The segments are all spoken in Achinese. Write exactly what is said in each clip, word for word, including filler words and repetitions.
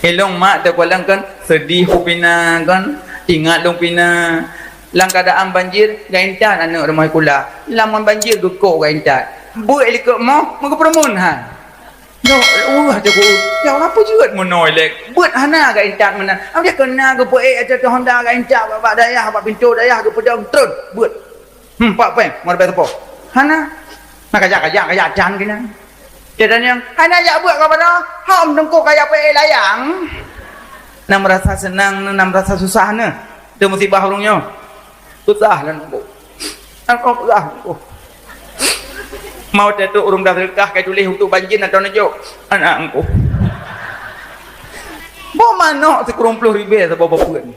Ilong mak teukalon kan sedih pupina kan, ingat lung pina. Lam keadaan banjir, gak intat aneuk rumoh sikula. Lam banjir geukok gak intat. Beuet likot moh, meugeupeurumun ha. Nyoe, uh, teungku, ya apa jeuet meunoe lé? Beuet hana gak intat meunan. Am dia kena geupeuék ateueh honda gak intat bak, bak dayah, bak pintoe dayah geupeudong tron. Beuet. Hmm, pak pèng, mau dapat teupok. Hana. Nah, kajak, kajak, kajak, dan kena. Dia tanya, "Hana jak buet ka mana?" "Hom teungku kaya peuék layang." Nah merasa senang, nah merasa susah nah. Dia musibah urang nyoe. Susah lah nunggu. Aku susah nunggu. Mau tetu urang dah sedekah kai tuléh untuk banjir atau neujok. Anak aku. Bo manok sikureueng ploh ribèe saboh bapeuen.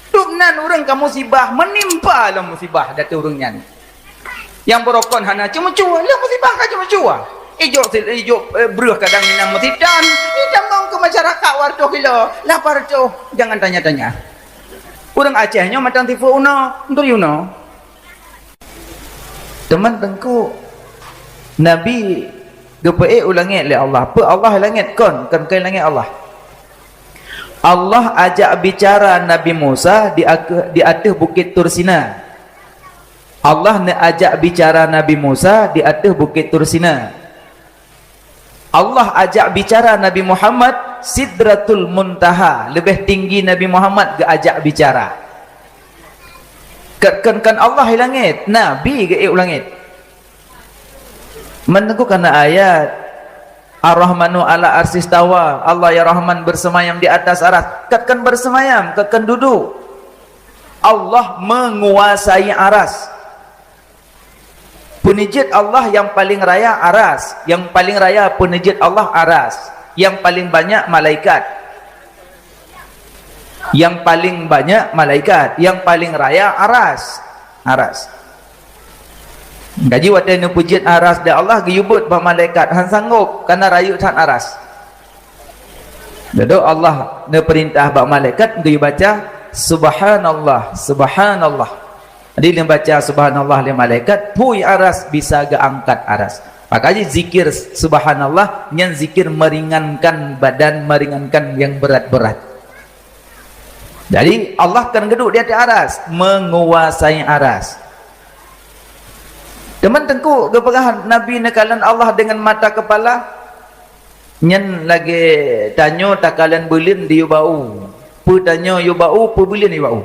Dum nan ureuëng ka musibah, meunimpa lom musibah datu ureuëng nyan. Nyang beurokon hana ceumeucue, lom musibah ka ceumeucue. Ijok sil-, ijok, eh, breueh kadang inong meusitan, itamong keu masyarakat wartoh kilo, lapar toh, jangan tanya-tanya. Ureuëng Aceh nyoe mantong tipe uno, untuk uno. Teuma teungku, Nabi geupeuék u langét lé Allah. Peue Allah langét kon, kon keu langét Allah. Allah ajak bicara Nabi Musa di ake-, di ateueh Bukét Tur Sina. Allah neuajak bicara Nabi Musa di ateueh Bukét Tur Sina. Allah ajak bicara Nabi Muhammad Sidratul Muntaha, leubeh tinggi Nabi Muhammad geuajak bicara. Kon, kon Allah i langét, Nabi geuék u langét. Meunteungku kana ayat, "Ar-Rahmanu 'alal 'arsy istawa", Allah ya Rahman bersemayam di atas aras. Kon, kon bersemayam, kon, kon duduk. Allah menguasai aras. Peuneujeuet Allah nyang paleng raya aras, nyang paleng raya peuneujeuet Allah aras, nyang paleng banyak malaikat. Nyang paleng banyak malaikat, nyang paleng raya aras. Aras. Jadi watée neupeujeuet aras di Allah geuyue beuet bak malaikat, han sanggob, kana rayeuk that aras. Dudoe Allah neupeurintah bak malaikat geuyue baca, "Subhanallah, subhanallah." Jadi lheueh baca subhanallah lé malaikat, phui aras bisa geuangkat aras. Maka jih zikir subhanallah nyan zikir meringankan badan, meringankan yang berat-berat. Jadi Allah kan geuduek di ateueh aras, menguasai aras. Teuma teungku geupeugah Nabi neukalon Allah dengan mata kepala? Nyan lagée tanyoe takalon buleuen di yub bak u. Peue tanyoe yub bak u, peue buleuen yub bak u.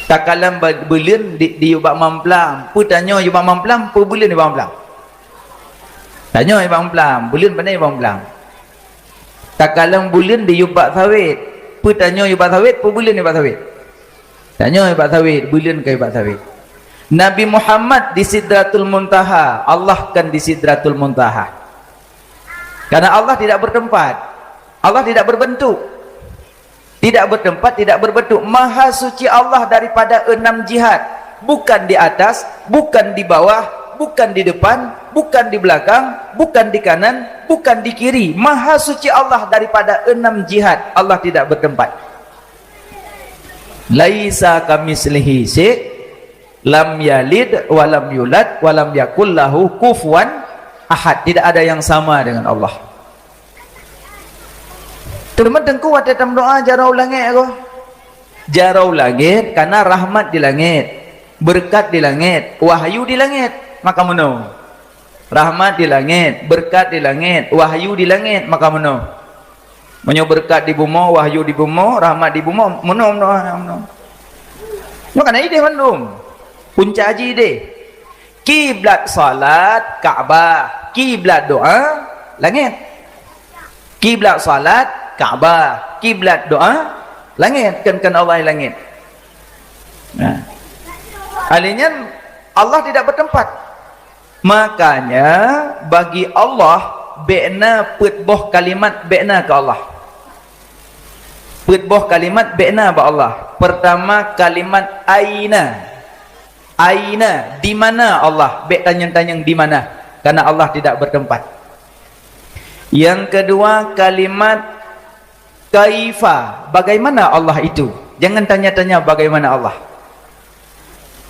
Takalon ba-, buleuen di, di yub bak mamplam. Peue tanyoe yub bak mamplam, peue buleuen yub bak mamplam. Tanyoe yub bak mamplam, buleuen pane yub bak mamplam. Takalon buleuen di yub bak sawét. Peue tanyoe yub bak sawét, peue buleuen yub bak sawét. Tanyoe bak sawét, buleuen ka bak sawét. Nabi Muhammad di Sidratul Muntaha, Allah kan di Sidratul Muntaha. Karena Allah tidak bertempat. Allah tidak berbentuk. Tidak bertempat, tidak berbentuk. Maha suci Allah daripada enam jihad. Bukan di atas, bukan di bawah, bukan di depan, bukan di belakang, bukan di kanan, bukan di kiri. Maha suci Allah daripada enam jihad. Allah tidak bertempat. Laisa kamitslihi syai', lam yalid wa lam yulad, wa lam yakul lahu kufuwan ahad. Tidak ada yang sama dengan Allah. Teuma teungku watée tameudoá jaroe u langét ko. Jaroe u langét karena rahmat di langét, beureukat di langét, wahyu di langét. Maka meunoe. Rahmat di langét, beureukat di langét, wahyu di langét, maka meunoe. Meunyoe beureukat di bumoe, wahyu di bumoe, rahmat di bumoe, meunoe, meunoe, meunoe. Nyoe kana idéh mandum. Punca jih idéh. Kiblat salat Ka'bah, kiblat doa langét. Kiblat salat Ka'bah, kiblat doa langét, kan, kan Allah di langét. Nah. Hal nyan Allah tidak bertempat. Makanya bagi Allah bék na peuet boh kalimat bék na keu Allah. Peuet boh kalimat bék na bak Allah. Pertama kalimat aina. Aina, di mana Allah? Bék tanyong-tanyong di mana. Karena Allah tidak bertempat. Yang kedua kalimat kaifa, bagaimana Allah itu? Jangan tanya-tanya bagaimana Allah.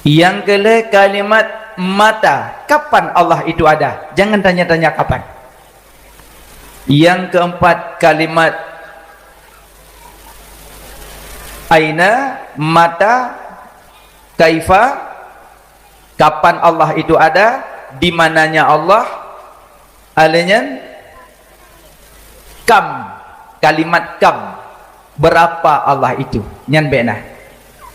Nyang keu lhée kalimat mata, kapan Allah itu ada? Jangan tanya-tanya kapan. Yang keempat kalimat aina, mata, kaifa, kapan Allah itu ada, di mananya Allah, aleuh nyan kam, kalimat kam, berapa Allah itu, nyan bèk na.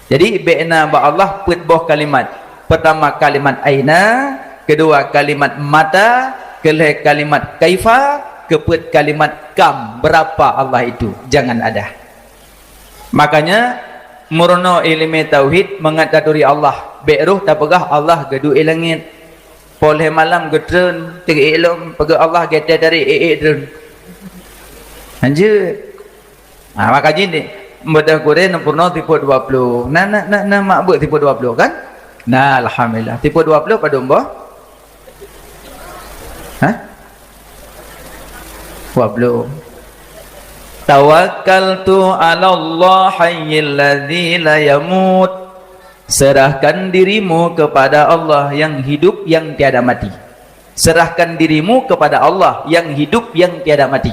Jadi bèk na bak Allah peuet boh kalimat. Pertama kalimat aina, kedua kalimat mata, keulhèe kalimat kaifa, keupeuet kalimat kam, berapa Allah itu, jangan ada. Makanya meurunoe ileumèe tauhid mangat taturi Allah. Bèk roh tapeugah Allah geuduek i langèt. Poh lhèe malam geutreun, teuék lom peugah Allah gata dari ék-ék treun. Hanjeuet. Ha, maka jih ni, beudoh gurèe neupeurunoe sifeut dua ploh. Na, na, na, na mak beuet sifeut dua ploh kan? Na, alhamdulillah. Sifeut dua ploh padum boh? Hah? Dua ploh. Tawakkaltu 'alallah hayyil ladzi la yamut. Serahkan dirimu kepada Allah yang hidup, yang tiada mati. Serahkan dirimu kepada Allah yang hidup, yang tiada mati.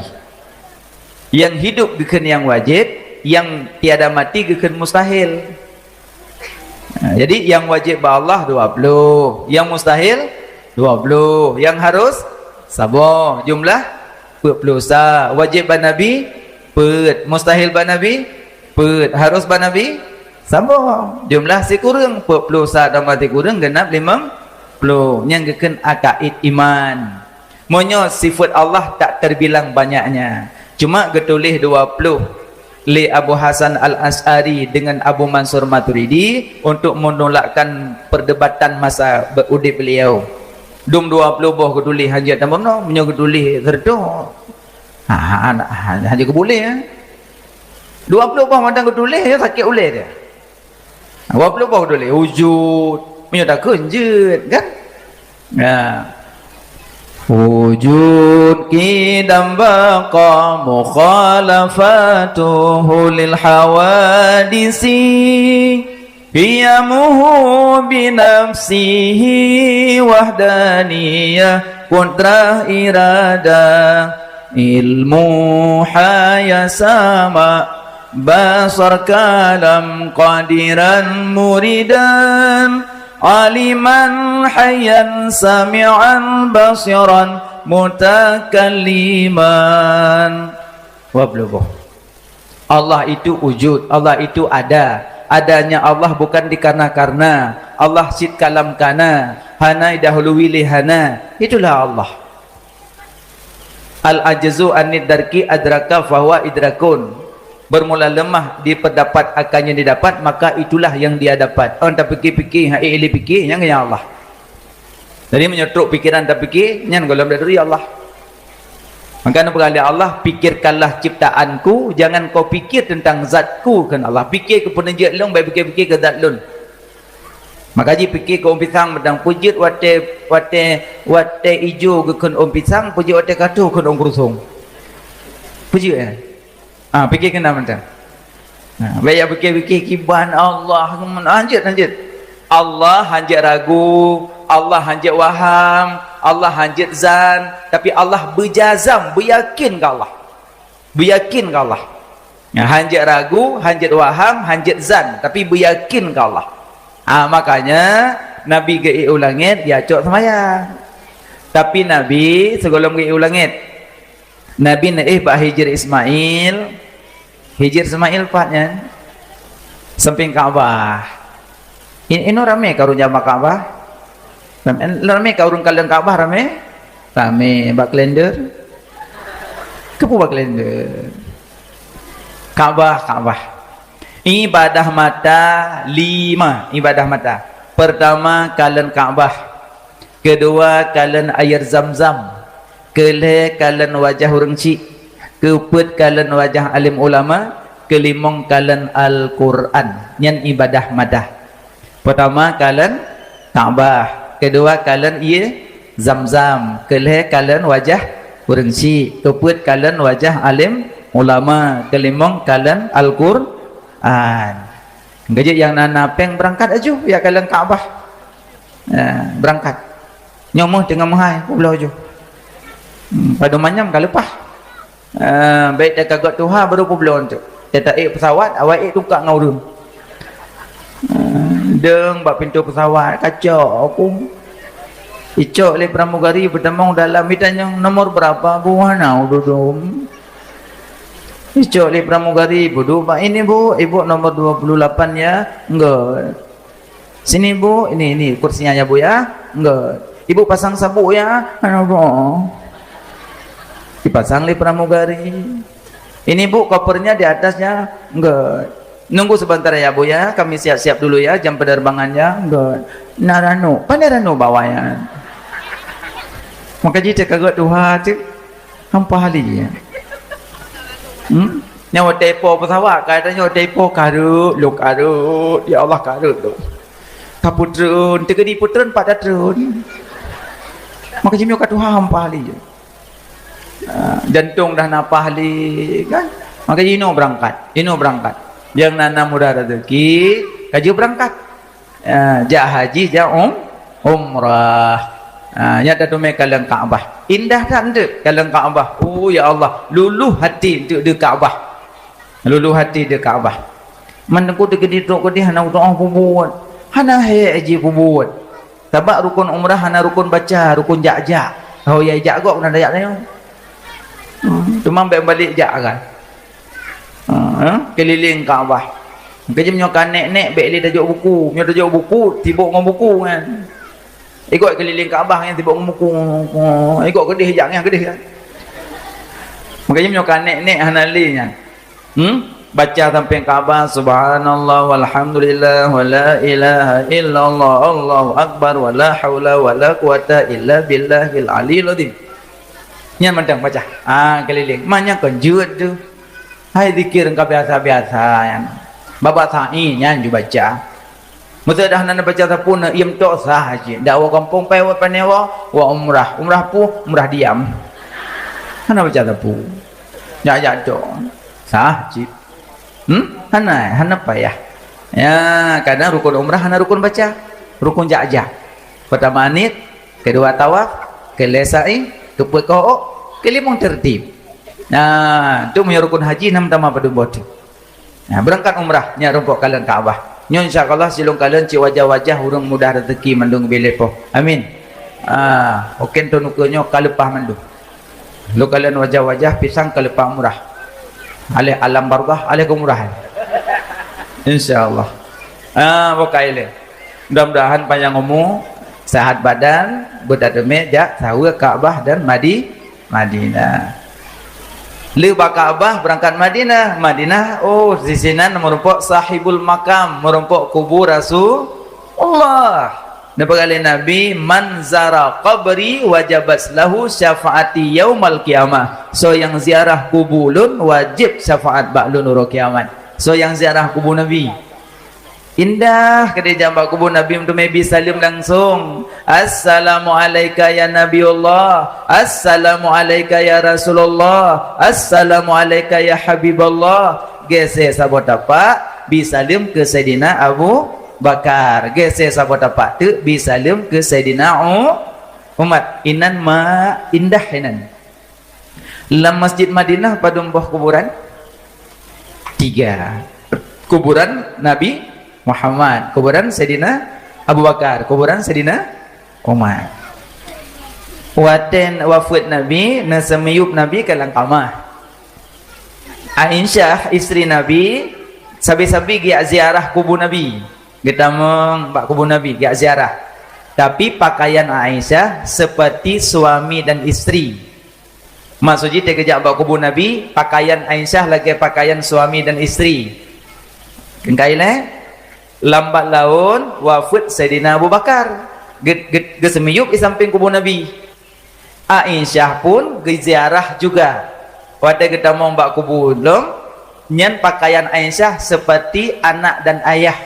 Nyang hidup geukheun nyang wajéb, nyang tiada mati geukheun mustahil. Nah, jadi nyang wajéb bak Allah dua ploh, nyang mustahil dua ploh, nyang harus saboh, jumlah peuet ploh sa. Wajéb bak Nabi peuet, mustahil bak Nabi peuet, harus bak Nabi saboh, jumlah sikureueng, peuet ploh sa tambah sikureueng genap limong ploh. Nyang geukheun akaid iman. Meunyoe sifeut Allah tak terbilang banyaknya, cuma geutuléh dua ploh lé Abu Hasan Al-Asy'ari dengan Abu Mansur Maturidi untuk menolakkan perdebatan masa be-, udép beliau. Dum dua ploh boh geutuléh hanjeuet tameurunoe, meunyoe geutuléh seureutôh, ha, ha, ha, hanjeuet geutuléh, eh. Dua ploh boh mantong geutuléh, ya sakét ulèe dia. Dua ploh boh geutuléh, wujud. Meunyoe takheun jeuet, kan? Ya. Wujud qidam baqa mukhalafatuhu lil hawadisi. Qiyamuhu binafsihi wahdaniyah qudrah iradah. Ilmu haya sama basar kalam qadiran muridan aliman hayyan sami'an basiran mutakalliman. Dua ploh boh. Allah itu wujud, Allah itu ada. Adanya Allah bukan dikarena-karena. Allah cit kalam kana, hana idahului lé hana. Itulah Allah. Al-ajzu anid darki adraka fahuwa idrakun. Bermula lemah di pendapat akan yang didapat, maka itulah yang dia dapat. Orang tapikir-pikir, ha, eh, ilé pikir, nyang keuh Allah. Jadi meunyoe trok pikeran tapikir, nyan gohlom taturi Allah. Maka neupeugah lé Allah, "Pikirkanlah ciptaanku, jangan kau pikir tentang zatku," kheun Allah. Pikir keu peuneujeuet lôn, bèk pikir-pikir keu zat lôn. Maka jih pikir keu ôn pisang mantong, peue jeuet watèe, watèe, watèe ijo geukheun ôn pisang, peue jeuet watèe ka troh kheun ôn keurusong. Peue jeuet, eh? Ah, pikir keunan mantong. Nah, bèk jak pikir-pikir kiban Allah, hanjeuet, hanjeuet. Allah hanjeuet ragu, Allah hanjeuet waham, Allah hanjeuet zan, tapi Allah beujazam, beuyakin keu Allah. Beuyakin keu Allah. Nah, hanjeuet ragu, hanjeuet waham, hanjeuet zan, tapi beuyakin keu Allah. Ah, makanya Nabi geuék u langèt, geucok seumayang. Tapi Nabi sigohlom geuék u langèt, Nabi neuéh bak Hijir Ismail. Hijir Ismail pat nyan? Sampéng Ka'bah. In-, inoe ramé ka ureueng jak bak Ka'bah? Ramé, ramé ka ureueng kalon Ka'bah ramé? Ramé. Bak kalender? Keupeue bak kalender? Ka'bah, Ka'bah. Ibadah mata lima, ibadah mata. Pertama, kalon Ka'bah. Keudua, kalon air Zam-Zam. Keulhèe, kalon wajah ureueng chik. Keupeuet, kalon wajah alim ulama. Keulimong, kalon Al-Qur'an. Nyan ibadah mata. Peurtama, kalon Ka'bah. Keudua, kalon ié Zam-Zam. Keulhèe, kalon wajah ureueng chik. Keupeuet, kalon wajah alim ulama. Keulimong, kalon Al-Qur'an. Geujeuet nyang na-na pèng beurangkat aju, jak kalon Ka'bah. Eh, beurangkat. Nyoe meuh teungoh meuhai, peubloe ju. Hmm, padum manyam ka leupah. Ah, bèk teuka göt tuha baru peubloe teuk. Teuka ék pesawat, awai ék tukak ngon ureueng. Ah, deueng bak pintoe pesawat, kacok aku. Icok lé pramugari beutamong dalam, itanyong, "Nomor berapa, Bu?" "Hana ududum." Icok lé pramugari, "Bu, duek bak ini, Bu." "Ibu nomor dua puluh delapan ya." "Enggak." "Sini, Bu, ini, ini kursinya ya, Bu, ya." "Enggak." "Ibu pasang sabuk ya." "Hana, Bu." Dipasang lé pramugari. "Ini, Bu, kopernya di atasnya." "Enggak." "Nunggu sebentar ya, Bu, ya, kami siap-siap dulu ya, jam penerbangannya." "Enggak." "Na ranok." "Pane ranok bawai nyan?" Maka jih teuka göt tuha teuk. Hampa hali, ya. Hmm? Nyoe watèe ipo pesawat, ka tanyoe watèe ipo kareuet, lôn kareuet, ya Allah, kareuet lôn. Tapeutreun, teukeudi peutreun pat tatrön. Maka jinoe ka tuha hampa hali, ya. Ah, jantong dah na paih lé, kan? Maka jinoe beurangkat, jinoe beurangkat. Nyang na, na mudah rezeki, ka jeuet beurangkat. Ah, jak haji, jak um-, umrah. Ah, nyan tateumé kalon Ka'bah. Indah that eunteuk kalon Ka'bah. Oh, ya Allah, luluh hati eunteuk di Ka'bah. Luluh hati di Ka'bah. Man teungku teukeudi trok keudeh hana utoh peubuet. Hana hék jih peubuet. Sabab rukun umrah hana rukun baca, rukun jak-jak. Oh, ya jak gok na jak nyoe. Hmm, teuma bèk balek jak kan. Ha, eh, keulileng Ka'bah. Maka jih meunyoe ka nèk-nèk bèk lé tajok buku. Meunyoe tajok buku, sibok ngon buku nyan. Igoe keulileng Ka'bah nyan sibok ngon buku. Igoe keudeh jak nyan keudeh kan. Maka jih meunyoe ka nèk-nèk hana lé nyan. Hmm? Baca sampéng Ka'bah, "Subhanallah walhamdulillah wala ilaha illallah, Allahu akbar, wala haula wala quwata illa billahil aliyil azim." Nyan mantong baca. Ah, keulileng. Man nyan kon jeuet tu. Hai zikir ka biasa-biasa nyan. Babah sa'i nyan ju baca. Meuseudah hana baca sapeue na iem tok sah cit. Dak woe gampông pai woe pané woe, woe umrah. Umrah peue? Umrah diam. Hana baca sapeue. Jak-jak tok. Sah cit. Hmm? Hana, hana payah. Ya, kadang rukun umrah hana rukun baca. Rukun jak-jak. Peutama niet, keudua tawaf, keulhèe sa'i, keupeuet keuhok, keulimong teurtib. Nah, tu meunyoe rukun haji nam tama padum boh teuk. Nah, beurangkat umrah, nyan rumpok kalon Ka'bah. Nyoe insya Allah silôn kalon cit wajah-wajah ureueng mudah rezeki mandum geubri lé Po. Amin. Ah, oke, tu nukeue nyoe ka leupah mandum. Lôn kalon wajah-wajah pisang ka leupah umrah. Aléh alam barzakh, aléh keu umrah. Insya Allah. Ah, bukai lé. Mudah-mudahan panjang umu, sehat badan, beutateumé jak saweue Ka'bah dan Madi-, Madinah. Lé bak Ka'bah beurangkat Madinah. Madinah, oh, di sinan meurumpok sahibul makam, meurumpok kubu Rasulullah. Neupeugah lé Nabi, "Man zara qabri wajabat lahu syafaati yaumal qiyamah." Soe nyang ziarah kubu lôn, wajéb syafaat bak lôn uroe kiamat. Soe nyang ziarah kubu Nabi. Indah keudeh jak bak kubu Nabi, meuteumé bi saleuem langsong. "Assalamu alaika ya Nabiullah. Assalamu alaika ya Rasulullah. Assalamu alaika ya Habiballah." Geusé saboh tapak, bi saleuem keu Saidina Abu Bakar. Geusé saboh tapak teuk, bi saleuem keu Saidina U-, Umar. Inan ma indah inan. Lam Masjid Madinah padum boh kuburan? Tiga. Kuburan Nabi Muhammad, kuburan Saidina Abu Bakar, kuburan Saidina Umar. Watèe wafeuet Nabi, neuseumiyueb Nabi ka lam kamah. Aisyah, istri Nabi, sabe-sabe geujak ziarah kubu Nabi. Geutamong bak kubu Nabi, geujak ziarah. Tapi pakaian Aisyah seperti suami dan istri. Maksud jih, teugeujak bak kubu Nabi, pakaian Aisyah lagèe pakaian suami dan istri. Keukai lé, lambat laun wafeuet Saidina Abu Bakar. Ge-, ge-, geuseumiyueb di sampéng kubu Nabi. Aisyah pun geuziarah juga. Watèe geutamong bak kubu lom, nyan pakaian Aisyah seperti anak dan ayah.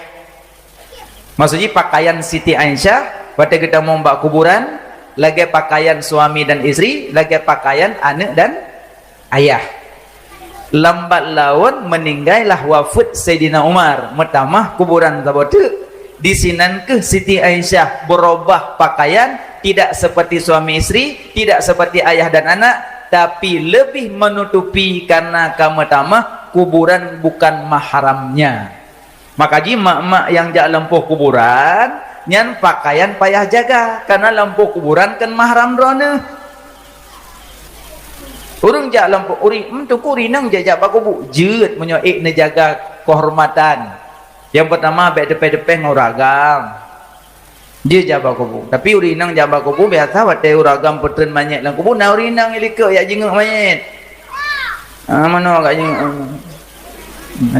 Maksud jih, pakaian Siti Aisyah watèe geutamong bak kuburan, lagèe pakaian suami dan istri, lagèe pakaian aneuk dan ayah. Lambat laun meuninggai lah wafeuet Saidina Umar, meutamah kuburan saboh teuk. Di sinan keuh Siti Aisyah beurubah pakaian, tidak seperti suami istri, tidak seperti ayah dan anak, tapi lebih menutupi karena ka meutamah kuburan bukan mahramnya. Maka jih mak-mak nyang jak lampôh kuburan, nyan pakaian payah jaga, karena lampôh kuburan kon mahram droeneuh. Ureuëng jak lampôh uri-, meunteuk ureuëng inong jak-jak bak kubu, jeuet meunyoe ék neujaga keuhormatan. Nyang peurtama, bék teupéh-teupéh ngon ureuëng agam. Jeuet jak bak kubu. Tapi ureuëng inong jak bak kubu, biasa watée ureuëng agam peutreun manyét lam kubu, na ureuëng inong likot jak jingeuk manyét. Ah, manoe jak jingeuk.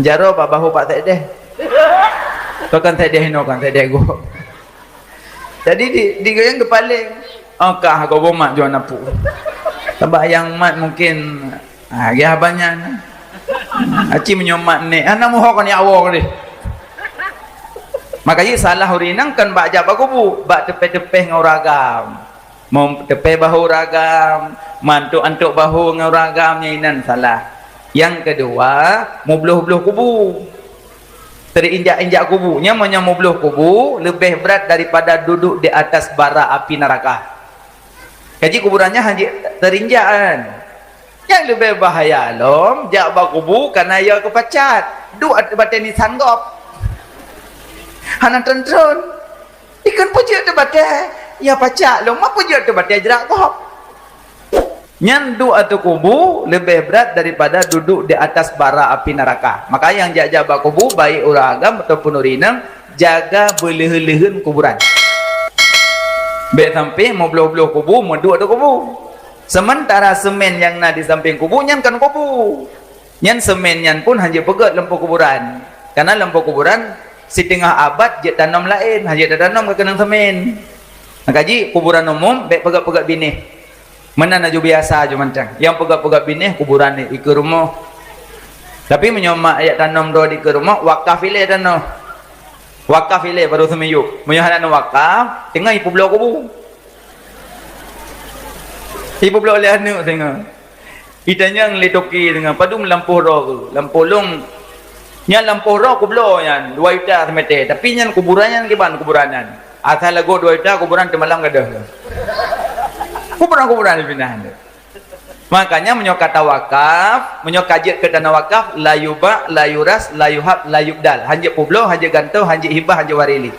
Jaroe bak bahô Pak Sekdes. Kon Sekdes inoe, kon Sekdes gob. Jadi di, di goyang keupaléng. Oh, kah gob mat juan apu. Sabab nyang mat mungkin, ah, gah banyan. Aci meunyoe mat nek, hana muhok nyak woe deh. Maka jih salah ureuëng inong kon bak jak bak kubu, bak teupéh-teupéh ngon ureuëng agam. Meuteupéh bahô ureuëng agam, meuantok-antok bahô ngon ureuëng agam, nyan inan salah. Nyang keudua, mubloh-bloh kubu. Teuinjak-injak kubu. Nyan meunyoe mubloh kubu, leubeh brat daripada duduk di atas bara api neuraka. Kaji kuburan nyan hana jeuet teuinjak kan. Nyang leubeh bahaya lom, jak bak kubu kana ya keupacat. Duek ateueh batée nisan gob. Hana tron-tron. Ikon peujeuet teuh batée, ya pacak lom, ma peujeuet teuh batée jrak gob. Nyan duek ateueh kubu leubeh brat daripada duduk di atas bara api neuraka. Maka nyang jak-jak bak kubu, baik ureuëng agam ataupun ureuëng inong, jaga beuleuheun-leuheun kuburan. Bék sampoe meubloh-bloh kubu, meuduek ateueh kubu. Seumeuntara seumén nyang na di sampéng kubu nyan kon kubu. Nyan seumén nyan pun hana jeuet peugét lampôh kuburan. Karena lampôh kuburan siteungoh abad jeuet tanom laén, hana jeuet tatanom keu keunong seumén. Maka jih kuburan umum bék peugét-peugét binéh. Meunan aju biasa aju mantong. Nyang peugét-peugét binéh kuburan di ikeue rumoh. Tapi meunyoe mak jak tanom droe di ikeue rumoh, wakaf ilée tanoh. Wakaf ilée baru seumiyueb. Meunyoe hana wakaf, teungoh ipeubloe kubu. Ipeubloe lé aneuëk teungoh. Itanyong lé toke teungoh, padum lampôh droe keuh? Lampôh lôn. Nyan lampôh droe kubloe nyan, dua juta seumeter. Tapi nyan kuburan nyan kiban kuburan nyan. Asai lagoe dua juta kuburan teumalam gadôh. Kuburan-kuburan dipinah. Makanya meunyoe ka tawakaf, meunyoe ka jeuet keu tanoh wakaf, la yuba', la yuras, la yuhab, la yubdal. Hana jeuet peubloe, hana jeuet gantoe, hana jeuet hibah, hana jeuet warili.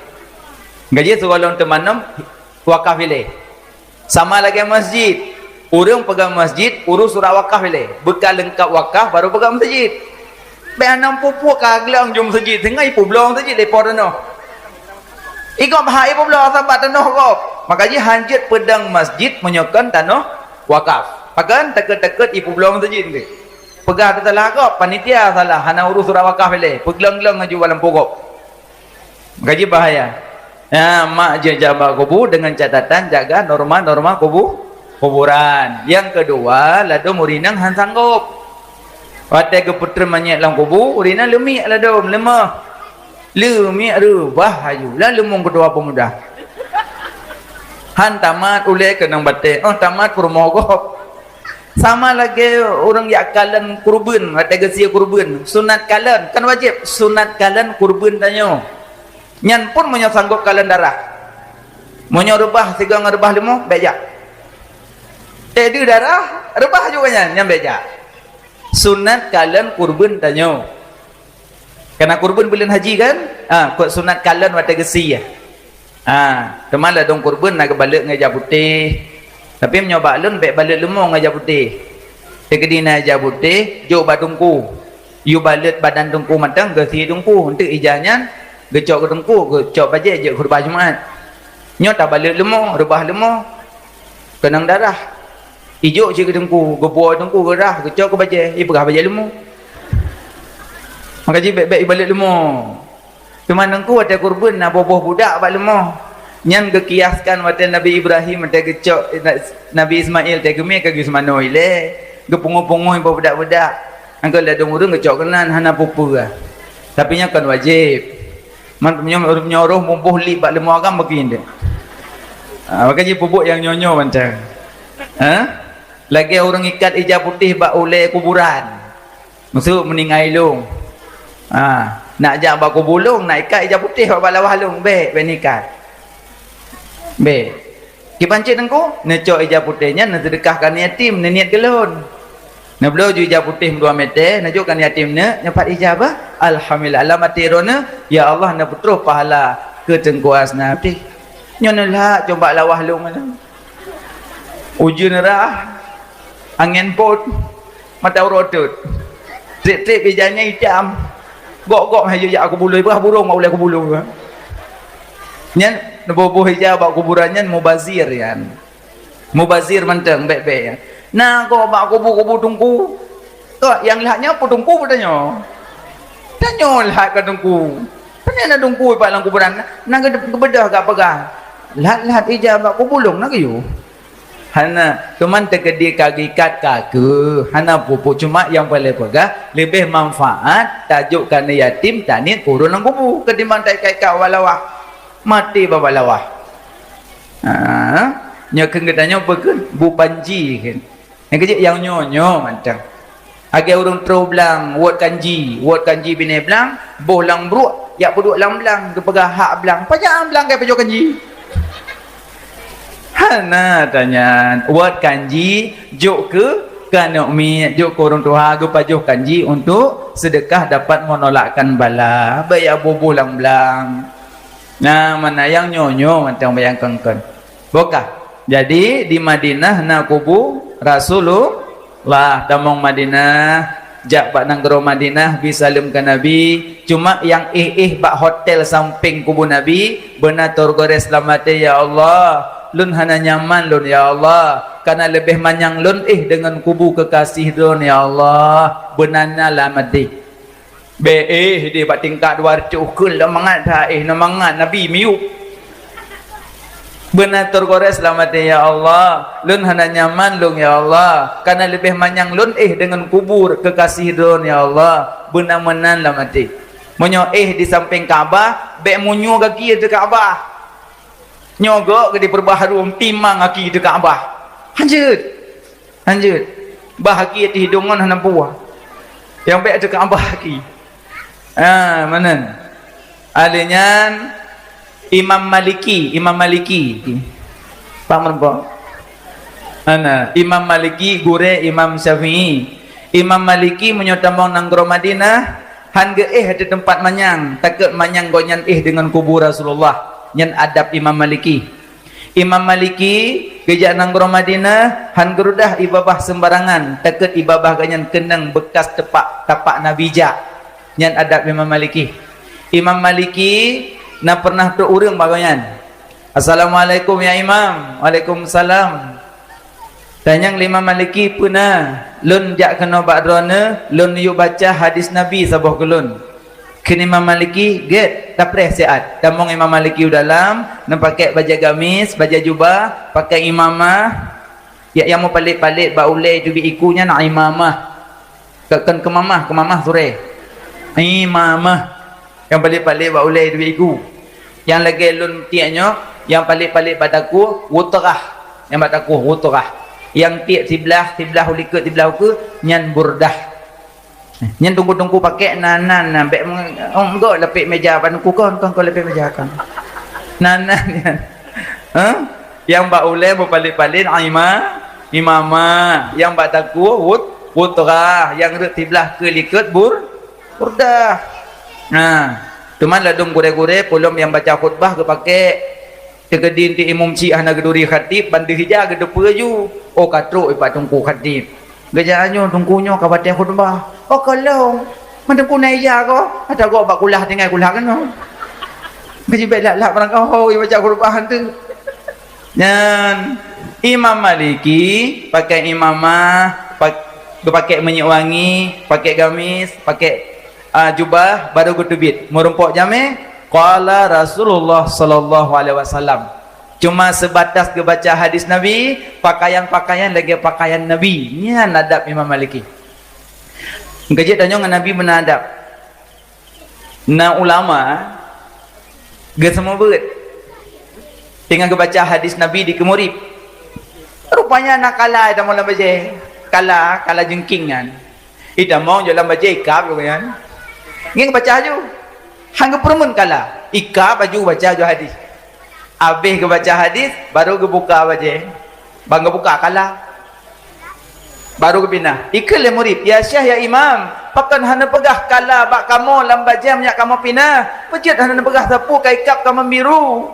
Gaji sigohlom teumanom wakaf ilée. Sama lagée masjid. Ureuëng peugah masjid, urus surat wakaf ilée. Beukah leungkap wakaf, baru peugah masjid. Bék hana pupuk ka gleueng jom masjid, teungoh ipeubloe masjid lé po tanoh. Igob hak ipeubloe sabab tanoh gob. Maka jih hana jeuet peudong masjid meunyoe kon tanoh wakaf. Pakon takot-takot ipeubloe masjid deh. Peugah teusalah gob, panitia salah, hana urus surat wakaf ilée. Peugleueng-gleueng aju bak lampôh gob. Maka jih bahaya. Ya, mak jeuet jak bak kubu dengan catatan jaga norma-norma kubu, kuburan. Nyang keudua, ladôm ureuëng inong hana sanggob. Watée geupeutreun manyét lam kubu, ureuëng inong leumiek ladôm, leumoh. Leumiek reubah aju, lam leumong keutua peumuda. Han tamat ulée keunong batée, oh tamat peurumoh gob. Sama lagée ureuëng jak kalon kurban, watée geusie kurban, sunat kalon, kan wajéb sunat kalon kurban tanyoe. Nyan pun meunyoe sanggob kalon darah. Meunyoe reubah sigoe ngon reubah leumo, bék jak. Teuh deuh darah, reubah juga nyan, nyan bék jak. Sunat kalon kurban tanyoe. Kana kurban buleuen haji kan? Ha, kot sunat kalon watée geusie. Ha, teuma ladôm kurban na geubalot ngon ija putéh. Tapi meunyoe bak lôn bék balot leumo ngon ija putéh. Teukeudi na ija putéh, jok bak teungku. Yue balot badan teungku mantong, geusie teungku. Eunteuk ija nyan geucok keu teungku, geucok bajée jeuet khutbah Jumat. Nyoe tabalot leumo, reubah leumo. Keunong darah. Ijok cit keu teungku, geubuoe teungku geurah, geucok keu bajée, ipeugah bajée leumo. Maka jih bék-bék ibalot leumo. Teuma teungku watée kurban na boh-boh budak bak leumo. Nyan geukiaskan watée Nabi Ibrahim watée geucok, Nabi Ismail teuh geumé ka geuseumanö ilée, geupungoh-pungoh boh budak-budak. Angkot ladôm ureuëng geucok keunan hana peue-peue. Tapi nyan kon wajéb. Man meunyoe, meunyoe roh muboh li bak leumo agam bagi nde. Ha, maka jih peubuet nyang nyoe-nyoe mantong. Ha? Lagée ureuëng ikat ija putéh bak ulée kuburan. Maksud meuninggai lôn. Ha, nak jak bak kubu lôn, nak ikat ija putéh bak bawah lôn, bék, bék nikat. Bék. Kiban cit Teungku, neucok ija putéh nyan neuseudeukah keu aneuk yatim, neuniet keu lôn. Neubloe ju ija putéh meudua mètè, neujok keu aneuk yatim neuk, nyoe pat ija bah. Alhamdulillah, lam até droeneuh, "Ya Allah, neupeutroh pahala keu Teungku Hasna." Nyoe neulhak coba lawah lôn nyan. Ujeuen rhah, angén pôt, mata uroe teuet. Trép-trép ija nyan itam. Gok-gok hai jak kubu lôn, bah burông bak ulèe kubu lôn. Nyan neuboh-boh ija bak kuburan nyan mubazir nyan. Mubazir mantong bèk-bèk nyan. Na gok bak kubu-kubu teungku. Kok nyang lheueh nyoe peue teungku peutanyoe? Tanyoe lheueh ka teungku. Pane na teungku bak lam kuburan? Na geubeudôh ka peugah. Lheueh-lheueh ija bak kubu lôn na geuyue. Hana, teuma teukeudi ka geuikat ka keuh, hana peue-peue, cuma nyang paleng peugah leubeh manfaat tajok keu aneuk yatim taniet ureueng lam kubu ketimbang taikat-ikat bak lawah. Maté bak lawah. Ha, nyoe kheun geutanyoe peue kheun? Bu panji kheun. Nyang keujeuet nyang nyoe-nyoe mantong. Lagèe ureueng troh blang, wot kanji, wot kanji binéh blang, boh lam bruek, jak peuduek lam blang, geupeugah hak blang, "Pajan blang ka pajoh kanji?" Hana tanyan, wot kanji, jok keu, keu aneuk miet, jok keu ureueng tuha, geupajoh kanji untuk seudeukah dapat menolakkan bala, bèk jak boh-boh lam blang. Nah, mana nyang nyoe-nyoe mantong bayangkan kon. Bukah. Jadi, di Madinah na kubu Rasulullah. Tamong Madinah, jak bak nanggroe Madinah, bi saleuem keu Nabi. Cuma nyang éh-éh bak hotel sampéng kubu Nabi, beuna teugores lam até, "Ya Allah, lôn hana nyaman lôn, ya Allah, kareuna leubeh manyang lôn éh deungon kubu keukaséh lôn, ya Allah." Beuna na lam até. Bèk éh deh bak tingkat dua reutôh kheun, lôn mangat that éh, lôn mangat Nabi miyueb. Beuna teugores lam até, "Ya Allah, lôn hana nyaman lôn, ya Allah, kareuna leubeh manyang lôn éh deungon kubu keukaséh lôn, ya Allah." Beuna meunan lam até. Meunyoe éh di sampéng Ka'bah, bèk meunyoe gaki ateueh Ka'bah. Nyoe gok geupeurubah harum, timang gaki ateueh Ka'bah. Hanjeuet. Lanjut. Bah gaki ateueh hidông ngon hana buah. Nyang bèk ateueh Ka'bah gaki. Ha, meunan. Ahli nyan Imam Maliki, Imam Maliki. Paham apa? Ana, Imam Maliki gurèe Imam Syafi'i. Imam Maliki meunyoe tamong nanggroe Madinah, han geuéh ateueh teumpat manyang, takot manyang gobnyan éh deungon kubu Rasulullah. Nyan adab Imam Maliki. Imam Maliki geujak nanggroe Madinah, han geurudah ié babah seumbarangan, takot ié babah gobnyan keunong beukas tepak tapak Nabi jak. Nyan adab Imam Maliki. Imam Maliki na peureunah trok ureueng bak gobnyan, "Assalamualaikum ya Imam." "Waalaikumsalam." Tanyong lé Imam Maliki, "Peue na?" "Lôn jak keunoe bak droeneuh, lôn yue baca hadis Nabi saboh keu lôn." Kheun Imam Maliki, "Gèt, tapreh siat." Tamong Imam Maliki u dalam, neupakèk bajèe gamis, bajèe jubah, pakèk imamah. Nyang meupalet-palet bak ulèe teubiet iku nyan imamah. Kon keumamah, keumamah surèe. Imamah. Nyang palet-palet bak ulèe teubiet iku. Nyang lagèe lôn tiek nyoe, nyang palet-palet bak takue, wutrah. Nyang bak takue, wutrah. Nyang tiek siblah, siblah u likot, siblah ukeue, nyan burdah. Nyan teungku-teungku pakèk nan-nan, nan bèk meng-, oh, enggak lapèk meja bak teungku kon, kon, kon lapèk meja kon. Nan-nan nyan. Hah? Nyang bak ulèe meupalet-palet, ima-, imamah. Nyang bak takue, wut-, wutrah. Nyang rhot siblah keu likot, bur-, burdah. Nah, teuma ladôm gurèe-gurèe, peulom nyang baca khutbah geupakèk. Teukeudi eunteuk imum chik hana geuturi khatib, ban deuh ija geuteupeue ju. Oh, ka trok ipat teungku khatib. Geujak nyoe teungku nyoe ka watèe khutbah. Oh, ka lom. Man teungku na ija ko? Ata gok bak kulah tinggai kulah keunoe. Geujibèk lak-lak barang kah ho baca khutbah tu. Nyan Imam Maliki pakèk imamah, pak-, geupakèk minyeuk wangi, pakèk gamis, pakèk ah, jubah, baru geuteubiet. Meurumpok jamèe, qala Rasulullah sallallahu alaihi wasallam. Cuma seubatas geubaca hadis Nabi, pakaian-pakaian lagèe pakaian Nabi. Nyan adab Imam Maliki. Geujeuet tanyoe ngon Nabi beuna adab. Na ulama geuseumeubeuet teungoh geubaca hadis Nabi di keumurib. Rupanya na kala tamong lam bajèe. Kala, kala jeungking nyan. Itamong jok lam bajèe ikab lagèe nyan. Ngieng baca aju. Han geupeureumeun kala. Ikab aju baca aju hadis. Abéh geubaca hadis, baru geubuka bajée. Ban geubuka kala. Baru geupinah. Ikheun lé murit, "Ya Syekh, ya Imam, pakon hana peugah kala bak kamoe lam bajée meunyak kamoe pinah? Peue jeuet hana neupeugah sapeue ka ikab kamoe biru?"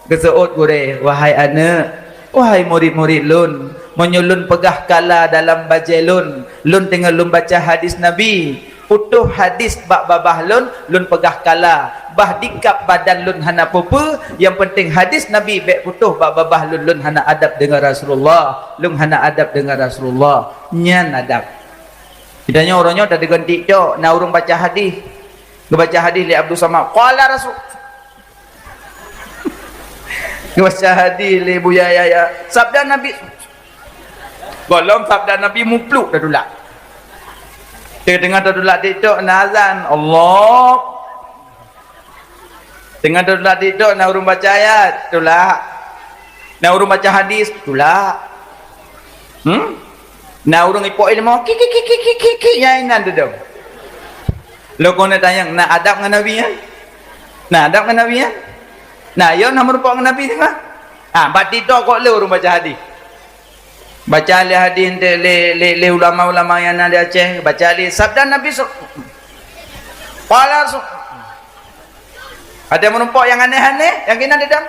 Geuseuôt gurée, "Wahai aneuëk, wahai murit-murit lôn, meunyoe lôn peugah kala dalam bajée lôn, lôn teungoh lôn baca hadis Nabi, putôh hadis bak babah lôn, lôn peugah kala, bah dikab badan lôn hana peue-peue, nyang peunteng hadis Nabi bék putôh bak babah lôn, lôn hana adab deungon Rasulullah, lôn hana adab deungon Rasulullah." Nyan adab. Geutanyoe uroe nyoe tadeungon TikTok, na ureuëng baca hadis. Geubaca hadis lé Abdul Samad, "Qala Rasul." Geubaca hadis lé Buya Yahya, "Sabda Nabi." Gohlom sabda Nabi mupluk tatulak. Teungoh tatulak TikTok na azan, Allah. Teungoh tatulak TikTok na ureuëng baca ayat, tulak. Na ureuëng baca hadis, tulak. Hmm? Na ureuëng ipok ilmu, ki, ki, ki, nyang inan teudong. Loko na tanyong, na adab ngon Nabi nyan? Na adab ngon Nabi nyan? Na, yo na meurumpok ngon Nabi teungoh? Ha, bak TikTok kok le ureuëng baca hadis. Baca lé hadis lé, lé, lé, lé ulama-ulama nyang na di Aceh, baca lé sabda Nabi so-, qala so-, ada meurumpok nyang aneh-aneh, nyang keunan dedam.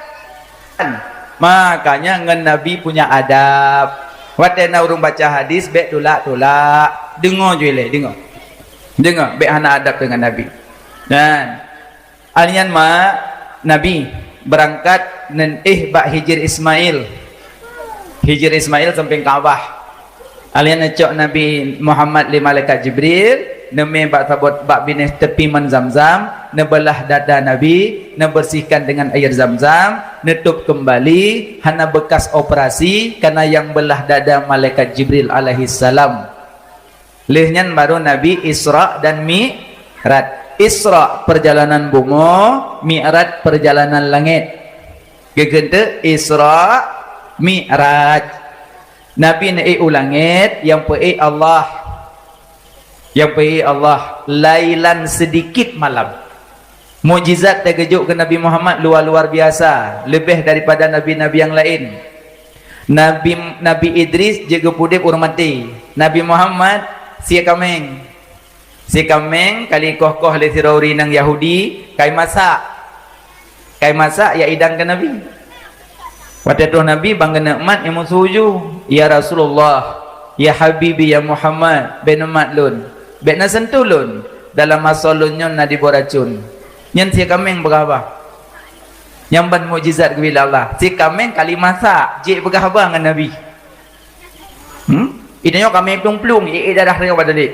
Makanya ngon Nabi punya adab. Watée na ureuëng baca hadis, bék tulak-tulak. Deungoe ju ilée, deungoe. Deungoe, bék hana adab deungon Nabi. Nyan. Alian ma Nabi beurangkat neuéh bak Hijir Ismail. Hijir Ismail sampéng Ka'bah. Alian neucok Nabi Muhammad lé malaikat Jibril, neumé bak sabot bak binéh teupi man Zamzam, neubeulah dada Nabi, neubersihkan dengan air Zamzam, neutôb keumbali, hana beukas operasi, kana nyang beulah dada malaikat Jibril alaihissalam. Lheueh nyan baru Nabi Isra dan Mi'raj. Isra perjalanan bumoe, Mi'raj perjalanan langét. Geukheun teuk Isra, Mi'raj. Nabi neuék u langét, nyang peuék Allah. Nyang peuék Allah, lailan sedikit malam. Mukjizat teugeujok keu Nabi Muhammad luar-luar biasa, leubeh daripada nabi-nabi nyang laén. Nabi, Nabi Idris jeuet geupudeb ureuëng maté. Nabi Muhammad sie kaméng. Sie kaméng kali koh-koh lé sidroe ureuëng inong Yahudi, kai masak. Kai masak ya idang keu Nabi. Watée troh Nabi ban geuneuk mat nyang meusuju, "Ya Rasulullah, ya Habibi, ya Muhammad, bék neumat lôn, bék neuseuntuh lôn, dalam asoe lôn nyoe na diboh racun." Nyan sie kaméng peugah haba. Nyang ban mukjizat geubri lé Allah. Sie kaméng kali masak, jeuet peugah haba ngon Nabi. Hmm? Ida nyoe kaméng plueng-plueng, ie darah nyoe bak dalek.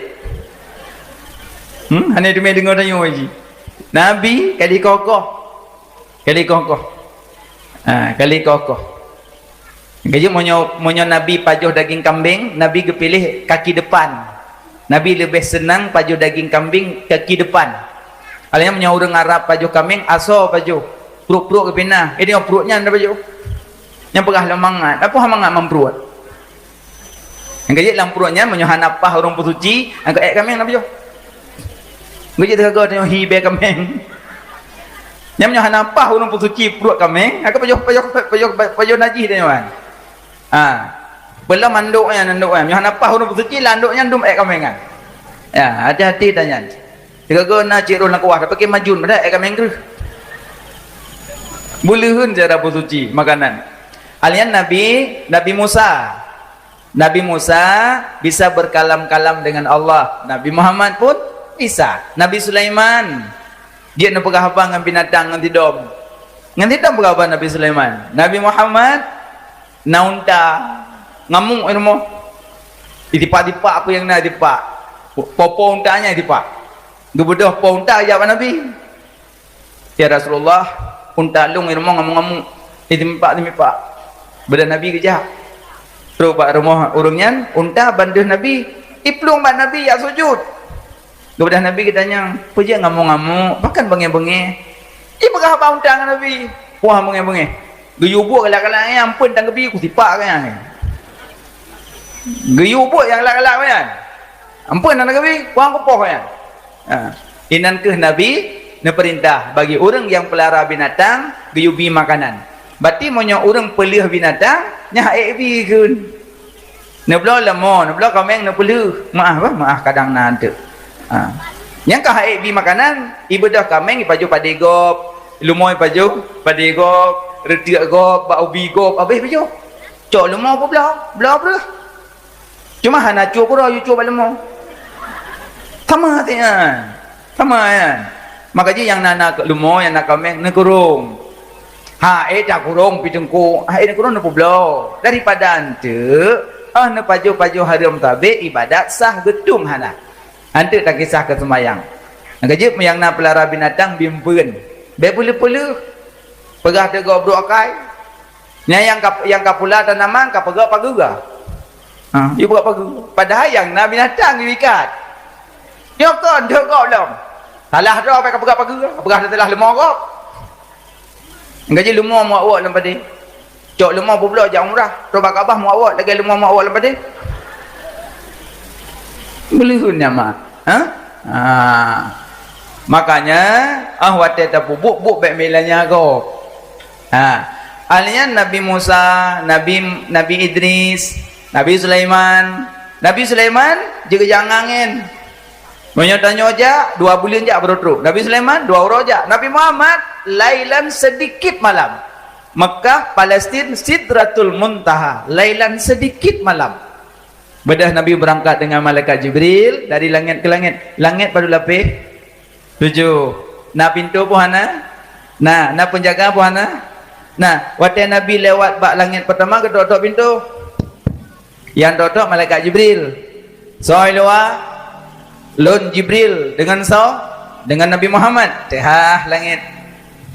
Hmm? Hana teumé deungoe tanyoe ji. Nabi kali koh-koh. Kali koh-koh. Ha, kali koh-koh. Jadi meunyoe, meunyoe Nabi pajoh daging kambing, Nabi geupiléh kaki depan. Nabi leubeh seunang pajoh daging kambing kaki depan. Alanya meunyoe ureuëng Arab pajoh kaméng, asoe pajoh. Pruet-pruet geupinah. Ini pruet nyan dah pajoh. Nyang peugah lom mangat. Apa mangat mampruet? Nyang kajik lam pruet nyan meunyoe hana paih ureuëng peusuci, nyang ka ék kaméng na pajoh. Geujak teuka tanyoe hi bée kaméng. Nyan meunyoe hana paih ureuëng peusuci pruet kaméng, nyang ka pajoh, pajoh, pajoh, pajoh najih tanyoe kan. Ha. Peulom andok nyan, andok nyan. Meunyoe hana paih ureuëng peusuci, lam andok nyan dum ék kaméng kan. Ya, hati-hati tanyan. Teuka na cit roh lam kuah, tapi ke majun pada ék kaméng kreueh. Beuleuheun cara peusuci makanan. Alian Nabi, Nabi Musa. Nabi Musa bisa berkalam-kalam dengan Allah. Nabi Muhammad pun bisa. Nabi Sulaiman, dia neupeugah haba ngon binatang ngon tidom. Ngon tidom peugah haba Nabi Sulaiman. Nabi Muhammad na unta, ngamuk i rumoh. Itipak-tipak apa nyang na itipak. Po-po unta nyan itipak. Geubeudôh po unta jak bak Nabi. "Ya Rasulullah, unta lôn i rumoh ngamuk-ngamuk, i teumpat-teumpat." Beudah Nabi geujak. Trok bak rumoh ureuëng nyan, unta ban deuh Nabi, iplueng bak Nabi jak sujut. Geubeudôh Nabi geutanyong, "Peue jeuet ngamuk-ngamuk, pakon beungéh-beungéh?" Ipeugah bak unta ngon Nabi, "Wah beungéh-beungéh." Geuyue buet galak-galak nyan, amphon tan geubi kusipak nyan. Geuyue buet nyang galak-galak nyan. Amphon tan geubi, wah kupoh nyan. Ha. Inan kheueh Nabi neupeurintah bagi ureuëng nyang peulara binatang geuyue bi makanan. Berarti meunyoe ureuëng peuleueh binatang, nyan hak ék bi kheun. Neubloe leumô, neubloe kaméng neupeuleueh. Meuáh bah, meuáh kadang na teuk. Ha. Nyang ka hak ék bi makanan, ibeudôh kaméng ipajoh padé gob, leumô ipajoh padé gob, reutiek gob, bak ubi gob, abéh ipajoh. Cok leumô peubloe, bloe breueh. Cuma hana cue keudroe, yue cue bak leumô. Sama saja. Sama nyan. Maka jih nyang na, na leumô, nyang na kaméng, neukurong. Ha, ék takurong pi teungku, ha, ék neukurong neupeubloe. Daripada enteuk, ah, neupajoh-pajoh hareuem sabé ibadat sah geutung hana. Enteuk takisah keu seumayang. Nyang keujeuet nyang na peulara binatang bimpeuen. Bék peuleueh-peuleueh. Peugah teuk gob brok akai. Nyan nyang ka, nyang ka pula tanaman ka peugah pageue. Ha, yue peugah pageue. Padahai nyang na binatang yue ikat. Nyoe kon deuh gob lom. Salah droe ka peugah pageue, peugah teulah leumô gob. Gaji leumô meuwak-wak lam padé. Cok leumô peubloe jak umrah, trok bak Ka'bah meuwak-wak lagèe leumô meuwak-wak lam padé. Beuleuheun nyan mak. Ha? Ha. Makanya, ah watèe tapeubuet, buet bèk meulanya gob. Ha. Ahli nyan Nabi Musa, Nabi, Nabi Idris, Nabi Sulaiman. Nabi Sulaiman jeuet jangangen. Meunyoe tanyoe jak, dua buleuen jak baru trok. Nabi Sulaiman dua uroe jak. Nabi Muhammad lailan sedikit malam. Mekah, Palestin, Sidratul Muntaha, lailan sedikit malam. Beudôh Nabi beurangkat deungon malaikat Jibril dari langét keu langét. Langét padum lapéh? Tujoh. Na pintoe pih hana? Na, na peunjaga pih hana? Na, watèe Nabi lewat bak langét peurtama, geutok-tok pintoe. Nyang tok-tok malaikat Jibril. Soe luwa? Lôn Jibril. Deungon soe? Deungon Nabi Muhammad. Teuhah langét.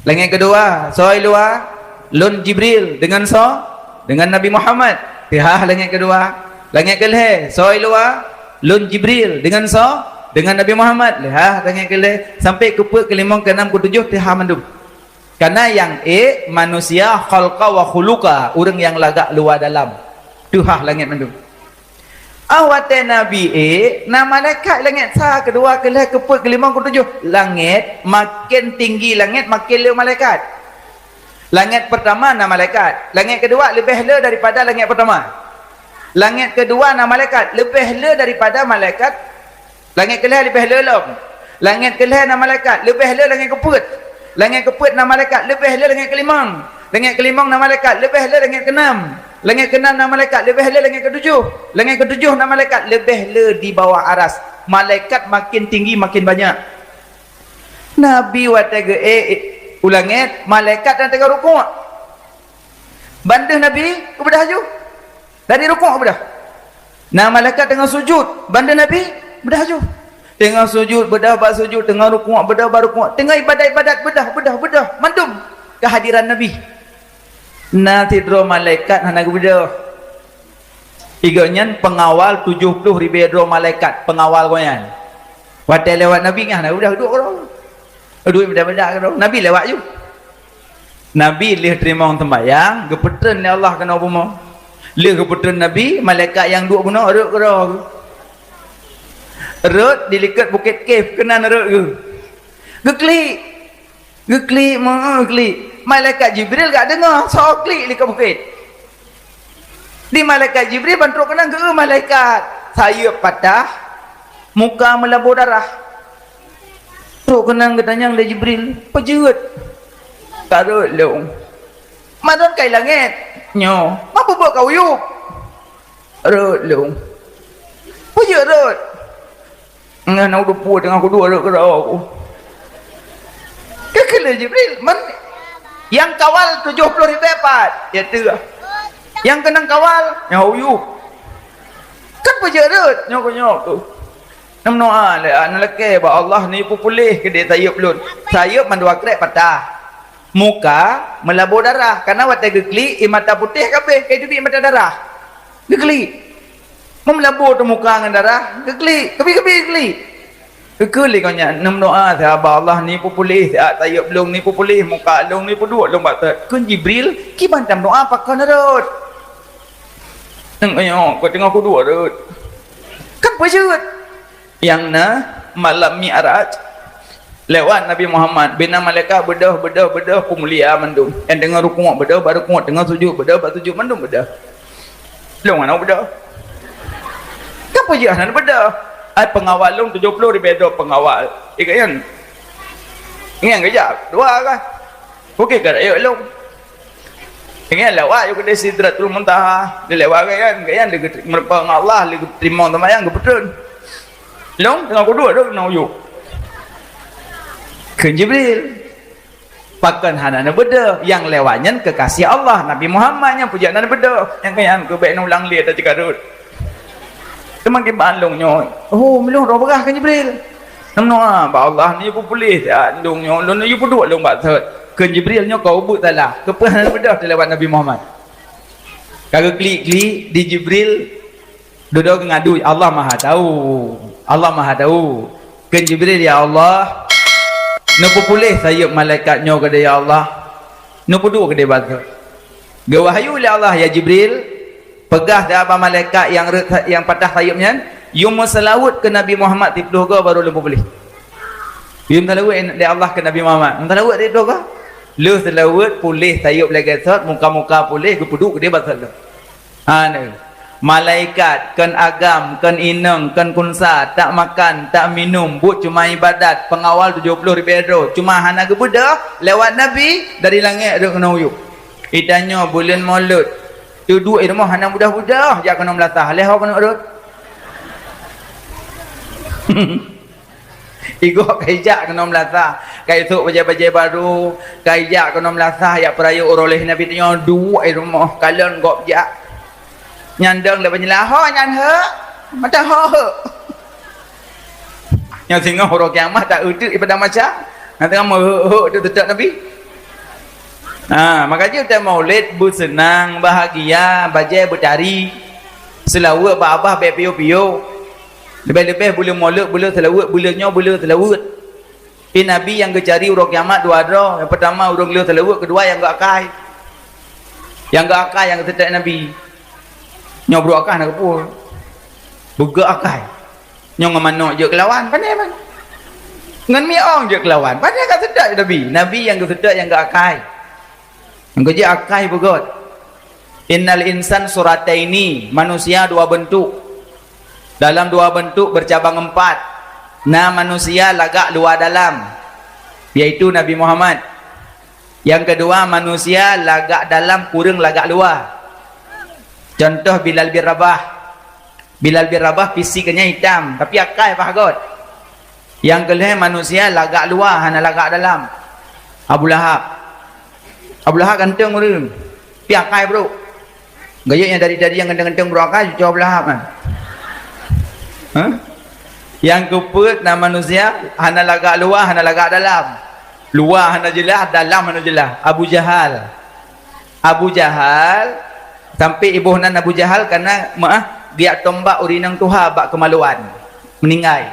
Langét keudua, soe luwa? Lôn Jibril. Deungon soe? Deungon Nabi Muhammad. Teuhah langét keudua. Langét keulhèe, soe luwa? Lôn Jibril. Deungon soe? Deungon Nabi Muhammad. Teuhah langét keulhèe. Sampai keupeuet, keulimong, keunam, keutujoh, teuhah mandum. Kana nyang ék manusia khalqa wa khuluqa, ureuëng nyang lagak luwa dalam. Teuhah langét mandum. Ah watèe Nabi ék, na malaikat langét sa, keudua, keulhèe, keupeuet, keulimong, keutujoh. Langét, maken tinggi langét, maken le malaikat. Langét peurtama na malaikat. Langét keudua leubeh le daripada langét peurtama. Langét keudua na malaikat, leubeh le daripada malaikat. Langét keulhèe leubeh le lom. Langét keulhèe na malaikat, leubeh le langét keupeuet. Langét keupeuet na malaikat, leubeh le langét keulimong. Langét keulimong na malaikat, leubeh le langét keunam. Langét keunam na malaikat, leubeh le langét keutujoh. Langét keutujoh na malaikat, leubeh le di bawah aras. Malaikat maken tinggi, maken banyak. Nabi watèe geuék u langét, malaikat nyang teungoh rukuk. Ban deuh Nabi, geubeudôh aju. Dari rukuk beudôh. Na malaikat teungoh sujud, ban deuh Nabi, beudôh aju. Teungoh sujud, beudôh bak sujud, teungoh rukuk, beudôh bak rukuk, teungoh ibadat-ibadat, beudôh, beudôh, beudôh, mandum keuhadiran Nabi. Na sidroe malaikat hana geubeudôh. Igoe nyan peungawal tujoh ploh ribèe droe malaikat, peungawal gobnyan. Watèe lewat Nabi nyan, hana geubeudôh, duek keudroe. Duek meudak-meudak keudroe. Nabi lewat ju. Nabi lheueh teurimong seumbahyang, geupeutreun lé Allah keunoe bumoe. Lheueh geupeutreun Nabi, malaikat nyang duek bunoe rhot keudroe. Rhot di likot Bukét Kép keunan rhot geuh. Geuklik. Geuklik, meu klik. Malaikat Jibril gak deungoe, soe klik likot bukét. Di malaikat Jibril ban trok keunan geu malaikat. Sayeuep patah, muka meulabô darah. Trok keunan geutanyong lé Jibril, "Peue jeuet?" "Ka rhot lôn." "Meunan kai langét?" "Nyoe." "Ma peue buet ka uyueb?" "Rhot lôn." "Peue jeuet rhot?" "Ngon na udeupu teungoh kuduek rhot keudroe ku." Geukheun lé Jibril, "Man nyang kawal tujoh ploh ribèe pat?" "Ya teuh." "Nyang keunong kawal?" "Nyang uyueb." "Kan peue jeuet rhot?" "Nyoe keuh nyoe keuh. Neumeudoa lé, na lakèe bak Allah neupeupuléh keudéh sayeuep lôn." Sayeuep mandua krek patah. Muka meulabô darah, karna watèe geuklik, ie mata putéh ka abéh, ka teubiet mata darah. Geuklik. Meulabô teumuka ngon darah, geuklik, keubiet-keubiet geuklik. Geukheun lé gobnyan, "Neumeudoa siat bak Allah neupeupuléh siat sayeuep lôn, neupeupuléh muka lôn, neupeuduek lôn bak saboh." Kheun Jibril, "Kiban tameudoa pakon rhot?" "Nyoe, ka teungoh kuduek rhot." "Kan peue jeuet?" "Nyang na malam Mi'raj, Lewat Nabi Muhammad, bina malaikat beudôh, beudôh, beudôh, peumulia mandum. Nyang teungoh rukuk beudôh, bak rukuk, teungoh sujud beudôh, bak sujud mandum beudôh. Lôn hana beudôh. Kan peujeuet hana beudôh. Ai peungawal lôn tujoh ploh ribèe droe peungawal. Ingat nyan? Ingat geujak? Dua kan? Bukon ka rayeuk lôn. Ingat lewat yue keudeh Sidratul Muntaha. Dilewat gobnyan, gobnyan lé geumeureumpok ngon Allah, lé geuteurimong seumayang, geupeutrön. Lôn teungoh kuduek lôn keunoe yue. Kheun Jibril, pakon hana neubeudôh, nyang lewat nyan keukasih Allah, Nabi Muhammad nyang peujeuet hana neubeudôh, nyang keu nyan keuh bèk neulang lé taceukarot. Teuma kiban lôn nyoe, oh, meulôn roh beurah kheun Jibril. Neumanoe bak Allah, neuyue peupuléh that lôn nyoe, lôn neuyue peuduek lôn bak thot. Kheun Jibril nyoe ka ubeuet salah, keupeue hana neubeudôh teulewat Nabi Muhammad. Ka geuklik-klik di Jibril, Dudoe geungadu, Allah Maha Tahu. Allah Maha Tahu. Kheun Jibril, "Ya Allah, neupeupuléh sayeuep malaikat nyoe keudeh, ya Allah. Neupeuduek keudeh bak thot." Geuwahyu lé Allah, "Ya Jibril, peugah bak malaikat nyang rhot, nyang patah sayeuep nyan, yue meuseulaweuet keu Nabi Muhammad siplôh goe baru lôn peupuléh." Yue meuseulaweuet lé Allah keu Nabi Muhammad. Meuseulaweuet siplôh goe. Lheueh seulaweuet, puléh sayeuep lagèe thot, muka-muka puléh, geupeuduek keudeh bak thot. Hana. Malaikat, kon agam, kon inong, kon kunsa, tak makan, tak minum, buet cuma ibadat, peungawal tujoh ploh ribèe droe, cuma hana geubeudôh lewat Nabi dari langèt rhot keunoe u yup. Itanyoe buleuen Molot, teuduek i rumoh hana beudôh-beudôh, jak keunoe meulasah, lé ho keuneuk rhot. Igoe ka ijak keunoe meulasah, ka isôk bajèe-bajèe barô, ka ijak keunoe meulasah, jak peurayeuk uroe lhèe Nabi tanyoe duek i rumoh, kalon gob jak. Nyan dong lé banyeulaho nyan heuek, mata ho heuek. Nyoe singoh uroe kiamat tak udeuek i padang mahsyar, na teungoh meuheuek-heuek teutap Nabi. Ha, maka jeuet teuh Maulid beuseunang, bahagia, bajèe beutari, seulaweuet bak babah bèk piôh-piôh. Leubeh-leubeh buleuen Molot, buleuen seulaweuet, buleuen nyoe, buleuen seulaweuet. Di Nabi nyang geucari uroe kiamat dua droe. Nyang peutama ureueng le seulaweuet, keudua nyang geuakai. Nyang geuakai nyang geuseutôt Nabi. Nyoe brôk akai na keupeue? Beugöt akai. Nyoe ngon manök jeuet keulawan, pane ban? Ngon miong jeuet keulawan, pane ka seutôt Nabi? Nabi nyang geuseutôt nyang geuakai. Nyang geujiôh akai beugöt. Innal insan surataini, manusia dua beuntuk. Dalam dua beuntuk beucabang empat. Na manusia lagak luwa dalam, yaitu Nabi Muhammad. Nyang keudua, manusia lagak dalam kureueng lagak luwa. Contoh Bilal bin Rabah. Bilal bin Rabah fisik geuhnyan itam, tapi akai bah göt. Nyang keulhèe manusia lagak luwa hana lagak dalam. Abu Lahab. Abu Lahab ganteng ureueng, tapi akai brôk. Geuh nyang dari-dari nyang ganteng-ganteng brôk akai, cucoe Abu Lahab nyan. Hah? Nyang keupeuet na manusia hana lagak luwa, hana lagak dalam. Luwa hana jeulaih, dalam hana jeulaih. Abu Jahal. Abu Jahal, sampai iboh nan Abu Jahal karena meu'ah geujak tombak ureueng inong tuha bak keumaluan, meuninggai.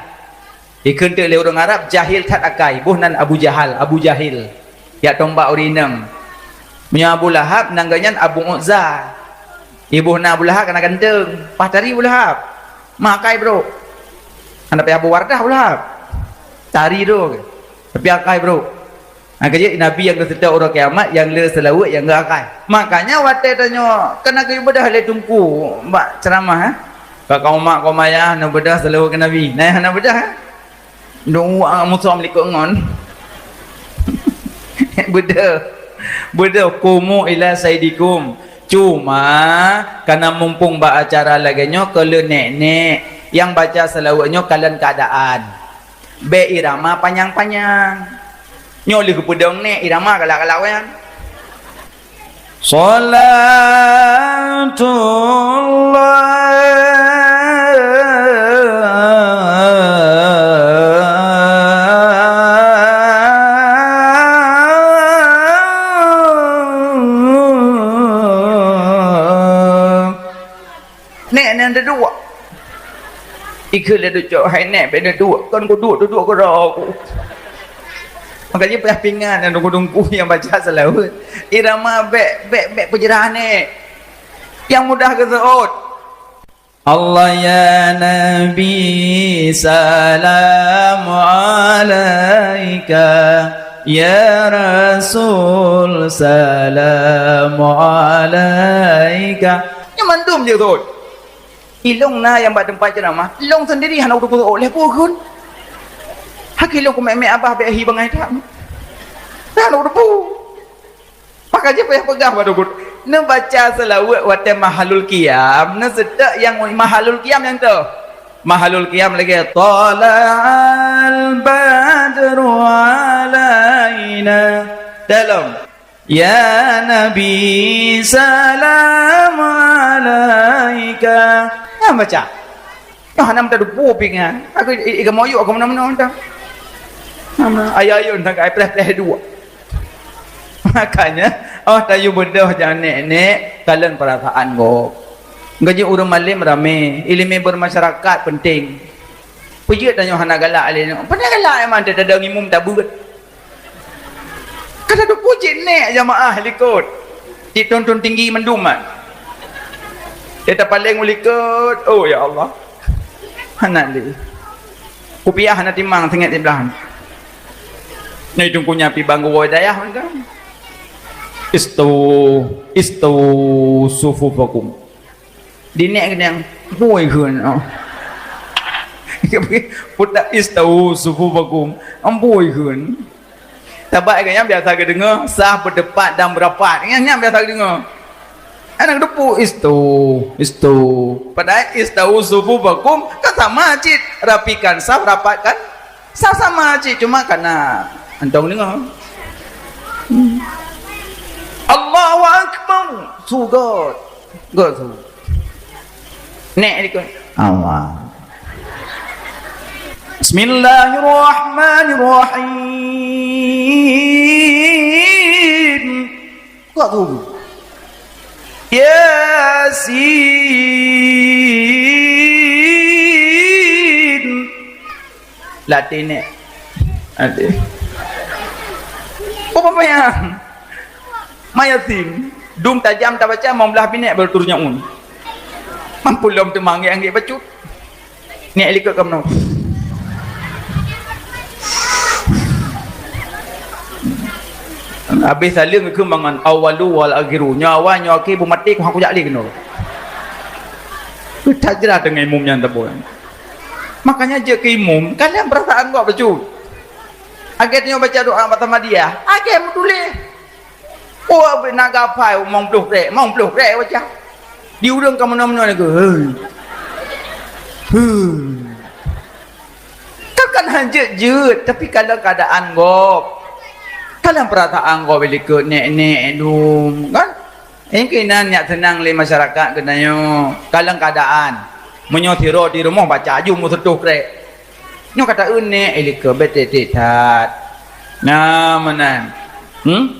Ikheun teuk lé ureueng Arab, jahil that akai, iboh nan Abu Jahal, Abu Jahil. Jak tombak ureueng inong. Meunyoe Abu Lahab, nan geuhnyan Abu Uzza. Iboh nan Abu Lahab kana ganteng, paih tari Abu Lahab. Meu'ah akai brôk. Hana payah Abu Wardah Abu Lahab. Tari droe. Tapi akai brôk. Ha, keujeuet Nabi nyang geuseutôt uroe kiamat, nyang le seulaweuet, nyang geuakai. Makanya watèe tanyoe, kana geuyue beudôh lé teungku bak ceuramah, eh. Ka kaum mak, kaum ayah, na beudôh seulaweuet keu Nabi. Na nyang hana beudôh, eh? Dong wak musoh meulikot ngon. Beudôh. Beudôh, qumu ila sayyidikum. Cuma, kana mumpung bak acara lagèe nyoe, keu le nèk-nèk nyang baca seulaweuet nyoe kalon keuadaan. Bèk irama panyang-panyang. Nyoe lheueh geupeudong nèk, irama galak-galak nyan. Shalatullah. Nèk, nèk, duek. Ikheun lé ducok, "Hai nèk, bèk neuduek, kon kuduek, duduek keudroe ku." Maka jih payah pingan ngon teungku-teungku nyang baca seulaweuet. Irama bèk, bèk, bèk peujeurah nèk. Nyang mudah geuseuôt. Allah ya Nabi, salam alaik. Ya Rasul, salamu alaika. Nyan mandum jeuet. Ilong na nyang bak teumpat ceuramah, ilong sendiri hana kuteupeu lé peue kheun. Haki lôn kumèk-mèk abah bèk hi bangai that. Hana kuteupeu. Maka jih payah peugah bak teungku, neubaca seulaweuet watèe mahalul qiyam, neuseutôt nyang mahalul qiyam nyang toh. Mahalul qiyam lagèe, "Tala'al badru alaina." Dalam, "Ya Nabi, salam alaika." Nyan baca. Nyoe hana meuteupeu pingan. Aku i-, i-, i-, kamoe yuk, aku meunan-meunan dah. Nama ayah-ayah dah, ai preh-preh dua. Makanya, oh, tayue beudôh, jangan nek-nek, kalon perasaan gob. Gaji ureueng malem ramé, ileumèe bermasyarakat penting. Peujeuet tanyoe hana galak lé nyoe. Pane galak memang teudeung imum tabeuet. Kada teupeu cit nek jamaah likot. Cit tuntun tinggi mandum man. Dia tapaleng u likot. Oh, ya Allah. Hana lé. Kupiah hana timang singet siblaih. Nyoe teungku nyan pi bang gurèe dayah mantong. Istu, istu sufufakum. Di nek keudang, "Amboi kheun." Oh. Putak, "Istu sufufakum." "Amboi kheun." Sabab nyan biasa geudeungoe, saf, berdepan dan berapat. Nyan, nyan biasa geudeungoe. Aneuk depu, "Istu, istu." Padahai "Istu sufufakum" kan sama cit. Rapikan saf, rapatkan saf, sama cit. Cuma kana antong deungoe. Hmm. Allahu Akbar. Sugot. Gok tu. Nek ikut. Allah. Bismillahirrahmanirrahim. Gok tu. Yasin. Latih nek. Latih. Oh, apa yang? Mayatim, dum tajam tabaca, mamblah binék baru turun nyaun. Mampu lom teuma anggék-anggék bacut. Nek likot ka meunoe. Habéh saleuem geukheun mangat, "Awwalu wal akhiru." Nyoe awai, nyoe akhé, beumaté, ku hana kujak lé keunoe. Tajrah teungoh imum nyan tabong. Makanya jeuet keu imum, kalon peurasaan gop bacut. Akhé nyoe baca doa bak Samadiyah, akhé meutuléh. Oh, na gafai limong ploh krek, limong ploh krek baca. Di ureueng ka meunoe-meunoe lagèe, "Hei. Hei." Kan, kan han jeuet-jeuet, tapi kalon keuadaan gob. Kalon peurasaan gob, likot nek-nek dum, kan? Nyang keunan nyak seunang lé masyarakat geutanyoe, kalon keuadaan. Meunyoe sidroe di rumoh baca aju meuseutôh krek. Nyoe ka taeu nek, eh, likot bèk tek-tek that. Nah, meunan. Hmm?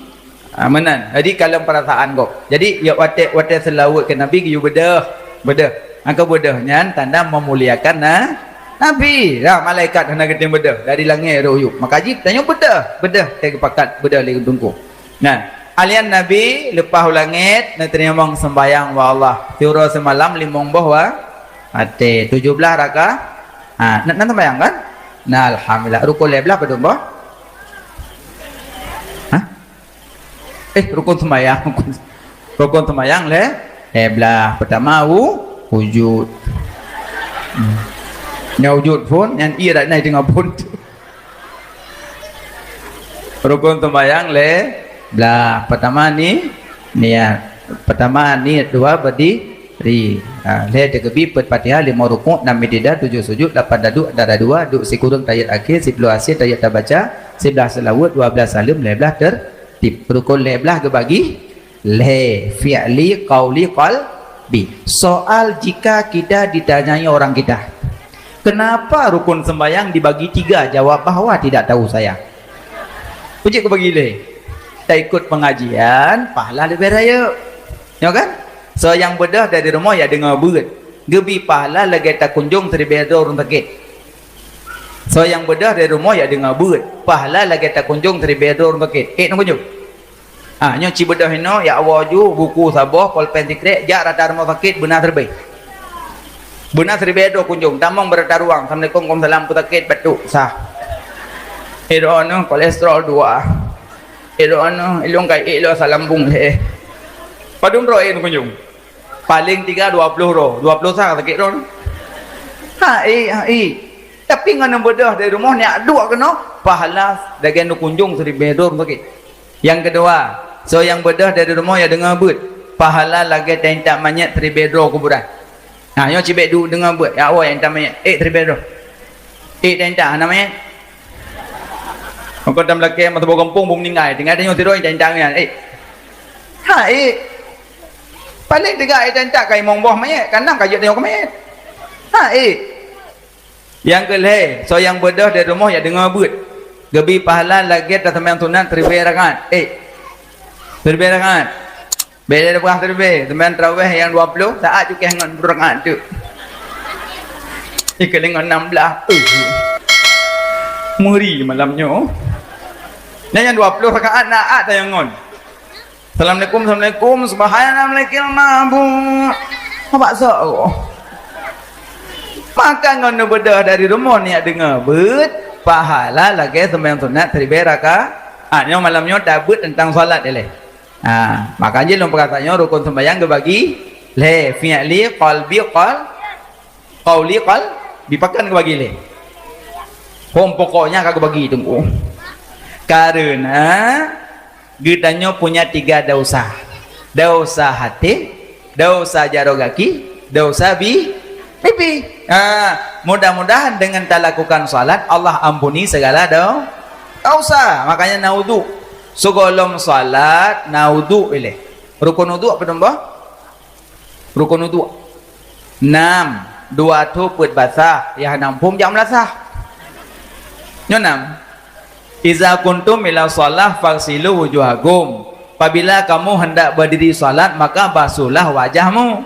Ah, meunan. Jadi, kalon peurasaan gob. Jadi, ya, watèe, watèe seulaweuet keu Nabi, geuyue beudôh. Beudôh. Angka beudôh nyan tanda meumuliakan na-, Nabi. Nah, malaikat hana geutem beudôh. Dari langèt rôh yub. Maka jih, tanyoe beudôh. Beudôh. Teuh geupakat beudôh lé teungku. Nah, alian Nabi leupah u langèt, neuteurimong seumbahyang bak Allah. Siuroe seumalam limong boh wa-, watèe tujoh blaih raka-, ha, na, na seumbahyang kan? Nah, alhamdulillah. Rukon lhèe blaih padum boh? Hah? Eh, rukon seumbahyang. Rukon seumbahyang lhèe, lhèe blaih. Peutama u-, wujud. Hmm. Nyan wujud phôn, nyan ie dak nai teungoh phôn. Rukon seumbahyang lhèe blaih. Peutama ni-, niat. Peutama niat, dua berdiri. Ha, lhèe teukeubit, peuet Fatihah, limong rukuk, nam i'tidal, tujoh sujud, lapan taduek antara dua, duek sikureueng tahiyat akhé, siploh asie tahiyat tabaca, siblaih seulaweuet, dua blaih saleuem, lhèe blaih tertib. Rukon lhèe blaih geubagi lhèe, fi'li, qauli, qalbi. Soal jika kita ditanyai orang kita, "Kenapa rukun sembahyang dibagi tiga?" Jawab bahwa tidak tahu saya. Peue jeuet kubagi lhèe? Taikot pengajian, pahala leubeh rayeuk. Nyo kan? Soe nyang beudôh dari rumoh ya deungoe beuet. Geubri pahala lagèe takunjong siribèe droe ureueng sakét. Soe nyang beudôh dari rumoh ya deungoe beuet. Pahala lagèe takunjong siribèe droe ureueng sakét. Ék neukunjong? Ah, nyoe ci beudôh inoe, ya Allah ju, buku saboh, polpen sikrek, jak rata rumoh sakét, beuna siribèe. Beuna siribèe droe kunjong, tamong beurata ruang, "Assalamualaikum, waalaikumsalam, peue sakét?" "Batuk." Sah. Ék droeneuh kolesterol dua. Ék droeneuh ilôn kai ék lôn asam lambung lhée. Padum droe ék neukunjong? Paleng tiga dua ploh droe, dua ploh sa sakét droe. Ha ék, ha ék. Tapi ngon neubeudôh dari rumoh nyak duek keunoe, pahala lagée neukunjong siribée droe sakét. Nyang keudua, soe nyang beudôh dari rumoh nyang deungoe beuet, pahala lagée taintat manyét siribée droe kuburan. Nah, nyoe cibék du-, deungoe beuet, ya Allah, nyang intat manyét, ék siribée droe. Ék taintat hana manyét. Maka tam lakée mata boh gampông beu meuninggai, tinggai tanyoe sidroe nyang taintat nyan, ék. Ha ék. Paleng tiga ék taintat ka limong boh manyét, ka nam ka jeuet tanyoe keu manyét. Ha ék. Nyang keu lhée, soe nyang beudôh dari rumoh nyang deungoe beuet, geubri pahala lagée taseumayang sunat siribée rakaat. Ék. Siribée rakaat. Bék lé leubeh siribée, seumayang tarawih nyang dua ploh, saát cukéh ngon peuet rakaat teuk. Ikeu lé ngon nam blaih. Eh. Meuri malam nyoe. Nyan nyang dua ploh rakaat na at tayang ngon. Assalamualaikum, assalamualaikum, subhanallah, malikil mabuk. Apa sok? Maka ngon neubeudôh dari rumoh nyak deungoe beuet, pahala lagée seumayang sunat siribée rakaat. Ah, nyoe malam nyoe tabeuet teuntang salat ilée. Ha, maka jih lôn peugah tanyoe rukon seumayang geubagi lhée, fi'li, qalbi, qal-, qauli, qalbi, pakon geubagi lhée. Hom pokoknya ka geubagi teungku. Karena geutanyoe punya tiga dosa. Dosa haté, dosa jaroe gaki, dosa bi-, pipi. Ha, mudah-mudahan dengan talakukan salat, Allah ampuni segala do-, dosa. Makanya na udhu. Sigohlom salat, na udhu ilée. Rukon udhu apa nambah? Rukon udhu. Nam, dua tho peuet basah, nyang hana muphom jak meulasah. Nyoe nam. Iza kuntum ila shalah faghsilu wujuhakum. Apabila kamu hendak berdiri salat, maka basuhlah wajahmu.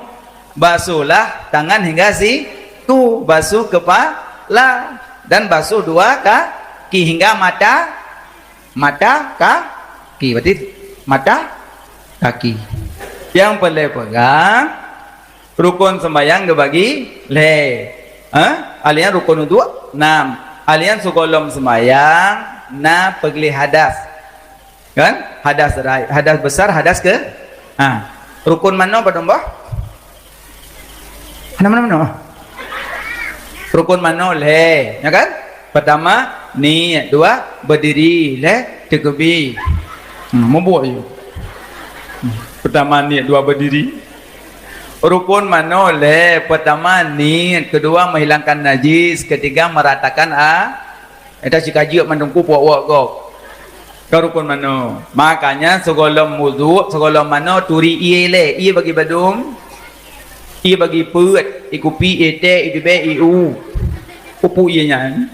Basuhlah tangan hingga siku, basuh kepala dan basuh dua kaki hingga mata, mata kaki. Berarti mata kaki. Nyang peureulée peugah, rukon seumayang geubagi lhée. Eh? Alian rukon udhu nam. Alian sigohlom seumayang na peugleh hadas. Kan? Hadas rai-, hadas besar, hadas ke-, ha. Rukon manoe padum boh? Hana manoe-manoe. Rukon manoe lhée, ya kan? Pertama, niet. Dua, berdiri. Lhée, teukeubie. Hmm, meubuet yue. Hmm, pertama niet, dua berdiri. Rukon manoe lhée, pertama niet, kedua menghilangkan najis, ketiga meratakan a-, Ita sikajeuk mandum ku puak-puak gob. Ka rukon manoe. Makanya sigohlom wudhu, sigohlom manoe turi ié ilée, ié bagi badum, ié bagi peuet, ié kupi, ié tée, ié tibée, ié u. Upu ié nyan.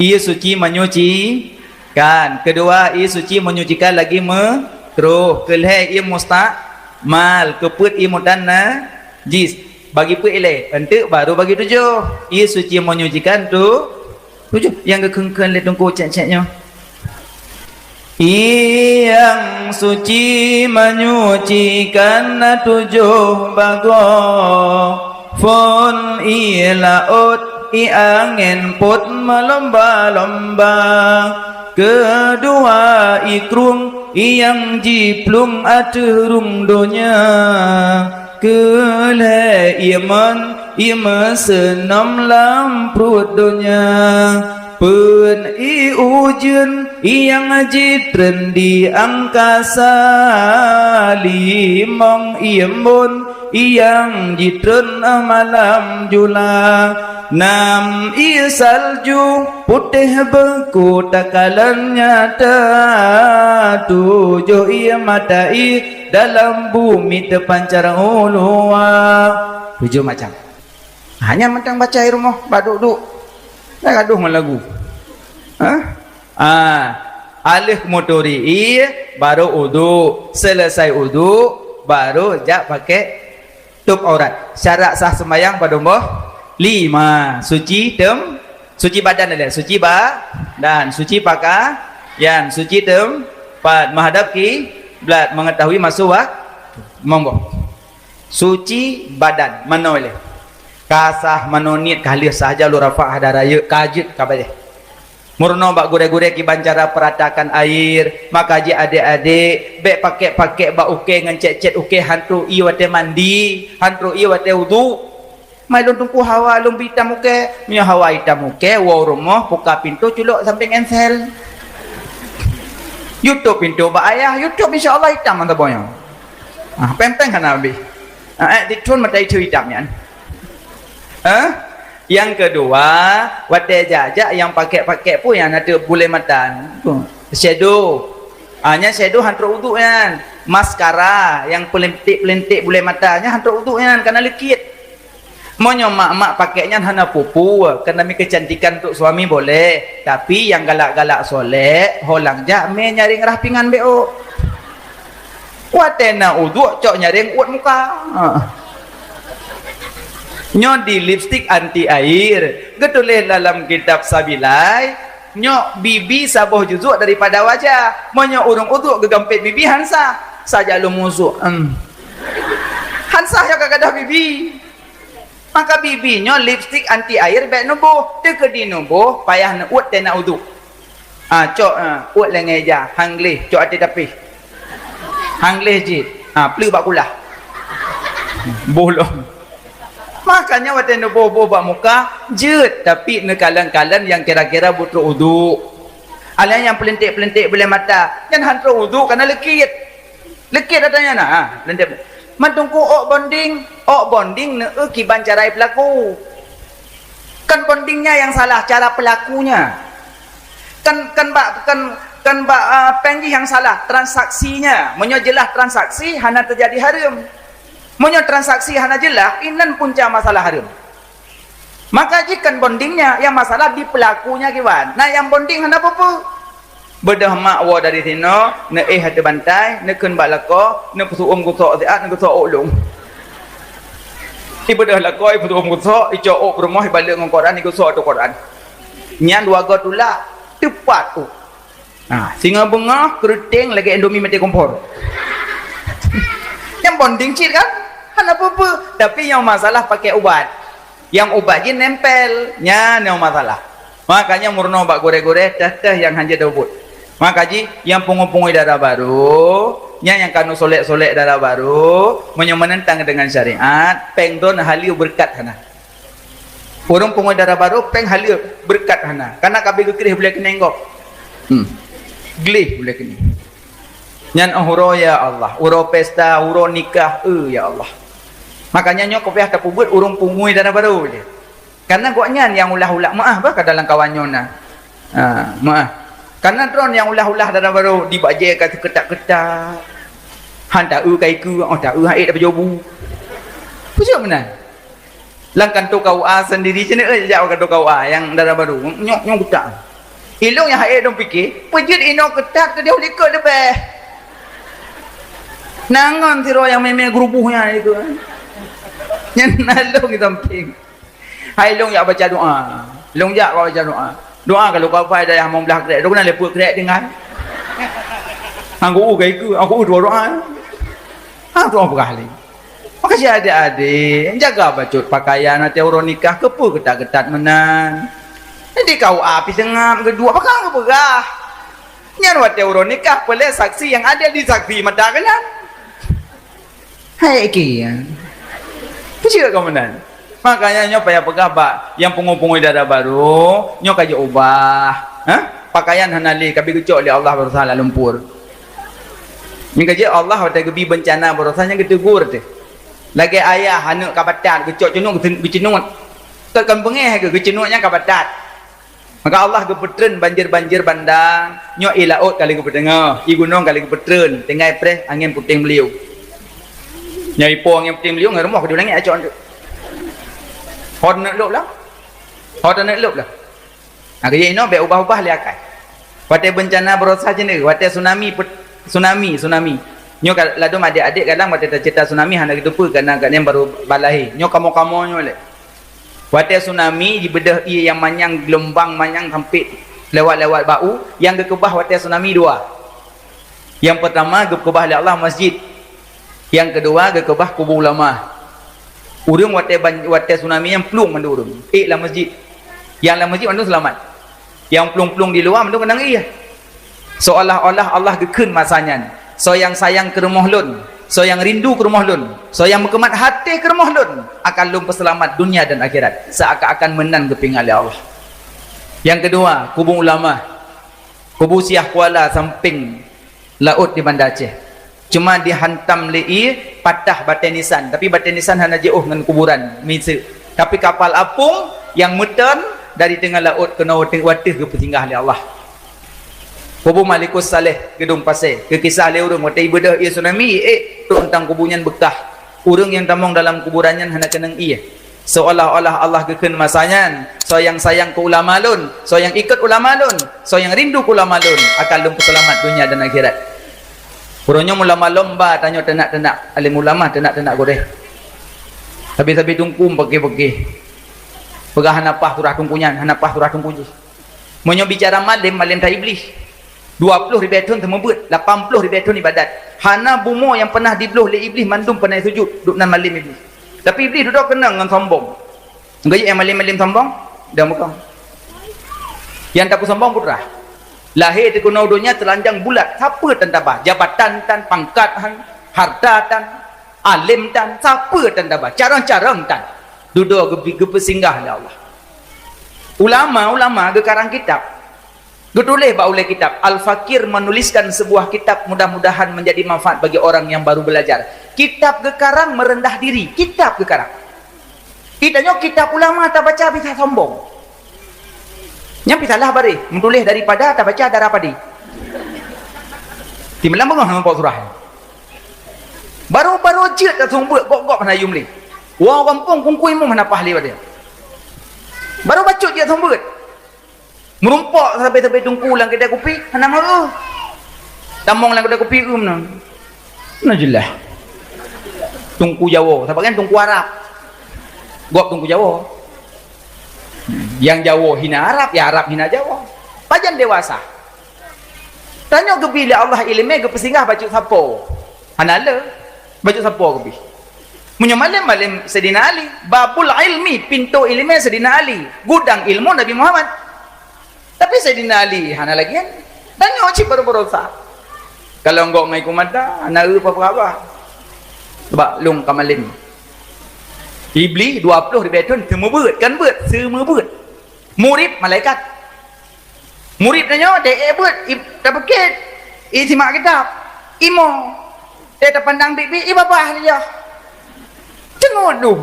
Ié suci menyucikan. Kedua, ié suci menyucikan lagi meutroh. Keulhée ié mustakmal. Keupeuet ié mutanajis. Bagi peuet ilée, eunteuk baru bagi tujoh. Ié suci menyucikan tu Tujoh nyang geukheun-kheun lé teungku cék-cék nyoe. Nyang suci menyucikan na tujoh bagoe, phon ie laôt, ie angén pôt meulomba-lomba. Keudua ie krueng nyang jiplueng ateueh rueng donya. Keulhée ie mon ie meuseunom lam pruet donya. Peuet ie ujeuen nyang jitreun di angkasa, limong ie embôn nyang jitreun malam jula, nam ie salju putéh beuku takalon nyata, tujoh ie mata ie dalam bumi teupancar u luwa. Tujoh macam. Hanya mantong baca di rumoh, bak duek-duek. Dah gadoh ngon lagu. Ha? Ah, aleuh meuturi ie, baru uduk. Selesai uduk, baru jak pakai tup aurat. Syarat sah seumayang padum boh? Lima. Suci tem-, suci badan ilée. Suci ba-, dan suci pakaian. Suci tempat. Menghadap kiblat. Mengetahui masa waktu. Monggo. Suci badan, manoe ilée. Ka sah manoe niet ka lheueh sah, jaloe rafa' hadah rayeuk ka jeuet ka bajée. Meurunoe bak gurée-gurée kiban cara peratakan air, maka jih adék-adék, bék pakek-pakek bak ukée ngon cet-cet ukée han trok ié watée mandi, han trok ié watée uduk. Mai lôn teungku hawa lôn bri itam ukée. Meunyoe hawa itam ukée, woe u rumoh, buka pintoe, culok sampéng ensel. Yue tôp pintoe bak ayah, yue tôp, insya Allah itam mantong boh nyoe. Ah, péng-péng hana habéh. Ah, eh, ditrôn mata itam nyan. Hah? Nyang keudua, watée jak-jak nyang pakek-pakek peue nyang na teuk bulée mata? Shadow. Ah, nyan shadow han trok uduk nyan. Maskara nyang peulinték-peulinték bulée mata, nyan han trok uduk nyan, kana likit. Meunyoe mak-mak pakek nyan hana peue-peue, keu demi keucantikan untuk suami boleh, tapi nyang galak-galak solek, ho lheueh jak mé nyaréng rhah pingan bék ôk. Watée na uduk cok nyaréng uet muka. Ha. Nyoe di lipstik anti air, geutuléh dalam kitab Sabilai, nyoe bibi saboh juzuk daripada wajah. Meunyoe ureuëng uduk geugampét bibi han sah, saja lôn musuh. Em. Han sah nyoe ka gadôh bibi. Maka bibi nyoe lipstik anti air bék neuboh, teukeudi neuboh payah neuuet teunak uduk. Ah, cok, ah, uet lé ngon ija, han gleh, cok até tapéh. Han gleh jih, ah, pleuk bak kulah. Boh lom. Makanya watée neuboh-boh bak muka, jeuet, tapi neukalon-kalon nyang kira-kira beutrok uduk. Alah nyang peulinték-peulinték bulée mata, nyan han trok uduk kana likit. Likit ata nyan na, ha, peulinték. Mantong ku ôk bonding, ôk bonding neueu kiban cara peulaku. Kan bondingnya nyang salah, cara peulakunya. Kan, kan bak, kan, kan bak, ah, péng jih nyang salah, transaksinya. Meunyoe jeulaih transaksi, hana teujadi hareuem. Meunyoe transaksi hana jeulaih, inan punca masalah hareuem. Maka jih kan bondingnya, nyang masalah di peulakunya kiban. Na nyang bonding hana peue-peue. Beudôh mak woe dari sinoe, neuéh ateueh bantai, neukheun bak lakoe, neupeusu'uem gusok siat, neugeusok ôk lôn. Ibeudôh lakoe, ipeusu'uem gusok, icok ôk peurumoh, ibalek ngon koran, igusok ateueh koran. Nyan dua goe tulak, teupat ôk. Ha, singoh beungoh, keureuteng lagée Indomie maté kompor. Nyang bonding cit kan? Hana peue-peue. Tapi nyang masalah pakai ubat. Nyang ubat jih nempel. Nyan nyang masalah. Makanya meurunoe bak gurée-gurée, teuh-teuh nyang hanjeuet daubot. Maka jih, nyang pungoe-pungoe dara barô, nyan nyang ka neusolek-solek dara barô, meunyoe meunentang deungon syariat, péng droeneuh haleue beureukat hana. Ureuëng pungoe dara barô péng haleue beureukat hana, kana ka abéh geukreh bulée keuneng gob. Hmm. Gleh bulée keuneng. Nyan óh uroe, ya Allah, uroe pesta, uroe nikah, eu, ya Allah. Makanya nyoe kupiah tapeubuet ureuëng pungoe dara barô lé. Kana gobnyan nyang ulah-ulah, meuáh bah ka dalam kawan nyoe na. Ha, meuáh. Kana droeneuh nyang ulah-ulah dara barô, di bajée ka teuketak-ketak. Han taeu ka ikeue, óh taeu han ék tapeujobu. Peue meunan? Lam kanto K U A sendiri cit, eh, jak u kanto K U A nyang dara barô. Nyoe, nyoe kutak. Ilôn nyang hai dong pike, peujeuet inoe keutat keudeh likot leubeh. Nangon sidroe nyang mé-mé geuruboh nyan itu. Nyan na lôn di sampéng. Hai lôn jak baca doa. Lôn jak baca doa. Doa ka lôn kapai dayah mong blah krek. Doh keunan lé peuet krek tinggai. Angku u gai ku, angku u dua doa. Ha, doa peugah lé. Maka si adé-adé, jaga bacut pakaian watée uroe nikah, keupeue keutat-keutat meunan. Di K U A pih seungab geuduek, pakon geupeugah. Nyan watée uroe nikah, peulée saksi nyang adé disaksi mata keunan. Hai ki, ya. Peue ka meunan. Makanya nyoe payah peugah bak nyang pungoe-pungoe dara barô, nyoe ka jiubah. Ha? Pakaian hana lé, ka abéh geucok lé Allah baroesa lam lumpur. Nyang ka jeuet Allah watée geubi beuncana baroesa nyan geuteugur teuh. Lagée ayah aneuëk ka batat, geucok cunuk geucunut. Kon beungéh geuh, geucunut nyan ka batat. Maka Allah geupeutreun banjir-banjir bandang, nyoe ié laôt ka lheueh geupeuteungoh, ié gunong ka lheueh geupeutrön, tinggai preh angén puténg beuliu. Nyoe ipo angén puténg beuliu ngon rumoh keudua langét acok. Ho taneuk lôb lah. Ho taneuk lôb lah. Nah, keu inoe bék ubah-ubah lé akai. Watée beuncana baroesa cit, watée tsunami, tsunami, tsunami. Nyoe ka ladôm adék-adék kadang watée taceurita tsunami hana geuteupeue, karena gobnyan barô balahé. Nyoe kamoe-kamoe nyoe lé. Watée tsunami jibeudôh ié nyang manyang, geulumbang manyang sampé lewat-lewat bak u, nyang geukeubah watée tsunami dua. Nyang peurtama geukeubah lé Allah masjid. Nyang keudua geukeubah kubu ulama. Ureuëng watée ban-, watée tsunami nyan plueng mandum ureuëng. Ék lam masjid. Nyang lam masjid mandum seulamat. Nyang plueng-plueng di luwa mandum keunong ié. Seolah-olah Allah geukheun masa nyan, "Soe nyang sayang keu rumoh Lôn, soe nyang rindu keu rumoh Lôn, soe nyang meukeumat até keu rumoh Lôn, akan Lôn peuseulamat dunia dan akhirat." Seakan-akan meunan geupeuingat lé Allah. Nyang keudua, kubu ulama. Kubu Syiah Kuala sampéng laôt di Banda Aceh. Cuma dihantam lé ié, patah batée nisan, tapi batée nisan hana jiôh ngon kuburan miseue. Tapi kapal apung nyang meuteun dari teungoh laôt keunoe watée, watée geupeusinggah lé Allah. Kubu Malikus Saleh, Geudong Pasé, geukisah lé ureuëng watée ibeudôh ié tsunami, iék trok teuntang kubu nyan beukah. Ureuëng nyang tamong dalam kuburan nyan hana keunong ié. Seolah-olah Allah geukheun masa nyan, "Soe nyang sayang keu ulama Lôn, soe nyang ikot ulama Lôn, soe nyang rindu keu ulama Lôn, akan Lôn peuseulamat dunia dan akhirat." Uroe nyoe ulama lom ba tanyoe teunak-teunak, alim ulama teunak-teunak gurée. Sabe-sabe teungku peuke-peuke. Peugah hana paih surah teungku nyan, hana paih surah teungku jih. Meunyoe bicara malem, malem that Iblih. Dua ploh ribée thon seumeubeuet, lapan ploh ribée thon ibadat. Hana bumoe nyang peunah dibloh lé Iblih, mandum peunah sujut, duek nan malem Iblih. Tapi Iblih dudoe keunong ngon sombong. Geuyue nyang malem-malem sombong, dan bukan. Nyang tapeusombong putra. Lahé teuh keunoe donya teulanjang bulat, sapeue tan tabah, jabatan tan, pangkat tan, harta tan, alem tan, sapeue tan tabah, carông-carông tan. Dudoe geubi-, geupeusinggah lé Allah. Ulama-ulama geukarang kitab. Geutuléh bak ulée kitab, Al-Fakir menuliskan sebuah kitab, mudah-mudahan menjadi manfaat bagi orang yang baru belajar. Kitab geukarang meureundah diri, kitab geukarang. Geutanyoe kitab ulama tabaca bisa sombong. Nyan pih salah baréh, meutuléh daripada tabaca darah padé. Timeulaang beungoh ngon pok surah. Baru-baru jeuet taseumeubeuet, gob-gob hana yum lé. Woe gampông kungkui mum hana paih lé watée. Baru bacut jeuet seumeubeuet. Meurumpok sabe-sabe teungku lam keudai kupi, hana meu-eu. Tamong lam keudai kupi, eu meunan. Na jeulaih. Teungku Jawoe, sabab kan teungku Arab. Gob teungku Jawoe. Nyang Jawoe hina Arab, ya Arab hina Jawoe. Pajan dewasa. Tanyoe geubi lé Allah iéleumé geupeusinggah bacut sapo. Hana le, bacut sapo geubi. Meunyoe malem, malem Saidina Ali. Babul ilmi, pintoe iéleumé Saidina Ali. Gudang ilmu Nabi Muhammad. Tapi Saidina Ali hana lagée nyan. Tanyoe cit baroe-baroe sa. Kalau nggok ngai ku mata, hana eu peue-peue haba. Sabab lôn ka malem. Iblih dua ploh ribée thon seumeubeuet, kan beuet, seumeubeuet. Murit malaikat. Murit tanyoe deh ék beuet, i-, tapeukét, i simak kitab, imo. Deh tapandang biet-biet, i babah lé yah. Teungeut dum.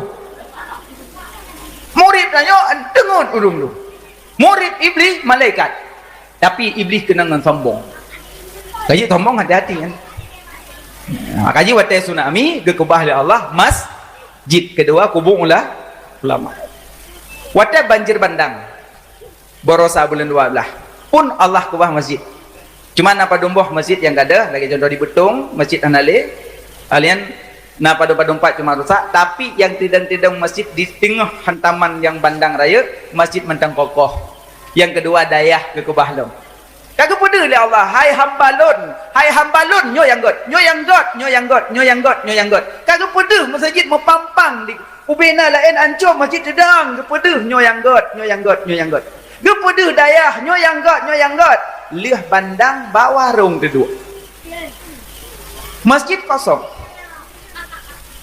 Murit tanyoe teungeut ureuëng dum. Murit Iblih malaikat. Tapi Iblih keunong ngon sombong. Kaji sombong hati-hati kan. Nah, kaji watée tsunami geukeubah lé Allah masjid, keudua kubu ula-, ulama. Watée banjir bandang. Barosa buleuen dua blaih. Pun Allah keubah masjid. Cuma na padum boh masjid nyang gadôh, lagée contoh di Beutong, masjid hana lé. Alian na padum-padum pat cuma rusak, tapi nyang teudong-teudong masjid di teungoh hantaman nyang bandang rayeuk, masjid mantong kokoh. Nyang keudua dayah geukeubah lom. Ka geupeudeuh lé Allah, "Hai hamba Lôn, hai hamba Lôn," nyoe nyang gét, nyoe nyang gét, nyoe nyang gét, nyoe nyang gét, nyoe nyang gét. Ka geupeudeuh masjid meupampang di Ubena laén ancô masjid teudong, geupeudeuh nyoe nyang gét, nyoe nyang gét, nyoe nyang gét. Geupeudeuh dayah nyoe nyang gét, nyoe nyang gét. Lheueh bandang ba warong teuduek. Masjid kosong.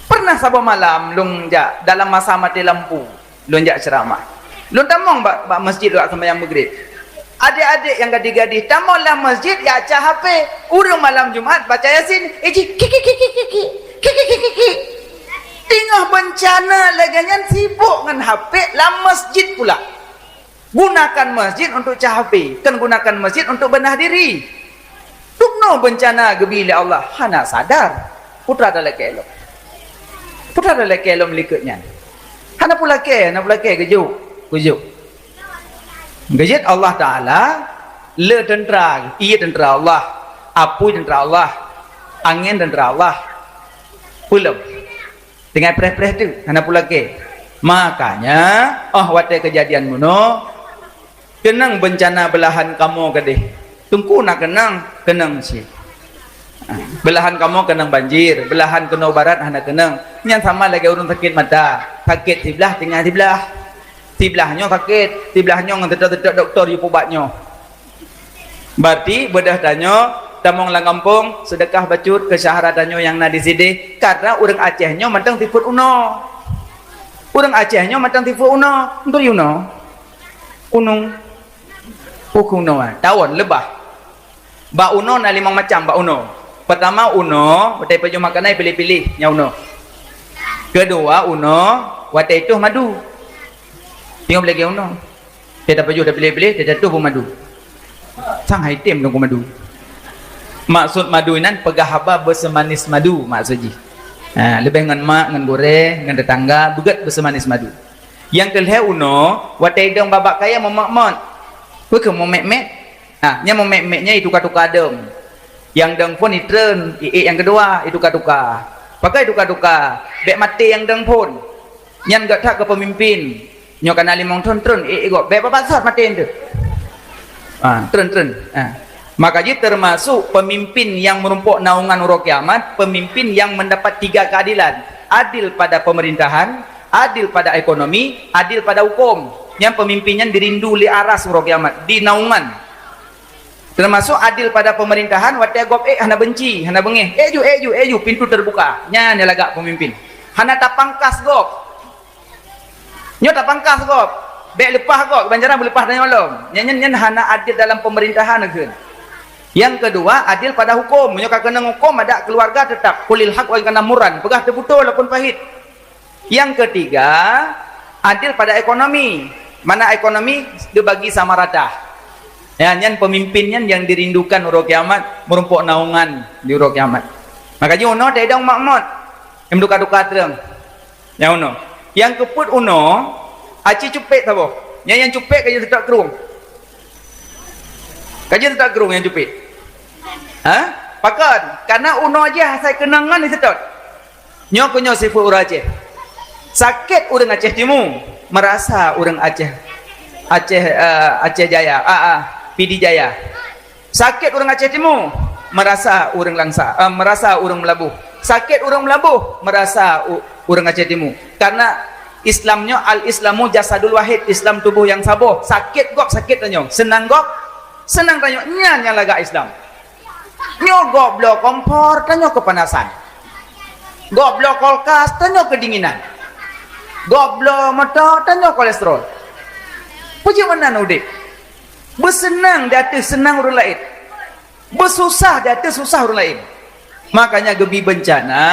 Pernah saboh malam lôn jak dalam masa mati lampu, lôn jak ceuramah. Lôn tamong bak, bak masjid bak seumayang Maghrib. Adék-adék nyang gadih-gadih tamong lam masjid jak cah H P. Ureuëng malam Jumat baca Yasin, iji kiki kiki kiki kiki kiki kiki. Teungoh beuncana lagée nyan sibok ngon H P lam masjid pula. Gunakan masjid untuk cah H P, kon gunakan masjid untuk beunah diri. Dumnoe beuncana geubi lé Allah, hana sadar. Putra talakée lom. Putra talakée lom likot nyan. Hana peulakée, hana peulakée geujok, geujok. Geujeuet Allah Taala le teuntra, ié teuntra Allah, apui teuntra Allah, angén teuntra Allah. Peulom. Tinggai preh-preh teuk, hana peulakée. Makanya, oh watée keujadian meunoe, keunong beuncana beulahan kamoe keudeh. Teungku na keunong, keunong cit. Ha, beulahan kamoe keunong banjir, beulahan keunoe barat hana keunong. Nyan sama lagée ureuëng sakét mata, sakét siblaih tinggai siblaih. Siblah nyoe sakét, siblah nyoe ngon seutôt-seutôt dokto jipeuubat nyoe. Berarti beudôh tanyoe tamong lam gampông, seudeukah bacut keu syedara tanyoe nyang na di sideh, karena ureuëng Aceh nyoe mantong sifeuet unoe. Ureuëng Aceh nyoe mantong sifeuet unoe. Beutôi unoe? Unoe. Unoe, tawon, leubah. Bak unoe na limong macam bak unoe. Peurtama unoe, watée pajoh makanan piléh-piléh nyang unoe. Keudua unoe, watée itoh madu. Teungoh lagée unoe. Teuh tapajoh tapiléh-piléh, teuh tatoh bak madu. Sang hai tem dong madu. Maksud madu inan peugah haba beuseumanis madu maksud jih. Ha, leubeh ngon mak, ngon gurée, ngon teutangga, beugét beuseumanis madu. Nyang keulhée unoe, watée idong babak kayée meumot-mot. Peu kheueh meumét-mét? Ha, nyang meumét-mét nyan ituka-tuka dong. Nyang dong phon itreun, iék nyang keudua ituka-tuka. Pakon ituka-tuka? Bék maté nyang dong phon. Nyan gét that keu peumimpin. Nyoe kana limong thon treun, iék gob. Bék babah sot maté nyan. Ha, treun, treun. Ha. Maka jih teumasok peumimpin nyang meurumpok naungan uroe kiamat, peumimpin nyang meudapat tiga keuadilan. Adil pada peumeurintahan, adil pada ekonomi, adil pada huköm. Nyang peumimpin nyan dirindu lé aras uroe kiamat, di naungan. Teumasok adil pada peumeurintahan, watée gob ék hana beunci, hana beungéh. Ék ju, ék ju, ék ju, pintoe teubuka. Nyan nyang lagak peumimpin. Hana tapangkas gob. Nyoe tapangkas gob. Bék leupah gob, ban jarang beuleupah tanyoe lom. Nyan, nyan, nyan hana adil dalam peumeurintahan kheun. Nyang keudua, adil pada huköm. Meunyoe ka keunong huköm, adak keuluwarga teutap kulil hak wa in kana murran, peugah teubeutôi walaupun pahit. Nyang keutiga, adil pada ekonomi. Mana ekonomi dibagi sama rata. Ya, nyan peumimpin nyan nyang dirindukan uroe kiamat, meurumpok naungan di uroe kiamat. Maka jih unoe teuidong makmot. Nyang duka-duka treung. Nyang unoe. Nyang keupeuet unoe, aci cupet saboh. Nyang, nyang cupet ka jeuet seutôt krueng. Ka jeuet seutôt krueng nyang cupet. Ha? Pakon? Karena unoe jih asai keunong ngon seutôt. Nyoe keuh nyoe sifeuet ureuëng Aceh. Sakét ureuëng Aceh Timu, meurasa ureuëng Aceh, Aceh, eh, Aceh Jaya, ah, ah, Pidie Jaya. Sakét ureuëng Aceh Timu, meurasa ureuëng Langsa, eh, meurasa ureuëng Meulaboh. Sakét ureuëng Meulaboh, meurasa u-, ureuëng Aceh Timu. Karena Islam nyoe, al-Islamu jasadul wahid, Islam tuboh nyang saboh. Sakét gob, sakét tanyoe. Seunang gob, seunang tanyoe. Nyan nyang lagak Islam. Nyoe gob bloe kompor, tanyoe keupanasan. Gob bloe kulkas, tanyoe keudinginan. Gob bloe moto, tanyoe kolesterol. Peue jeuet meunan udeb? Beuseunang di ateueh seunang ureuëng laén. Beususah di ateueh susah ureuëng laén. Makanya geubi beuncana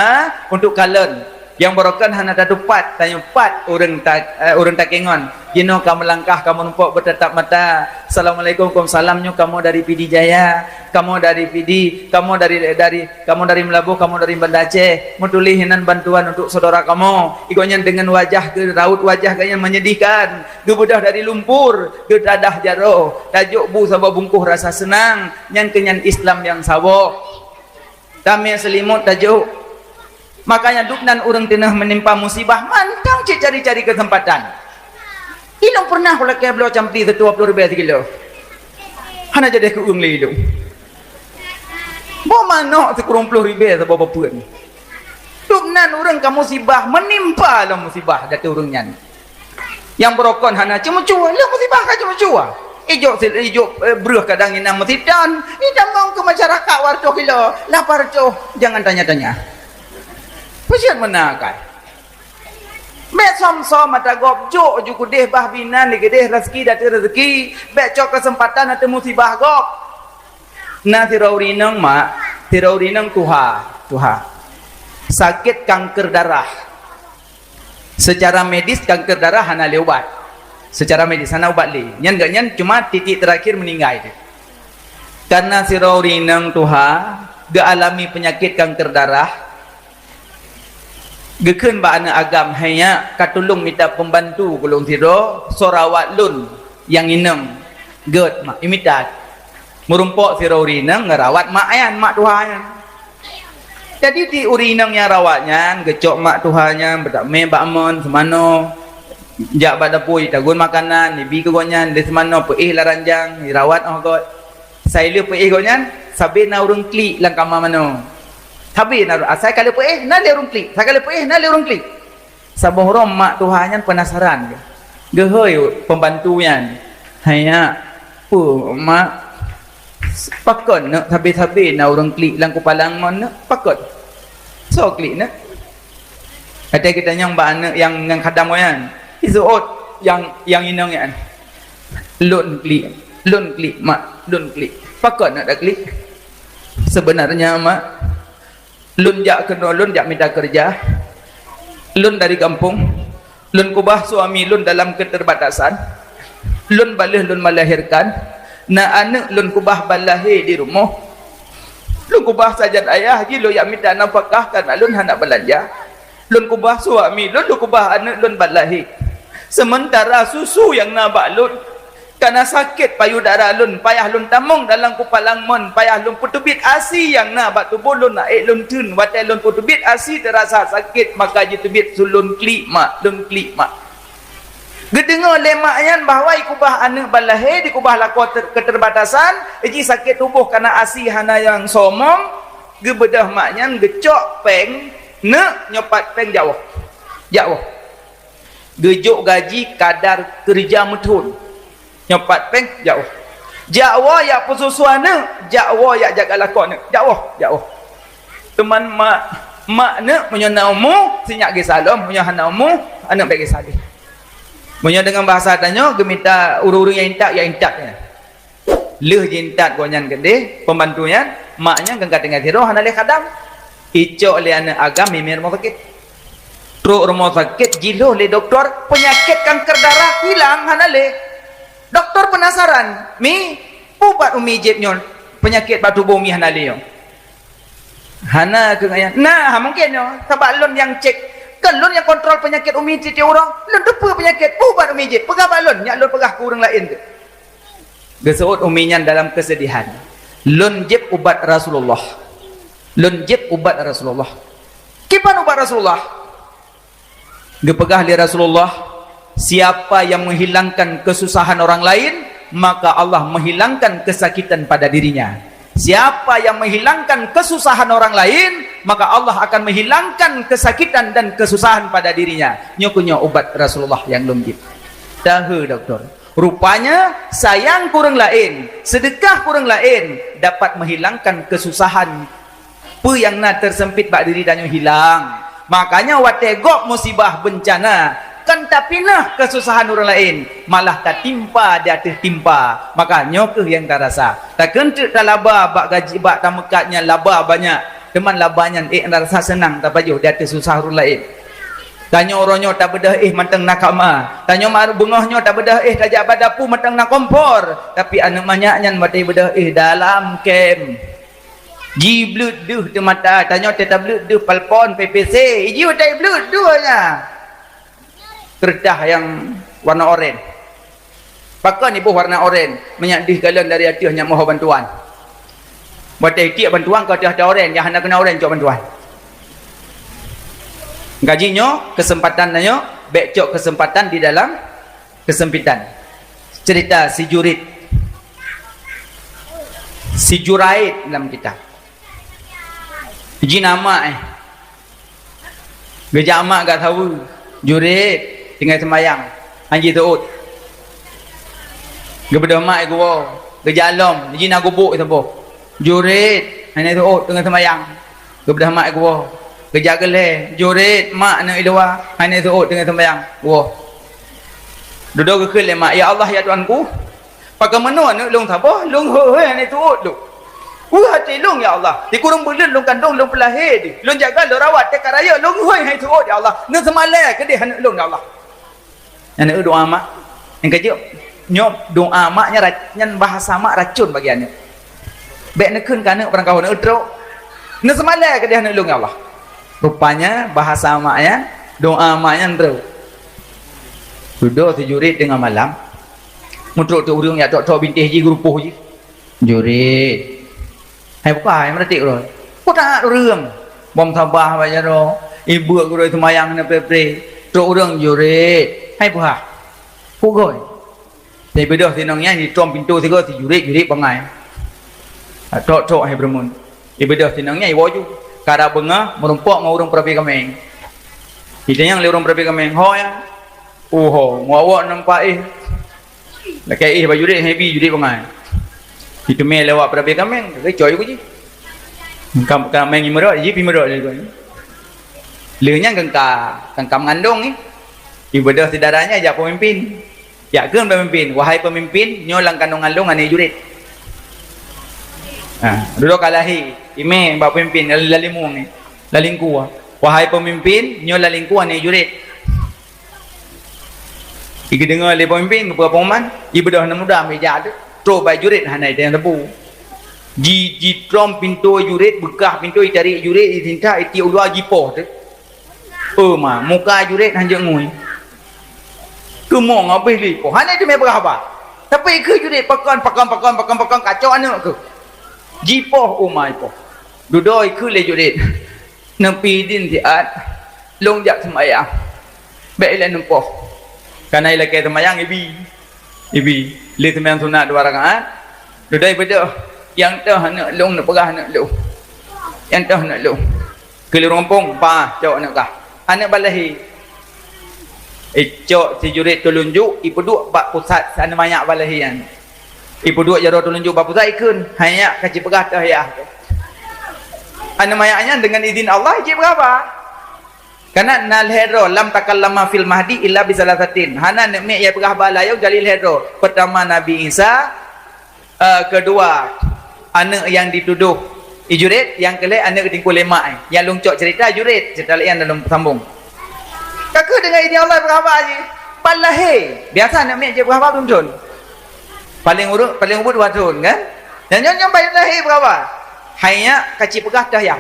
untuk kalon. Nyang barokon hana tatupat, tanyoe pat ureuëng ta-, eh, ureuëng takengon. Jinoe ka meulangkah, ka meurumpok beutatap mata. Assalamualaikum, waalaikumsalam, nyoe kamoe dari Pidie Jaya, kamoe dari Pidie, kamoe dari, dari, kamoe dari Meulaboh, kamoe dari Banda Aceh. Meutuléh inan bantuan untuk syedara kamoe. Gobnyan deungon wajah geu-, raut wajah gobnyan menyedihkan. Geubeudôh dari lumpur, geutadah jaroe. Tajok bu saboh bungkôh rasa seunang. Nyan keuh nyan Islam nyang saboh. Tamé seulimot tajok. Makanya dubnan ureuëng teungoh meunimpa musibah, mantong cit cari-cari keuseumpatan. Ilong pernah kulakée bloe campli seutua ploh ribée sikilo. Hana jadi keu ureuëng lé ilong. Boh manok sikureueng ploh ribée saboh bapeuet. Dubnan ureuëng ka musibah, meunimpa lom musibah di ateueh ureuëng nyan. Nyang beurokon hana ceumeucue, lheueh musibah ka ceumeucue. Ijok sil-, ijok, eh, breueh kadang inan meusitan, itamong keu masyarakat wartoh kilo, lapar toh, jangan tanya-tanya. Peue jeuet meunan akai. Bék som-som mata gob jok ju keudeh bah binan di keudeh rezeki di ateueh rezeki, bék cok keuseumpatan ateueh musibah gob. Na sidroe ureuëng inong mak, sidroe ureuëng inong tuha, tuha. Sakét kanker darah. Secara medis kanker darah hana lé ubat. Secara medis hana ubat lé. Nyan gobnyan cuma titik terakhir meuninggai teuh. Karena sidroe ureuëng inong tuha geualami peunyakét kanker darah, geukheun bak aneuëk agam, "Hai nyak, ka tulông mita peumbantu keu lôn sidroe, soe rawat lôn nyang inong." Gét mak, imita. Meurumpok sidroe ureuëng inong ngerawat mak nyan, mak tuha nyan. Jadi di ureuëng inong nyang rawat nyan, geucok mak tuha nyan, beutamé bak mon, seumanoe, jak bak dapur, jitagun makanan, jibi keu gobnyan, lé seumanoe peuéh lam ranjang, jirawat óh göt. Sai lheueh peuéh gobnyan, sabe na ureuëng klik lam kama manoe. Sabe na ureuëng, asai ka lheueh peuéh, na lé ureuëng klik, asai ka lheueh peuéh, na lé ureuëng klik. Saboh uroe mak tuha nyan peunasaran geuh. Geuhôi pembantu nyan, "Hai nak, peue mak? Pakon neuk sabe-sabe na ureuëng klik lam kupalang mon neuk? Pakon? Soe klik neuk?" Watée geutanyong bak aneuëk nyang ngon khadam nyan, jiseuôt nyang, nyang inong nyan, "Lôn klik, lôn klik mak, lôn klik." "Pakon neuk taklik?" "Seubeunarnya mak, lôn jak keunoe, lôn jak mita keureuja. Lôn dari gampông. Lôn keubah suami lôn dalam keuterbatasan. Lôn baleueh lôn melahirkan. Na aneuëk lôn keubah ban lahé di rumoh. Lôn keubah sajan ayah jih lôn jak mita nafakah karena lôn hana beulanja. Lôn keubah suami lôn, lôn keubah aneuëk lôn ban lahé. Seumeuntara susu nyang na bak lôn, kana sakét payudara lôn, payah lôn tamong dalam kupalang mon, payah lôn peuteubiet asi nyang na bak tuboh lôn, na ék lôn theun. Watée lôn peuteubiet asi teurasa sakét, maka jiteubiet su lôn klik mak, lôn klik mak." Geudeungoe lé mak nyan bahwa jikeubah aneuëk ban lahé, dikeubah lakoe ter-, keuterbatasan, jih sakét tuboh kana asi hana nyang somong, geubeudôh mak nyan geucok péng, "Neuk, nyoe pat péng, jak woe. Jak woe." Geujok gaji kadar keureuja meuthon. Nyoe pat péng, jak woe. Jak woe jak peususu aneuëk, jak woe jak jaga lakoe aneuëk. Jak woe, jak woe. Teuma mak, mak aneuëk meunyoe na umu, sinyak gisa lom, meunyoe hana umu, aneuëk bék gisa lé. Meunyoe deungon bahasa tanyoe, geumita ureuëng-ureuëng nyang intat, jak intat nyan. Lheueh jiintat gobnyan keudeh, pembantu nyan, mak nyan kan ka tinggai sidroe hana lé khadam. Icok lé aneuëk agam mimé rumoh sakét. Trok rumoh sakét, jilhoh lé dokto, peunyakét kanker darah hilang hana lé. Dokto peunasaran, "Mi, peue ubat umi jieb nyoe, peunyakét bak tuboh umi hana lé nyoe?" "Hana," kheun ayah. "Na, ha mungken nyoe, sabab lôn nyang cek. Kan lôn nyang kontrol peunyakét umi tieb-tieb uroe. Lôn teupeue peunyakét, peue ubat umi jieb, peugah bak lôn, nyak lôn peugah keu ureuëng laén." Geuseuôt umi nyan dalam keusedihan, "Lôn jieb ubat Rasulullah. Lôn jieb ubat Rasulullah." "Kiban ubat Rasulullah?" Geupeugah lé Rasulullah, "Siapa yang menghilangkan kesusahan orang lain, maka Allah menghilangkan kesakitan pada dirinya. Siapa yang menghilangkan kesusahan orang lain, maka Allah akan menghilangkan kesakitan dan kesusahan pada dirinya." Nyoe keuh nyoe ubat Rasulullah nyang lôn jieb. Tahe dokto. Rupanya, sayang keu ureuëng laén, seudeukah keu ureuëng laén dapat menghilangkan kesusahan. Peue nyang na teuseumpét bak diri tanyoe hilang. Makanya watée gob musibah beuncana, kon tapineuk keususahan ureuëng laén, malah tatimpa di ateueh timpa. Maka nyoe keuh nyang tarasa. Takheun teuk talaba bak gaji, bak tameukat nyan laba banyak, teuma laba nyan ék tarasa seunang tapajoh di ateueh susah ureuëng laén. Tanyoe uroe nyoe tabeudôh éh mantong na kama. Tanyoe ma-, beungoh nyoe tabeudôh éh tajak bak dapu mantong na kompor. Tapi aneuëk manyak nyan watée beudôh éh dalam kem. Jibleuet deuh teumata, tanyoe teuh tableuet deuh palpon, P P C. Iji watée bleuet deuh nyan. Keureutah nyang warna oren. Pakon iboh warna oren? Meunyak deuh galon dari ateueh nyak mohon bantuan. Watée tiek bantuan ka ateueh oren, nyang hana keuna oren cok bantuan. Gaji nyoe, keuseumpatan nyoe, bék cok keuseumpatan di dalam keusempitan. Cerita si Jurit, si Juraid dalam kitab. Jih na mak, eh. Geujak mak gak saweue, "Jurit, tinggai seumayang, han jiseuôt." Geubeudôh mak geuwoe, geujak lom, jih na gubuk saboh. "Jurit, hana seuôt, tinggai seumayang." Geubeudôh mak geuwoe, geujak geuh lhée, "Jurit, mak neuk i luwa, hana seuôt, tinggai seumayang." Woe. Dudoe geukheun lé mak, "Ya Allah, ya Tuhanku, pakon meunoe aneuëk lôn saboh, lôn hôi-hôi hana seuôt lôn. Weueh até lôn, ya Allah. Di kureueng buleuen lôn kandong, lôn peulahé deuh. Lôn jaga, lôn rawat, teuka rayeuk lôn hôi hana seuôt, ya Allah. Neuseumalée keudeh aneuëk lôn, ya Allah." Nyan doá mak. Nyang keujeuet, nyoe doá mak nyan ra-, nyan bahasa mak racun bagi aneuëk. Bék neukheun keu aneuëk barangkaho neutrok. Neuseumalée keudeh aneuëk lôn, ya Allah. Rupanya bahasa mak nyan, doá mak nyan trok. Dudoe si Jurit teungoh malam, meutrok teuk ureuëng jak trok-trok bintéh jih, geurupoh jih. "Jurit, hai buka, hai meuratik uroe. Peue that ureuëng? Bom sabah bak jaroe, ibeuk gurée seumayang hana pré-pré. Trok ureuëng, Jurit, hai buka. Peue gôi?" Tapi beudôh sinong nyan jitrom pintoe sigoe, si Jurit, Jurit bangai. Trok-trok hai beureumeun. Ibeudôh sinong nyan iwoe ju. Karab beungoh meurumpok ngon ureuëng peurapi kaméng. Itanyong lé ureuëng peurapi kaméng, "Ho nyan?" Oho, muwak-wak nampak éh. Lakée éh bak jurit, hebi jurit bangai. Iteumé lewat peurabé kaméng, keucok ju jih. Kam-, kaméng imeurot, jih pimeurot lé. Lheueh nyan kengka, kengka meungandong ni. Ibeudôh syedara nyan jak peumimpin. Jak kheun peumimpin, "Wahai peumimpin, nyoe lam kandongan lôn aneuk jurit." Ha, dudoe ka lahé, imé bak peumimpin, lalimueng ni, lalingkue. "Wahai peumimpin, nyoe lalingkue aneuk jurit." Igeudeungoe lé peumimpin, geupeu pengumuman, ibeudôh aneuk muda meujak teuh, trok bak jurit hana itanyong sapeue. Ji-, jitrôm pintoe jurit, beukah pintoe, itarék jurit, itinta, itiek u luwa, jipoh teuh. Oh ma, muka jurit hanjeuet ngui. Keumong habéh lé ipoh. Hana teumé peugah haba. Tapi keu jurit pakon, pakon, pakon, pakon, pakon, kacok aneuk keuh. Jipoh, oh ma, ipoh. Dudoe kheun lé jurit. Neupi idin siat, lôn jak seumayang. Bék ilée neupoh. Kana ilakée seumayang ibi. Ibi. Lé seumayang sunat dua rakaat. Dudoe ibeudôh. Nyang toh aneuk lôn neupeugah aneuk lôn. Nyang toh aneuk lôn. Keu lôn rumpong, bah, cok aneuk kah. Aneuk bak lahé. Icok si jurit tulunjuk, ipeuduek bak pusat si aneuk manyak bak lahé nyan. Ipeuduek jaroe tulunjuk bak pusat ikheun, "Hai nyak, ka ci peugah teuh yah." Aneuk manyak nyan deungon idin Allah, ci peugah haba. Kana na lhée droe, "Lam takallama fil mahdi illa bi salasatin." Hana aneuk miet nyang peugah haba layong kecuali lhée droe. Peurtama Nabi Isa, eh, keudua aneuk nyang ditudoh ijuret, nyang keulhée aneuk geutingkue lé mak, eh. Nyang lôn cok cerita juret, cerita laén nyang lôn sambong. Ka keuh deungon idin Allah peugah haba jih. Ban lahé, biasa aneuk miet jeuet peugah haba dua thon. Paleng ureueng, paleng ubit dua thon kan? Nyan nyoe nyang ban lahé peugah haba. Hai nyak, ka ci peugah teuh yah.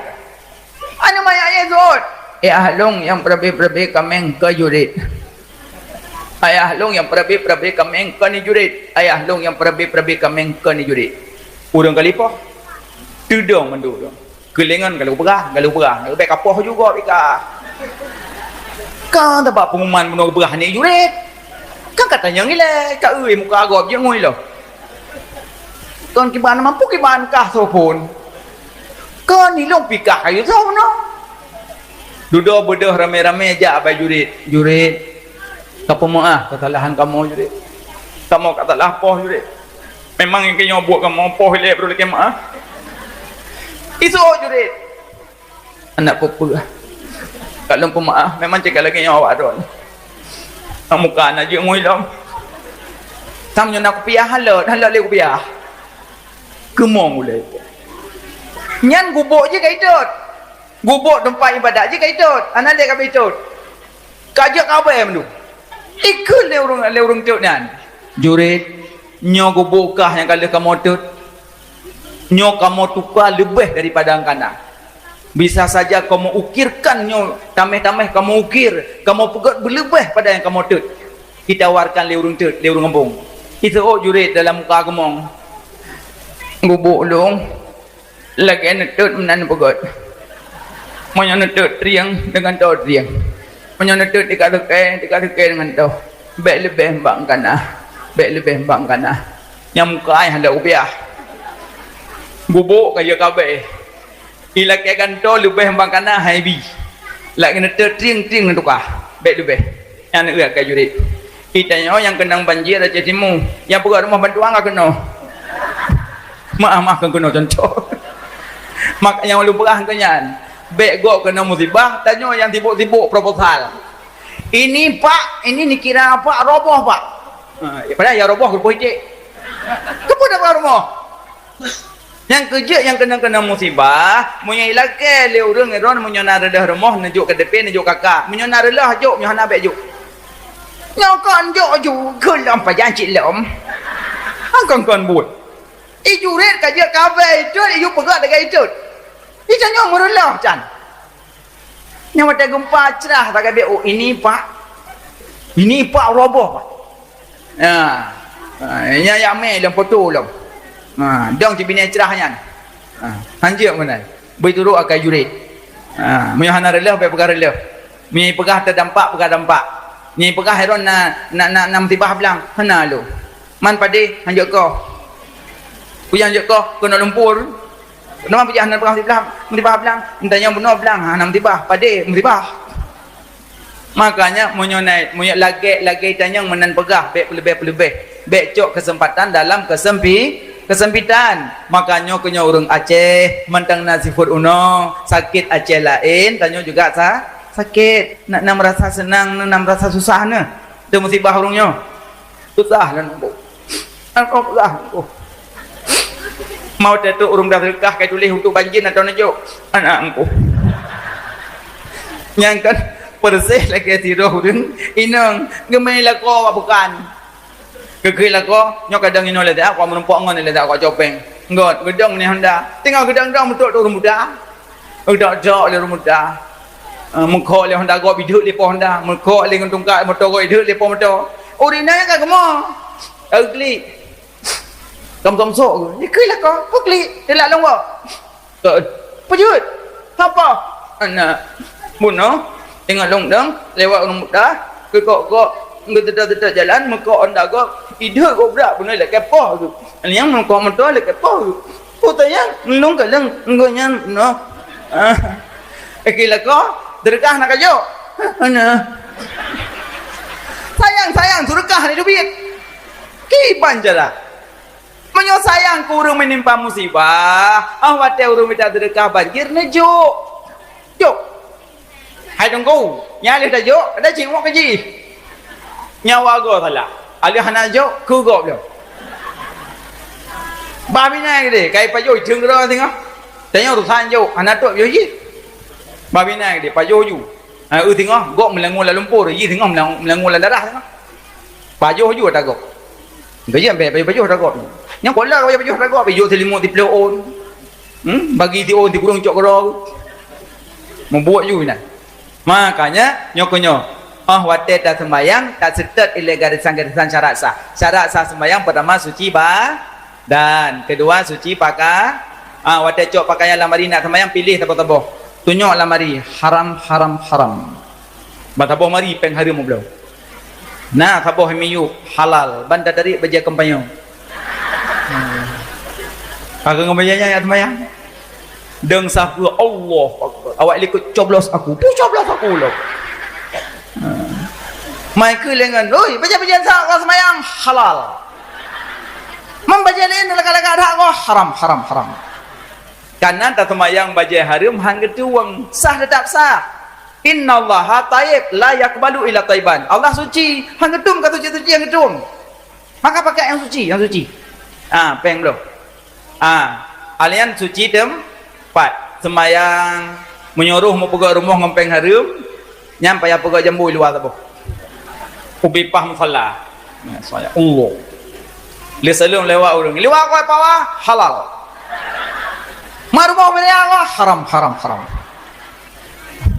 Aneuk manyak nyan seuôt. "Eh, ayah lôn nyang peurabé-peurabé kaméng keu juret. Ayah lôn nyang peurabé-peurabé kaméng keu ni juret. Ayah lôn nyang peurabé-peurabé kaméng keu ni juret." Ureueng ka lipoh. Teudong mandum. Keulengan galak peugah, galak peugah. Leubeh ka poh juga pih ka. Ka tabak pengumuman bunoe peugah ni juret. Kan ka tanyong ilée, ka eu muka gob jeuet ngui lom. Kon kiban mampu kiban kah soe phon. Kon ilong pikah kayu soe meunoe. Dudoe beudôh ramé-ramé jak bak juret. "Juret, ka peumeu'ah keusalahan kamoe juret. Kamoe ka salah poh juret. Memang nyang keu nyoe buet kamoe poh ilée brôk lakée meu'ah." Iseuôt juret. Aneuk peue-peue. Ka lôn peumeu'ah, memang cit ka lagée nyoe awak droe. Muka na jeuet ngui lom. Tam nyoe na kupiah halot, halot lé kupiah. Keumong ulée. Nyan gubôk jih ka itot. Gubôk teumpat ibadat jih ka itot. Hana lé ka itot. Ka jeuet ka abée mandum. Ikheun lé ureueng, lé ureueng tot nyan, "Juret, nyoe gubôk kah nyang ka lheueh kamoe tot. Nyoe kamoe tuka leubeh daripada nyang kana. Bisa saja kamoe ukirkan nyoe, taméh-taméh kamoe ukir, kamoe peugét beuleubeh pada nyang kamoe tot." Itawarkan lé ureueng tot, lé ureueng gampông. Iseuôt juret dalam muka keumong. "Gubôk lôn, lagée neutot meunan peugét. Meunyoe neutot trieng, deungon toh trieng. Meunyoe neutot tika sukée, tika sukée deungon toh. Bék leubeh bak kana, bék leubeh bak kana." Nyang muka ai hana ubiah. Gubôk ka jeuet ka abée. Ilakée gantoe leubeh bak kana hai bi. Lagée neutot trieng-trieng neutuka. Bék leubeh. Nyan eu akai juret. Itanyoe nyang keunong banjir Aceh Timu, nyang peugét rumoh bantuan ka keunoe. Maah-maah keu keunoe contoh. Maka nyang ulôn peugah keu nyan, bék gob keunoe musibah, tanyoe nyang sibok-sibok proposal. Ini Pak, ini nikira Pak roboh Pak. Ha, padahai nyang roboh keupeue cit. Keupeue dak rumoh? Nyang keujeuet nyang keunong-keunong musibah, meunyoe ilakée lé ureueng droe, meunyoe na reuloh rumoh neujok ka depan, neujok ka kah. Meunyoe na reuloh jok, meunyoe hana bék jok. Nyoe kon jok ju, keu lom pajan cit lom. Kon-kon buet. Ijuret ka jeuet ka abée itot, iju peugét lagée itot. Itanyoe meureuloh can. Nyang watée geumpa crah taga bék, "Oh, ini Pak. Ini Pak roboh Pak." Ha. Ha, nyan yak mé lom foto lom. Ha, dong cit binéh crah nyan. Ha, hanjeuet meunan. Beuturot akai juret. Ha, meunyoe hana reuloh bék peugah reuloh. Meunyoe peugah terdampak, peugah dampak. Meunyoe peugah heron na, na, na, na musibah blang, hana lom. Man padé hanjeuet koh. Kuyang jeuet koh keunoe lumpur. Nama bijah hana peugah musibah, musibah blang. Entanyong bunoe blang, ha, hana musibah, padé musibah. Makanya, meunyoe na-, meunyoe lagée-lagée tanyong meunan peugah, bék peuleubeh-peuleubeh. Bék cok keuseumpatan dalam keuseumpi-, keuseumpatan. Makanya, keu nyoe ureuëng Aceh, mantong na sifeuet unoe, sakét Aceh laén, tanyoe juga sa-, sakét. Na, na meurasa seunang, na, na meurasa susah neuh. Teumusibah ureuëng nyoe. Susah lôn nunggu. Aneuk susah nunggu. Mau teutôk ureuëng dah seudeukah ka tuléh untuk banjir atau neujok aneuk nunggu. Nyang kan persis lagée sidroe ureuëng inong geumé lakoe awak bukan. Geukheun lakoe, nyoe kadang inong lé dak, awak meurumpok ngon lé dak, awak copeng. Ngon, geudong ni honda. Teungoh geudong-dong meutot ureuëng muda. Udak-dak lé ureuëng muda. Ah, meukhok lé honda gob ideuek lé po honda. Meukhok lé ngon tungkat moto gob ideuek lé po moto. Ureuëng inong ka geumo. Klik. Kam-kam sok ke? Diklik lah kau. Kau klik. Dia lak lông kau. Peujeuet. Apa? Aneuk. Bunoe. Ingat lông dong. Lewat ureuëng muda. Kekok-kok. Geuteuta-teuta jalan. Meukhok honda gob. Ideuek gob brat. Bunoe lé kepoh tu. Nyang meukhok moto lé kepoh tu. Peue teuh nyan, lôn kalon gobnyan noh. Ah. Oke, lakoe, seudeukah na kajok. Hana. Sayang, sayang, seudeukah ni dubiet. Kiban cara. Meunyoe sayang keu ureuëng meunimpa musibah, ah, watée ureuëng mita seudeukah banjir, neujok. Jok. Hai Teungku, nyan lheueh tajok, ada cingok ke jih. Nyawa goe salah. Aleuh hana jok, keu gob lom. Bah binéh geude, kai pajoh jeueng keudroe singoh. Tanyoe urusan jok, hana trok yoh jih. Bah binéh geude, pajoh ju. Ha, eu singoh, gob meulangue lam lumpur, jih singoh meulang-, meulangue lam darah singoh. Pajoh ju ata gob. Geujieb bèk pajoh-pajoh ata gob. Nyang kola pajoh-pajoh ata gob, jok seulimut siploh ôn. Hmm, bagi si ôn sikureueng cok keudroe. Mubuet ju inan. Makanya, nyoe keuh nyoe. Oh, watée taseumbahyang, taseutôt ilée garisan-garisan syarat sah. Syarat sah seumbahyang pertama suci badan, kedua suci paka-, ah, watée cok pakaian lam ari nak seumbahyang, piléh saboh-saboh. Tunyok lam ari, haram, haram, haram. Ban saboh mari péng hareuem ubloe. Na saboh miyueb halal, ban tatarék bajée keumpanye. Hmm. Ka keuh ngon bajée nyan jak seumayang. Deung sah peue, Allahu Akbar. Awak likot coblos aku. Peue coblos aku lom. Hmm. Mai keu lengan, oi, bajée-bajée sa ka seumayang halal. Mam bajée laén lagak-lagak dak ko haram, haram, haram. Karena taseumayang bajée hareuem han geutueng, sah teutap sah. Innallaha thayyib la yaqbalu illa thayyiban. Allah suci, han geutueng keu suci-suci nyang geutueng. Maka pakai nyang suci, nyang suci. Ah, péng bloe. Ah, alian suci teumpat. Seumayang, meunyoe roh meupeugah rumoh ngon péng hareuem, nyan payah peugah jambu luwa saboh. Ubé paih musala. Nah, seumayang. Allah. Lé saleuem lewat ureuëng. Liwat koi pawa, halal. Marumoh beri Allah, haram, haram, haram.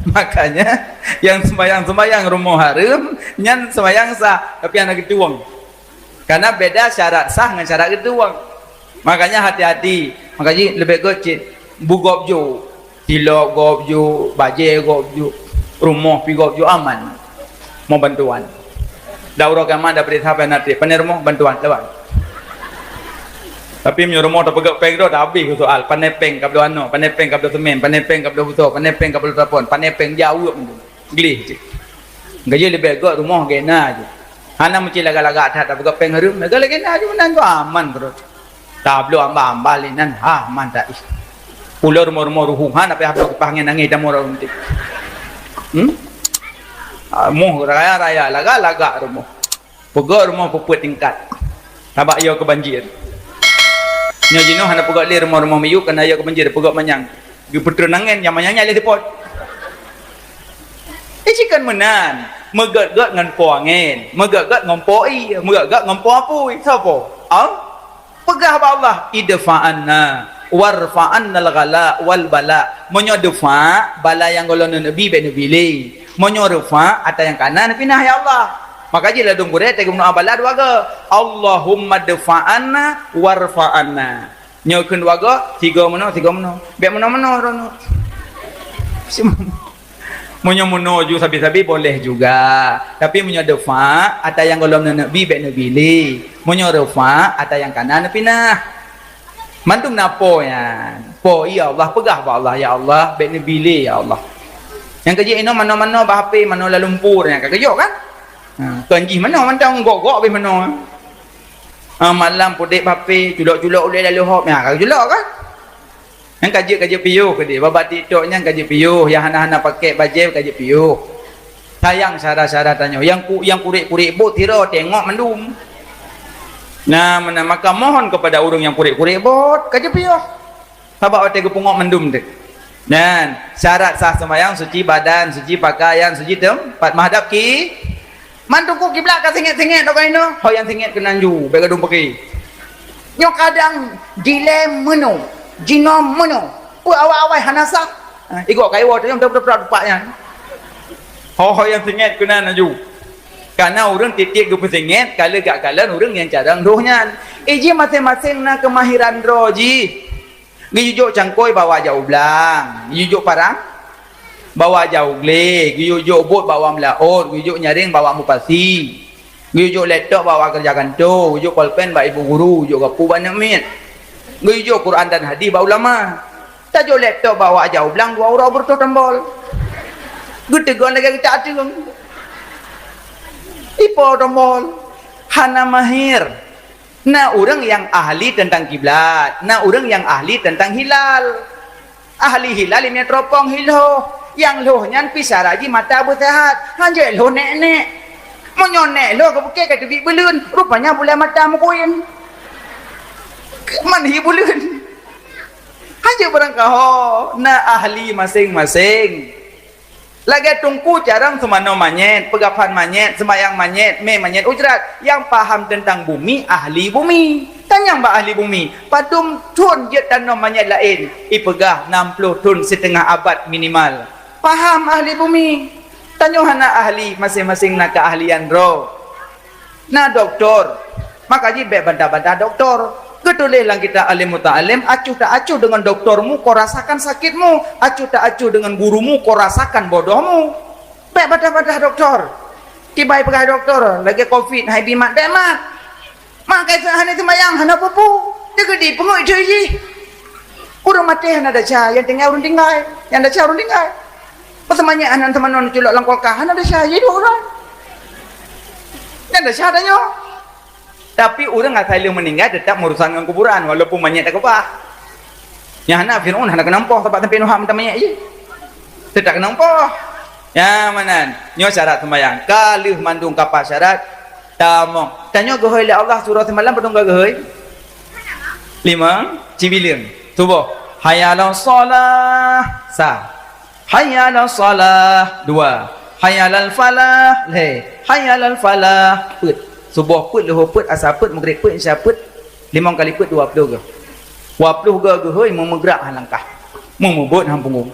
Makanya, yang sembahyang-sembahyang rumoh hareuem, nyan sembahyang sah, tapi hana geutueng. Karena beda syarat sah ngon syarat geutueng. Makanya hati-hati. Makanya lebih gocit. Bu gob ju. Tilok gob ju, bajée gob ju. Rumoh pi gob ju aman. Mau bantuan. Dak uroe kiamat dak beri sahabat nanti. Pane rumoh bantuan, lawan. Tapi meunyoe rumoh tapeugah péng tu, dah habéh soal. Pane péng ka bloe anok, pane péng ka bloe semen, pane péng ka bloe buso, pane péng ka bloe tapon, pane péng jaweueb tu. Gleh cit. Gaji leubeh gét rumoh gena ju. Hana meuci lagak-lagak that tapeugah péng hareuem. Lagak-lagak gena ju meunan tu aman terus. Tabloe ambah-ambah lé nan, ha, mantap ih. Pulo rumoh-rumoh ruhueng, ha, na payah bloe kipah angén nangis damoe ureuëng ti. Hmm? Ah, moh raya-raya, lagak-lagak rumoh. Peugöt rumoh peuet tingkat. Tabak yo keu banjir. Nyoe jinoe hana peugöt lé rumoh-rumoh miyueb, kana yo keu banjir, peugöt manyang. Geupeutreun angén, nyang manyang nyan lé seupôt. Eh, ci kon meunan. Meugöt-göt ngon po angén, meugöt-göt ngon po ié, meugöt-göt ngon po apui. Soe po? Allah. Peugah bak Allah, "Idfa anna, warfa annal ghala wal bala." Meunyoe defa, bala nyang gohlom neuneuk bi, bék neubi lé. Meunyoe refa, ata nyang kana neupinah, ya Allah. Maka jih ladôm gurée teuka meudoa bala dua goe. Allahumma dfa anna warfa anna. Nyoe kheun dua goe, sigoe meunoe, sigoe meunoe. Bék meunoe-meunoe droeneuh. Meunyoe meunoe ju sabe-sabe boleh juga. Tapi meunyoe defa, ata nyang gohlom neuneuk bi bék neubi lé. Meunyoe refa, ata nyang kana neupinah. Mandum na po nyan. Po, ya Allah, peugah bak Allah, "Ya Allah, bék neubi lé, ya Allah." Nyang keujeuet inoe manoe-manoe bak H P, manoe lam lumpur, nyan ka keujok kan? Ha, kon jih manoe mantong gok-gok beh manoe. Ha, malam pudek bak H P, culok-culok ulèe lam leuhop, nyan ka culok kan? Nyang ka jeuet, ka jeuet piôh keudeh, babah TikTok nyan ka jeuet piôh, nyang hana-hana pakèk bajèe ka jeuet piôh. Sayang syedara-syedara tanyoe, nyang ku-, nyang kurek-kurek bot sidroe teungoh mandum. Nah, meunan maka mohon kepada ureueng nyang kurek-kurek bot, ka jeuet piôh. Sabab watèe geupeungoh mandum teuh. Dan syarat sah seumayang, suci badan, suci pakaian, suci teumpat, menghadap ki-, Man teungku kiblat ka singèt-singèt, dokai nyoe, ho nyang singèt keunan ju, bèk gadong peuki. Nyoe kadang jilèe meunoe, jinoe meunoe. Peue awai-awai hana sah. Ha, igok kayèe woe tu nyang beutôi-beutôi teumpat nyan. Ho, ho nyang singèt keunan laju. Kareuna ureueng tiep-tiep geupeusingèt, ka lheueh gak kalon ureueng nyang carông lhôh nyan. Eh, jih maséng-maséng na keumahiran droe jih. Geuyue jok cangkôi bawa jak u blang, geuyue jok parang bawa jak u glé, geuyue jok bot bawa meulaôt, geuyue jok nyaréng bawa mupasi, geuyue jok laptop bawa keureuja kantô, geuyue jok polpen bak ibu guru, geuyue jok gapu bak aneuk miet, geuyue jok Quran dan hadis bak ulama. Tajok laptop bawa jak u blang dua uroe beureutôh tombol. Geuteugon lagèe geucak ateueng. Ipo tombol? Hana mahir. Na ureueng nyang ahli teuntang kiblat, na ureueng nyang ahli teuntang hilal. Ahli hilal imeum teropong hi lhôh, nyang lhôh nyan pih syarat jih mata beuseuhat, hanjeuet lhôh nèk-nèk. Meunyoe nèk lhôh geupeukée ka teubiet buleuen, rupanya buleuen mata meukuén. Man hi buleuen. Hanjeuet barangkaho, na ahli maséng-maséng. Lagèe teungku carông seumanoe manyét, peugaphan manyét, seumayang manyét, mé manyét ujrat, nyang paham teuntang bumi, ahli bumi. Tanyong bak ahli bumi, padum thôn jeuet tanoh manyét laén? Ipeugah, nam ploh thôn, siteungoh abad minimal. Paham ahli bumi. Tanyoe hana ahli, maséng-maséng na keuahlian droe. Na doktor, maka jih bèk bantah-bantah doktor. Geutuléh lam kitab Alim Muta'alim, "Acuh tak acuh deungon doktormu, kau rasakan sakitmu. Acuh tak acuh deungon gurumu, kau rasakan bodohmu." Bèk bantah-bantah doktor. Kiban peugah doktor, lagèe covid, hai bi mat, bèk mat. Mak kai hana seumayang, hana peue-peue. Teukeudi peungeuet jih. Ureueng maté hana desya, nyang tinggai ureueng tinggai. Nyang desya ureueng tinggai. Masa manyét hana teumanoe neuculok lam kulkas, hana desya, jih dua ureueng. Nyang desya tanyoe. Tapi ureueng asai lheueh meuninggai teutap meurusan ngon kuburan, walaupun manyét takeubah. Nyang hana Fir'aun hana keunong poh, sabab sampoe Nuh mantong manyét jih. Teutap keunong poh. Nyan meunan. Nyoe syarat seumayang. Ka lheueh mandum kapal syarat, tamong. Tanyoe geuhôi lé Allah surah seumalam padum ka geuhôi? Limong, cibileueng. Suboh. Hayya 'alas shalah. Sa. Hayya 'alas shalah. Dua. Hayya 'alal falah. Lhèe. Hayya 'alal falah. Peuet. Suboh peuet, leuhô peuet, asa peuet, meugreb peuet, isya peuet. Limong kali peuet, dua ploh geuh. Dua ploh geuh geuhôi, meumeugrak han langkah. Meumeubeuet han punggong.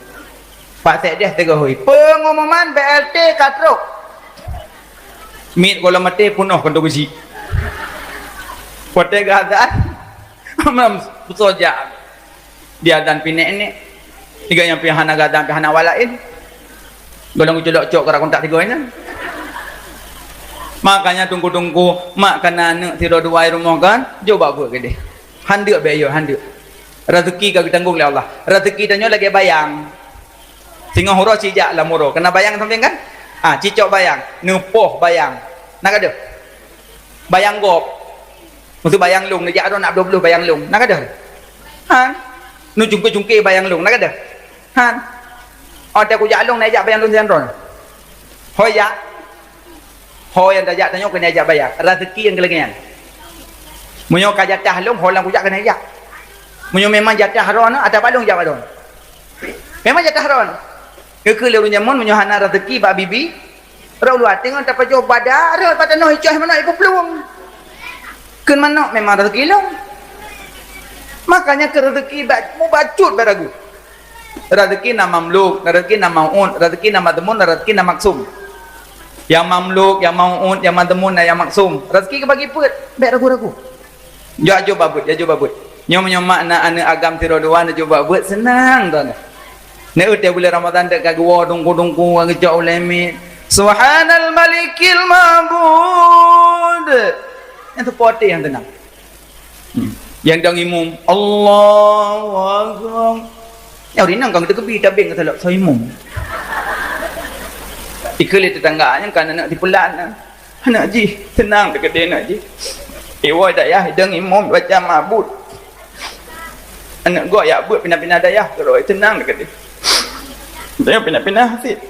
Pak Sekdes teuga hôi, "Pengumuman B L T ka trok." Miet gohlom maté peunoh kantô beusi. Watèe geuazan, mam beusojak. Diazan pih nèk-nèk. Tiga nyang pih hana geuazan pih hana awak laén. Gohlom geuculok cok keu kontak tiga nyan. Makanya teungku-teungku, mak kana aneuk sidroe dua i rumoh kan, jok bak buet keudeh. Handeuk bèk yo, handeuk. Rezeki ka geutanggong lé Allah. Rezeki tanyoe lagèe bayang. Singoh uroe sijak lam uroe. Keuneuk bayang sampéng kan? Ah, cicok bayang, neupoh bayang. Na ka deuh? Bayang gob. Maksud bayang lông, neujak droe na dua ploh bayang lông. Na ka deuh? Han. Neucungké-cungké bayang lông. Na ka deuh? Han. Oh, teuh kujak lông, neujak bayang lông sinan droe. Hôi jak. Ho nyang tajak tanyoe keuneuk jak bayang, rezeki nyang keu lagèe nyan. Meunyoe ka jatah lôn, ho nyang kujak keuneuk jak. Meunyoe memang jatah droeneuh, ata bak lôn jak bak droeneuh. Memang jatah droeneuh. Keu lôn jameun meunyoe hana rezeki bak bibi, rot luwa teungoh tapajoh bada, rot bak tanoh icoh meunan ipuplueng. Kheun manok memang rezeki lôn. Makanya keu rezeki bak mubacut bak ragu. Rezeki na mamluk, rezeki na mau'ud, rezeki na madhmun, rezeki na maksum. Nyang mamluk, nyang mau'ud, nyang madhmun, na nyang maksum. Rezeki geubagi peuet, bèk ragu-ragu. Jak jok bak buet, jak jok bak buet. Nyoe meunyoe mak na aneuk agam sidroe dua neujok bak buet, seunang droeneuh. Neu teuh buleuen Ramadhan deuek ka geuwoe dungku-dungku, ka geucok ulèe miet. Subhanal Malikil Ma'bud. Nyang teupoh até nyang teunang. Hmm. Nyang dang imum, Allahu Akbar. Nyang rinang kang teukeubie tabeng kata lak sa imum. Dikeue lé teutangga nyan kan aneuk sipulan nyan. Aneuk jih, seunang teukeudeh aneuk jih. Iwoe dayah idong imum baca mabut. Aneuk gob jak beuet pinah-pinah dayah keudroe, seunang teukeudeh. Dayah pinah-pinah cit.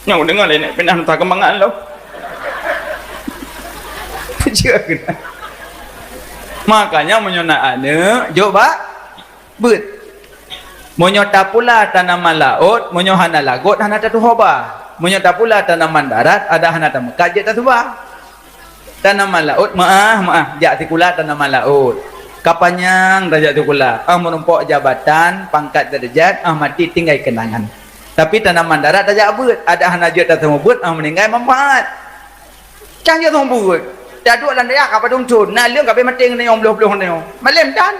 Nyang deungoe lé aneuk pinah nota keumbangan lom. Peujeuet keunan. Makanya meunyoe na aneuk, jok bak beuet. Meunyoe tapula tanaman laôt, meunyoe hana lagot, hana tatuho ba. Meunyoe tapula tanaman darat, adak hana tameukat jeuet tasuba. Tanaman laôt, meuáh, meuáh, jak sikula tanaman laôt. Ka panyang tajak sikula, óh meurumpok jabatan, pangkat, darajat, óh maté tinggai keunangan. Tapi tanaman darat tajak beuet, adak hana jeuet tateumé beuet, óh meuninggai manfaat. Cang jeuet teumé beuet. Taduek lam dayah ka padum thon, na leueng ka abéh maté ngon nyoe, bloh-bloh ngon nyoe. Malém tan.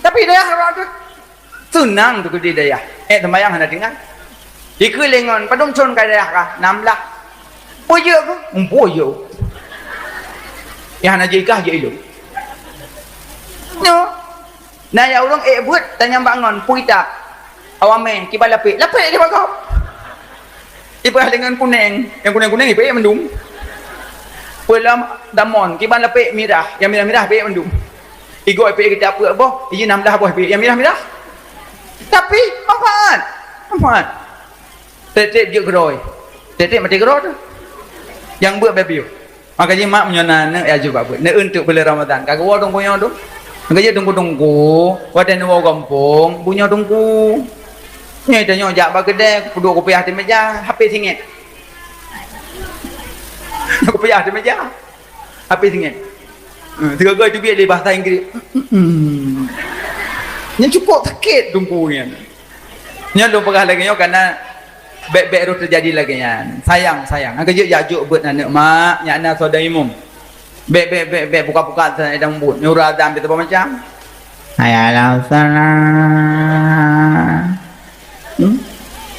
Tapi dayah rot tu seunang tu di dayah. Eh, sembahyang hana tinggai. Dikeue lé ngon padum thon ka dayah ka, nam blah. Peue jeuet keuh? Empu jeuet. Nyang hana jeuet kah jeuet ilôn. Nyoe. Na ya ureueng ék beuet tanyong bak ngon, peue ita? Awak mè, kiban lapék. Lapék kiban gob. Ipeugah lé ngon kuneng, nyang kuneng-kuneng ipeuék mandum. Peue lom damon, kiban lapék mirah, nyang mirah-mirah ipeuék mandum. Igoe ipeuék kitab peuet boh, iji nam blah boh ipeuék nyang mirah-mirah. Tapi manfaat. Manfaat. Trép-trép jeuet keudroe. Trép-trép maté keudroe tu. Nyang beuet bèk piôh. Maka jih mak meunyoe na aneuk ya jeuet bak beuet. Neueun teuk buleuen Ramadhan. Ka geuwoe teungku nyoe tu. Ka jeuet teungku-teungku, watèe neuwoe gampông, bu nyoe teungku. Nyoe tanyoe jak bak keudè, peuduek kupiah di meja, hapé singét. Kupiah di meja. Hapé singét. Eh, sigoe-goe teubiet lé bahasa Inggris. Nyan cukôp sakét teungku nyan. Nyan lôn peugah lagèe nyoe karena bèk-bèk roh teujadi lagèe nyan. Sayang, sayang. Nyang keujeuet jak jok beuet aneuk mak, nyak na soe dang imum. Bèk, bèk, bèk, bèk, buka-buka sana edang buet. Nyoe ureueng azan pih teupeu macam. Hayya 'alas shalah. Hmm?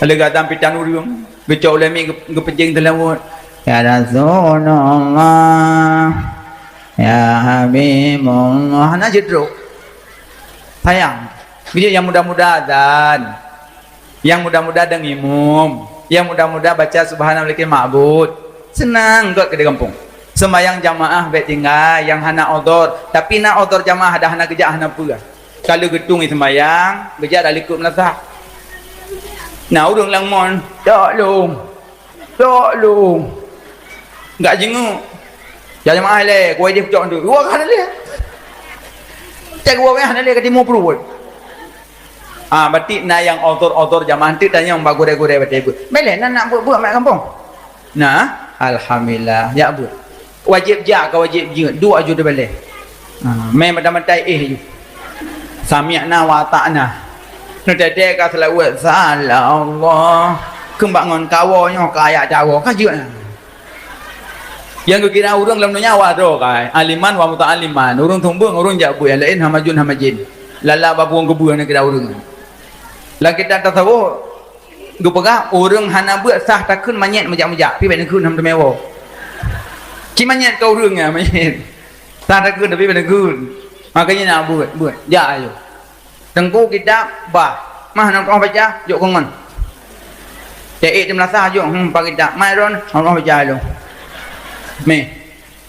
Ada gata pitan ureueng, geucok lé mi geu-, geupeujeng teulawot. Ya Rasulullah, ya Habibullah. Hana jeuet trok. Sayang. Jadi nyang muda-muda azan. Nyang muda-muda dang imum. Nyang muda-muda baca Subhanal Malikil Ma'bud. Seunang göt keudéh gampông. Seumbahyang jamaah bèk tinggai, nyang hana udhur. Tapi na udhur jamaah dah hana geujak hana peue. Ka lheueh geutung seumbahyang, geujak dah likot meulasah. Na ureueng lam mon, "Tok lôn, tok lôn." Gak jinguk. Ya jamaah lé, kuwai jih cok tu. Dua kali lé. Cak dua kali lé ka timu pruet. Ah, berarti na nyang odor-odor jamaah tu tanyong bak gurée-gurée batée beuet. Beleh na nak beuet-beuet mak gampông. Nah, alhamdulillah, jak beuet. Wajéb jak ka wajéb jeuet, duek aju teubaleh. Ha, mé mata-mata éh aju. Sami'na wa ata'na. Neutete ka seulaweuet, sa Allah. Keumbak ngon kawoe nyoe ka ayak cawoe, ka jeuet na. Nyang geukira ureueng lam donya awak droe kai. Aliman wa muta'aliman. Ureueng sumbeueng, ureueng jak beuet, nyang laén hana majun hana majén. Lala babung keubeueh neukira ureueng. Lam kitab tasawuf, geupeugah, ureueng hana beuet sah takheun manyét meujak-meujak, pi bèk neukheun hana teumé woe. Ci manyét keu ureueng nyan manyét. Sah takheun tapi bèk neukheun. Makanya nak beuet, beuet. Jak ayo. Teungku kitab bah. Mah na keuh baca, jok keu ngon. Cek ék teumelasah jok, hmm, pa kitab. Mai ron, Allah baca lom. Meh.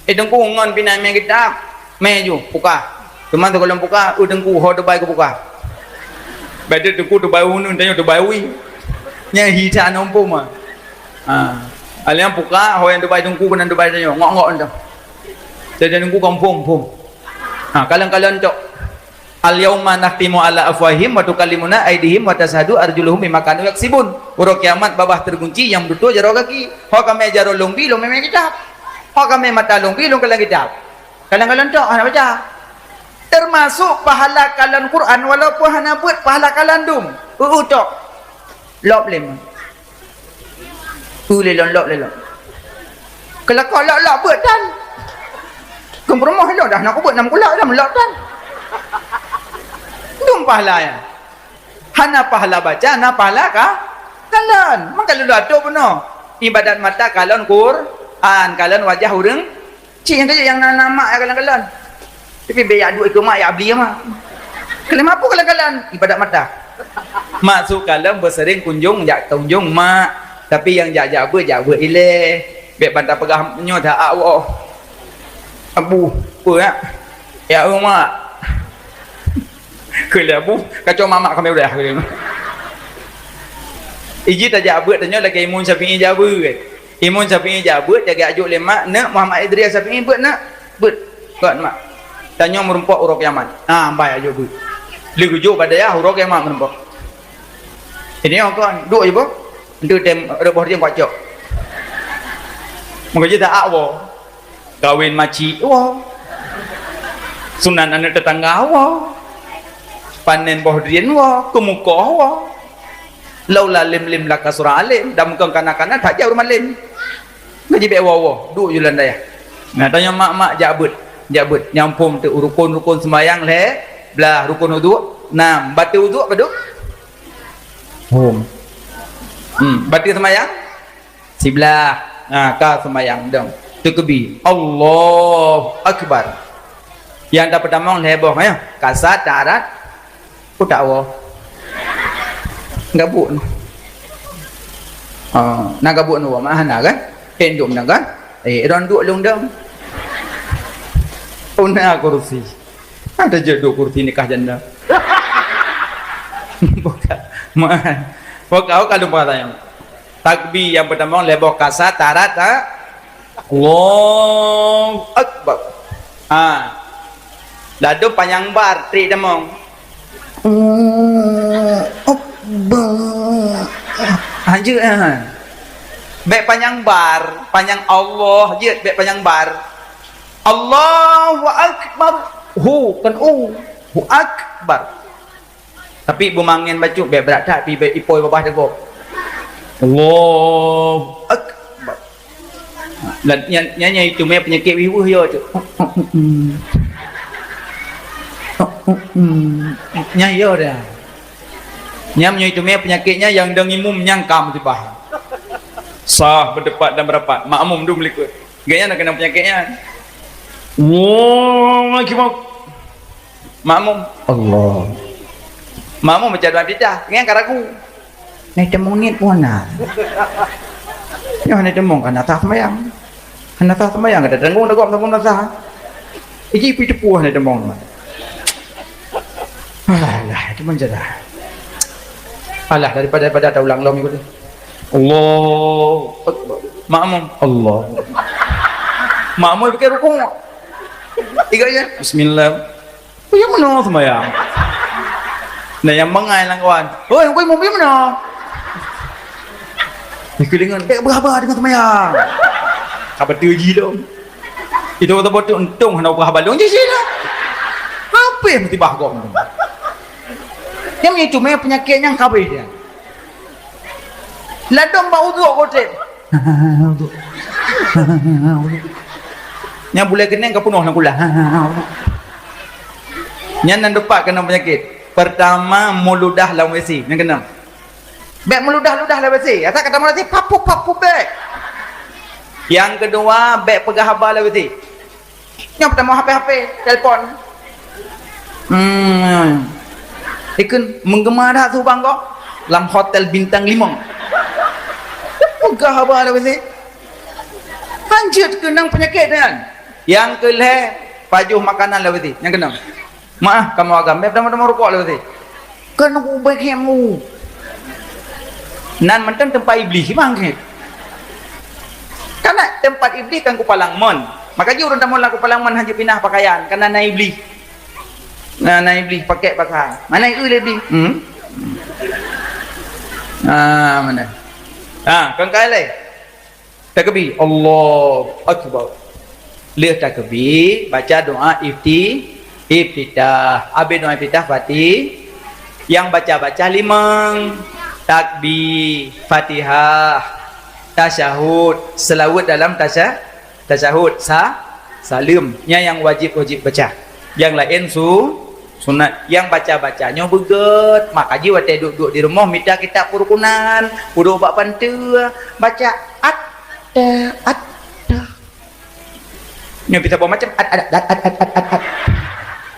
Eh, Teungku, ngon pih na mé kitab. Mé ju, pukah. Teuma sigohlom pukah, eu Teungku, ho teubai keu pukah. Bèk teuk Teungku teubai uneun, tanyoe teubai wie. Nyan hita nyoe pun mah. Ha. Aliang pukah, ho nyang teubai Teungku, keunan teubai tanyoe. Ngok-ngok entah. Jadi Teungku gampông, pum. Ha, kalon-kalon cok. Al-yauma nakhtimu ala afwahihim wa tukallimuna aidihim wa tasyhadu arjuluhum bima kanu yaksibun. Uroe kiamat babah teugunci nyang meututoe jaroe gaki. Ho kamé jaroe lôn bi lôn mé kitab. Ho kamé mata lôn bi lôn kalon kitab. Kalon-kalon tok hana baca. Teumasok pahala kalon Quran walaupun hana beuet pahala kalon dum. Eu-eu tok. Lop lé meuh. Ui lé lôn lok lé lôn. Keulakon lok-lok beuet tan. Keu peurumoh lôn dah na kubeuet nam kulak dah meulok tan. Dum pahala nyan. Hana pahala baca, na pahala ka kalon. Maka lôn atô bunoe. Ibadat mata kalon Quran, kalon wajah ureueng. Cit nyang keuh nyang na, na mak nyang kalon-kalon. Tapi bèk jak duek keu mak jak beli mak. Kalon mak peue kalon-kalon? Ibadat mata. Maksud kalon beuseuring kunjong jak kunjong mak. Tapi nyang jak-jak beuet, jak beuet ilée. Bék ban tapeugah nyoe that woe. Abu, peue, ya? Ya, Mak. Keu lé Abu, kacau mamak kami udah. Iji tajak beuet tanyoe lagée Imam Syafi'i jak beuet. Imam Syafi'i jak beuet, jak geujok lé mak, "Neuk, Muhammad Idris Syafi'i beuet, Neuk." Beuet. Beuet, Mak. Tanyoe meurumpok uroe kiamat. Ah, ambai ajok beuet. Lé geujok bak dayah uroe kiamat meurumpok. Ini kon, duek je boh. Entu tem reuboh rieng kuat cok. Meukeujeuet tak woe. Kawin macik woe. Sunat aneuk tetangga woe. Panen boh drien woe, keumukoh woe. Laula lim-lim laka surah alim, dan mukon kana-kana that jauh rumalem. Gaji bék woe-woe, duek julan dayah. Nah, tanyoe mak-mak jak beuet, jak beuet. Nyang phom teuk rukon-rukon seumayang lhée blah, rukon uduk nam, bateue uduk padub? Hom. Hmm, bateue seumayang? Siblah. Ha, ka seumayang dong. Teukeubi. Allahu Akbar. Nyang tapeutamong lhée boh, ya. Kasat, tarat. Ku tak woe. Gabuk. Ha, na gabuk nu woe, mah na kan? Eh, dum na kan? Eh, ron duek lung dong. Oh, na kursi. Ada je duek kursi nikah janda. Bukan. Mah. Bukan, bukan lupa sayang. Takbir nyang peutamong lhée boh kasat, tarat, ha? Allahu Akbar. Ha. Ladôm panyang bar, trik tamong. Allahu Akbar. Ha, jeuet, ha. Bék panyang bar, panyang Allah, jeuet, bék panyang bar. Allahu Akbar. Hu, kon u. Hu Akbar. Tapi beumangén bacut bék brat that, pi bék ipoi babah teugok. Allahu Akbar. Lan nyan, nyan, nyan itu mé peunyakét wih-wih yo tu. Nyan yo dah. Nyan nyan itu mé peunyakét nyan nyang dong imum nyang kam tibah. Sah, berdebat dan merapat. Makmum dum likot. Gaya nak kena peunyakét nyan. Allahu Akbar. Makmum, Allah. Makmum baca doa iftitah, nyan ka ragu. Nai teumongit pun na. Nyoe nai teumong kana sah sembayang. Kana sah sembayang, kada tanggung dagom sampun sah. Iji pi teupue nai teumong. Alah, itu menjerah. Alah, daripada, daripada taulang lom ikut. Allahu Akbar. Makmum, Allah. Makmum pakai rukuk. Tiga je. Bismillah. Oh, nyang meunoe seumayang. Nah, nyang bangai lam kawan. Oi, oi, meunoe. Ikut dengan, eh, berapa dengan seumayang? Apa tu ji dong? Itu betul-betul untung hana ubah balong je sih lah. Apa yang musibah kau? Yang punya cuma penyakit yang kabeh dia. Ladom bak uduk kote. Uduk. Nyang bulèe keuneng ka peunoh lam kulah. Nyan nan deupat keunong peunyakét. Pertama, meuludah lam W C. Nyang keunong. Bèk meuludah-ludah lam W C. Asai ka tamong lam W C, papu-papu bèk. Nyang keudua, bèk peugah haba lam W C. Nyoe peutamong H P-H P, telepon. Hmm. Ikheun, "Meugeuma that su bang kok?" "Lam hotel bintang lima." Peugah haba lam W C. Hanjeuet keunong peunyakét nyan. Nyang keulhèe, pajoh makanan lam W C. Nyang keunong. Maah, kamoe agam, bèk tamong-tamong rukok lé, kan ubé khém u. Nan mantong teumpat iblih, bang khém. Karena teumpat iblih kan kupalang mon. Maka jih ureueng tamong lam kupalang mon hana jipinah pakaian, karena na iblih. Na, na iblih pakai pakaian. Mana iblih? Hmm? Ah, mana? Ah, kan kai lé. Takbir, Allahu Akbar. Lheueh takbir, baca doa ifti-, iftitah. Habéh doa iftitah, Fatih-, nyang baca-baca limong. Takbir, Fatihah, tasyahud, seulaweuet dalam tasya-, tasyahud, sa-, saleuem. Nyan nyang wajéb-wajéb baca. Nyang laén su-, sunat. Nyang baca-baca nyoe beugèt. Maka jih watèe duek-duek di rumoh mita kitab peureukunan, udok bak panteue, baca at-, ta-, at-, ta-. Nyoe bisa boh macam at, at, at.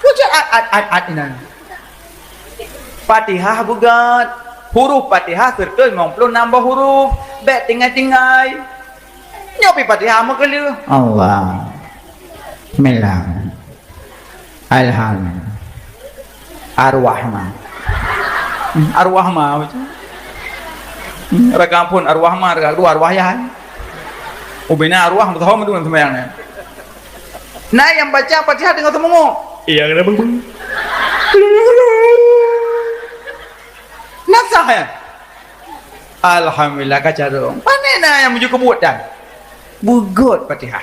Baca at, at, at, at inan. Fatihah beugèt. Huruf Fatihah seratus limong puluh enam boh huruf. Bék tinggai-tinggai. Nyoe pi Fatihah meukeuleuh. Allah. Bismillah. Alhamdulillah. Arwah ma. Hmm, arwah ma macam. Hmm, rakaat phon arwah ma, rakaat dua arwah yah. Ubena arwah meusaho meudun seumayang nyan. Na nyang baca Fatihah deungon seumeungok. Iya, kena beng-beng. Na sah nyan. Alhamdulillah ka carông. Pane na nyang meujeuet keubuet tan. Beugöt Fatihah.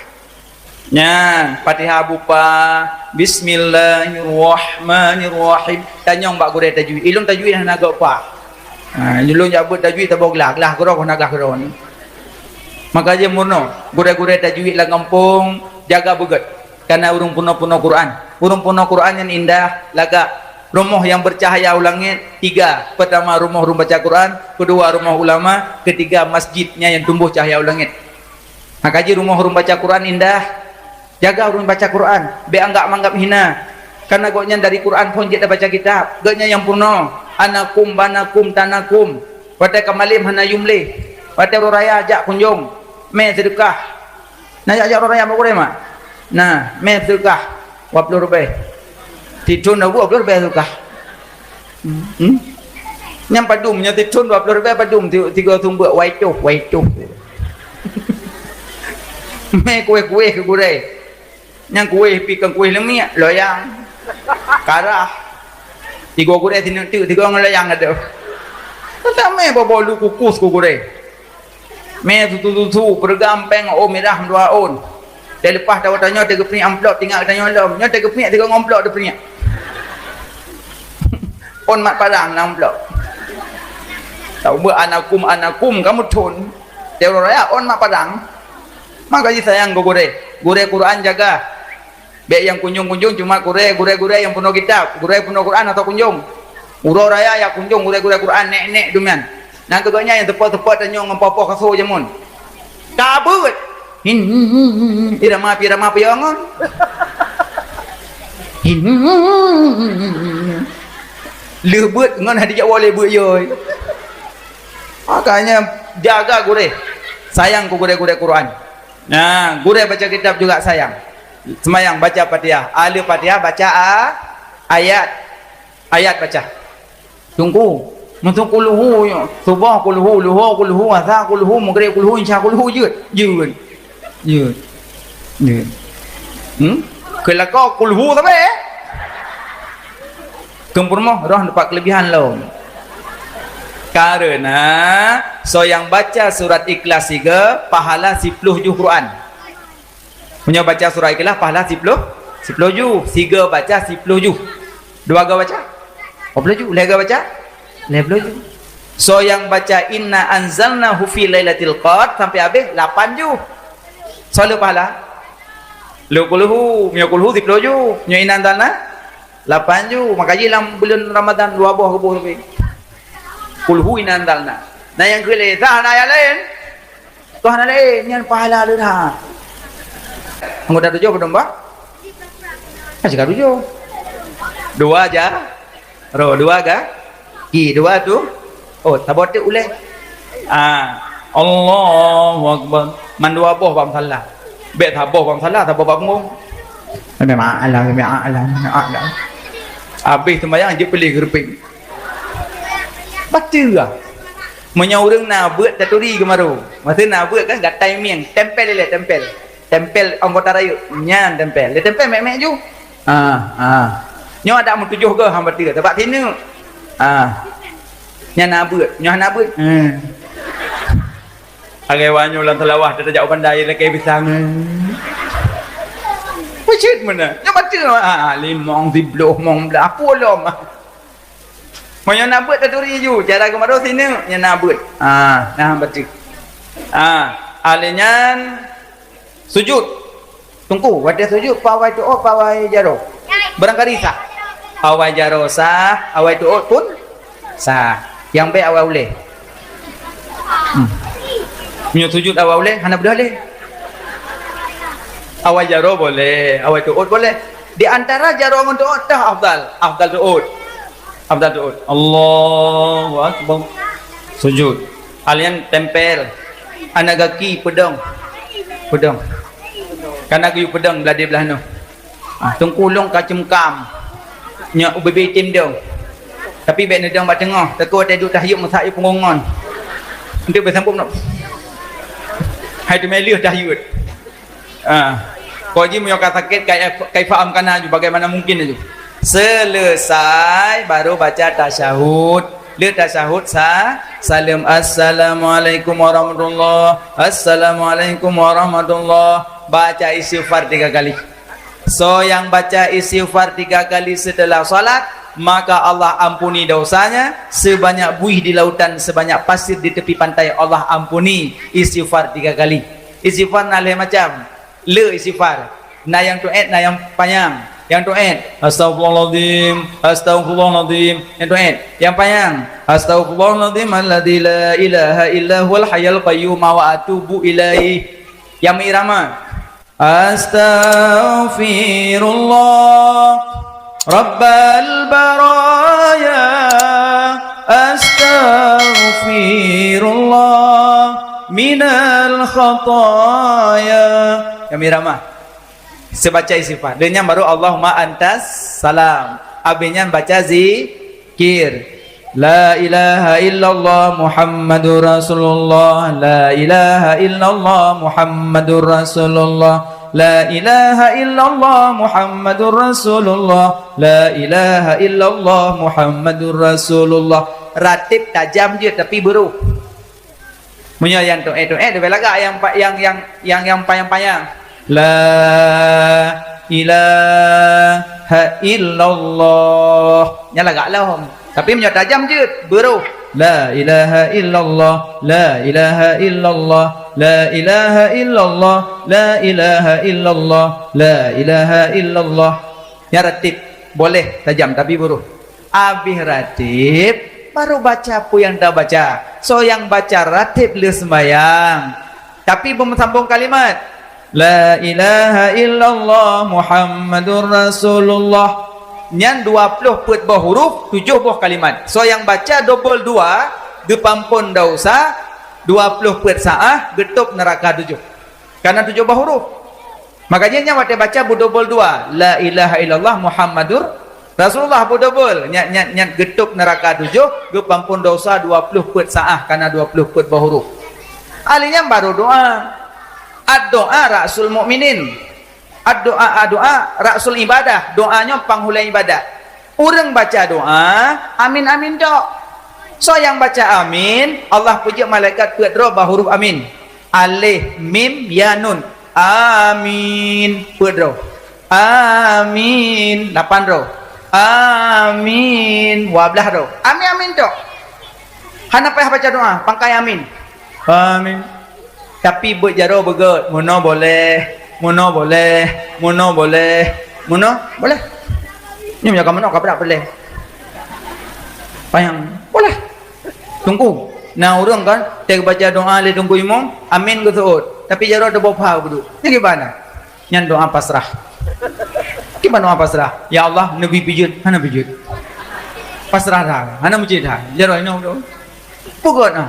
Nyan, Fatihah bupa, Bismillahirrahmanirrahim. Tanyong bak gurée tajwid. Ilôn tajwid hana geupa. Ha, ilôn jak beuet tajwid saboh glah, glah keudroe hana glah keudroe. Maka jih meurunoe, gurée-gurée tajwid lam gampông, jaga beugét. Kana ureuëng peunoh-peunoh Quran. Ureuëng peunoh Quran nyan indah, lagak. Rumoh nyang beucahya u langét, tiga. Peurtama, rumoh ureuëng baca Quran. Keudua, rumoh ulama. Keutiga, masjid nyan nyang tumboh cahya u langét. Maka jih rumoh ureuëng baca Quran indah. Jaga ureuëng baca Quran, bék anggab-manggab hina. Kana gobnyan dari Quran phon jeuet tabaca kitab. Gobnyan nyang peurunoe, anakum, banakum, tanakum. Watée ka malém hana yum lé. Watée uroe raya jak kunjong, mé seudeukah. Na jak-jak uroe raya bak gurée mak? Na, mé seudeukah dua ploh ribée. Sithon dua ploh ribée seudeukah. Hmm? Nyang padum, nyoe sithon dua ploh ribée padum, ti-, tiga sumbeuk, waitoh, waitoh. Mé kueh-kueh keu gurée. Nyang kueh pi kon kueh leumiek, loyang. Karah. Tiga gurée sineuk teuk, tiga ngon loyang adoh. Samé boh-boh lu kukus keu gurée. Mé susu-susu, peureugam péng, oh mirah dua ôn. Teuleupah tawoe tanyoe teugeupeunyek amplop, tinggai tanyoe lom. Nyoe teugeupeunyek tiga ngon amplop teupeunyak. Ôn mat padang lam amplop. Taubeuet anakum, anakum kamu thon. Tiap uroe raya ôn mat padang. Maka jih sayang keu gurée. Gurée Quran jaga. Bék nyang kunjong-kunjong cuma gurée, gurée-gurée nyang peunoh kitab, gurée peunoh Quran atau kunjong. Uroe raya jak kunjong gurée-gurée Quran, nék-nék duman. Nyan keuh gobnyan nyang teupot-teupot tanyong ngon poh-poh kaso jameun. Ka beuet. Hin, irama pi irama pi ngon. Hin. Lheueh beuet ngon hadi jak woe lé beuet yoi. Makanya jaga gurée. Sayang keu gurée-gurée Quran. Nah, gurée baca kitab juga sayang. Seumayang baca Fatihah. Ahli Fatihah baca a-, ayat. Ayat baca. Teungku, meuseu kulhu nyoe. Suboh kulhu, luho kulhu, asa kulhu, meugreb kulhu, insya kulhu jeuet. Jeuet. Jeuet. Jeuet. Hmm? Keu lakoe kulhu sabe. Keu peurumoh roh dapat kelebihan lom. Karena soe nyang baca surat Ikhlas siga pahala siploh juh Quran. Meunyoe baca surat Ikhlas pahala siploh, siploh juh. Siga baca siploh juh. Dua ga baca? Dua ploh juh. Lhée ga baca? Lhée ploh juh. Soe nyang baca inna anzalnahu fi lailatul qadr sampai habéh lapan juh. Soe le pahala? Lhée kulhu, meunyoe kulhu siploh juh. Meunyoe inna anzalna lapan juh. Maka jih lam buleuen Ramadhan dua boh geuboh leubeh. Kulhu inna anzalna. Na nyang keu lé sah na ayat laén. Tuhan laén nyan pahala leuha. Anggota tujoh padum bah? Ka siga tujoh. Dua ja. Ro dua ga. Ki dua tu. Oh, saboh teuk ulée. Ah, Allahu Akbar. Mandua boh bak musala. Bék saboh bak musala, saboh bak punggong. Memang alam, memang alam, memang alam. Habéh seumayang jeuet peuleh geureupieng. Baca ah. Meunyoe ureuëng na beuet taturi geumaru. Masa na beuet kan gatai mieng, tempel ilée, tempel. Tempel anggota rayeuk. Nyan tempel. Dia tempel mek-mek ju. Ah, ah. Nyoe ada meutujoh goh hamba teu, tabak sineuk. Ah. Nyan na beuet, nyoe hana beuet. Hmm. Agai wanyoe lam Seulawah teutajak u Banda lakée pisang. Peucit meunan. Nyoe baca ah, limong sibloh mong blah pulom. Meunyoe na beuet taturi ju, cara geumaru sineuk nyan na beuet. Ah, nah baca. Ah, alé nyan sujud. Teungku, watée sujud, pawai tuôt, pawai jaroe. Barangkali sah. Awai jaroe sah, awai tuôt pun sah. Nyang bék awai ulée. Hmm. Meunyoe sujud awai ulée, hana beudôh lé. Awai jaroe boleh, awai tuôt boleh. Di antara jaroe ngon tuôt tah afdal. Afdal tuôt. Afdal tuôt. Allahu Akbar. Sujud. Alien tempel. Aneuk gaki peudong. Peudong. Kana geuyue peudong blah di blah nyoe. Ah, teungku lôn ka ceumkam. Nyoe ubé-bé tem dong. Tapi bék neudong bak teungoh, teukô watée duek tahyuet meusak yue punggong ngon. Untuk beusambung nyoe. Hai teumé lheueh tahyuet. Ah. Kok ji meunyoe ka sakét, kai-, kaifa amkana aju, bagaimana mungkin aju. Selesai baru baca tasyahud. Le tasyahud sa-, salam, "Assalamualaikum warahmatullah. Assalamualaikum warahmatullah." Baca istighfar tiga kali. Soe nyang baca istighfar tiga kali setelah salat, maka Allah ampuni dosanya sebanyak buih di lautan, sebanyak pasir di tepi pantai. Allah ampuni istighfar tiga kali. Istighfar na lhée macam. Le istighfar. Na nyang tuet, na nyang panyang. Nyang tuet, "Astaghfirullahaladzim, astaghfirullahaladzim." Nyang tuet, nyang panyang, "Astaghfirullahaladzim alladzi la ilaha illa huwal hayyul qayyum wa atubu ilaih." Nyang meuirama, "Astaghfirullah rabbal baraya, astaghfirullah minal khataya." Nyang meuirama. Seubaca istighfar. Deunyan baru Allahumma antas salam. Abéh nyan baca zikir. La ilaha illallah Muhammadur Rasulullah. La ilaha illallah Muhammadur Rasulullah. La ilaha illallah Muhammadur Rasulullah. La ilaha illallah Muhammadur Rasulullah. Ratib tajam jeuet tapi beurôh. Meunyoe nyang tuet-tuet leubeh lagak nyang pa-, nyang, nyang, nyang, nyang panyang-panyang. La ilaha illallah. Nyan lagak lom. Tapi meunyoe tajam jeuet, beurôh. La ilaha illallah, la ilaha illallah, la ilaha illallah, la ilaha illallah, la ilaha illallah. Nyan ratib, boleh tajam tapi beurôh. Abéh ratib, baru baca peue nyang tabaca. Soe nyang baca ratib lheueh seumbahyang, tapi beumeusambông kalimat, "La ilaha illallah Muhammadur Rasulullah." Nyan dua ploh peuet boh huruf, tujoh boh kalimat. Soe nyang baca dobol dua, geupeuampôn desya, dua ploh peuet saah, geutôb neuraka tujoh. Karena tujoh boh huruf. Makanya nyan watée baca beudobol dua, "La ilaha illallah Muhammadur Rasulullah," beudobol. Nyan, nyan, nyan geutôb neuraka tujoh, geupeuampôn desya dua ploh peuet saah, karena dua ploh peuet boh huruf. Ahli nyan baru doa. Ad-doa ra'sul mukminin. Ad-doa, ad-doa ra'sul ibadah. Doa nyoe panghulée ibadah. Ureuëng baca doa, amin, amin tok. Soe nyang baca amin, Allah peujeuet malaikat peuet droe bak huruf amin. Alif, mim, ya, nun. Amin. Peuet droe. Amin. Lapan droe. Amin. Dua blah droe. Amin, amin tok. Hana payah baca doa, pangkai amin. Amin. Tapi beuet jaroe beugét, meunoe boleh, meunoe boleh, meunoe boleh, meunoe boleh. Nyoe meunyoe ka meunoe ka brat boleh. Panyang, boleh. Teungku, na ureuëng kan, teubaca doa lé Teungku Imum, amin geuseuôt. Tapi jaroe teuboh pha geuduek. Nyan kiban na? Nyan doa pasrah. Kiban doa pasrah? Ya Allah, neubi pijeut, hana pijeut. Pasrah that, hana meucit that. Jaroe inoe. Peugot ah.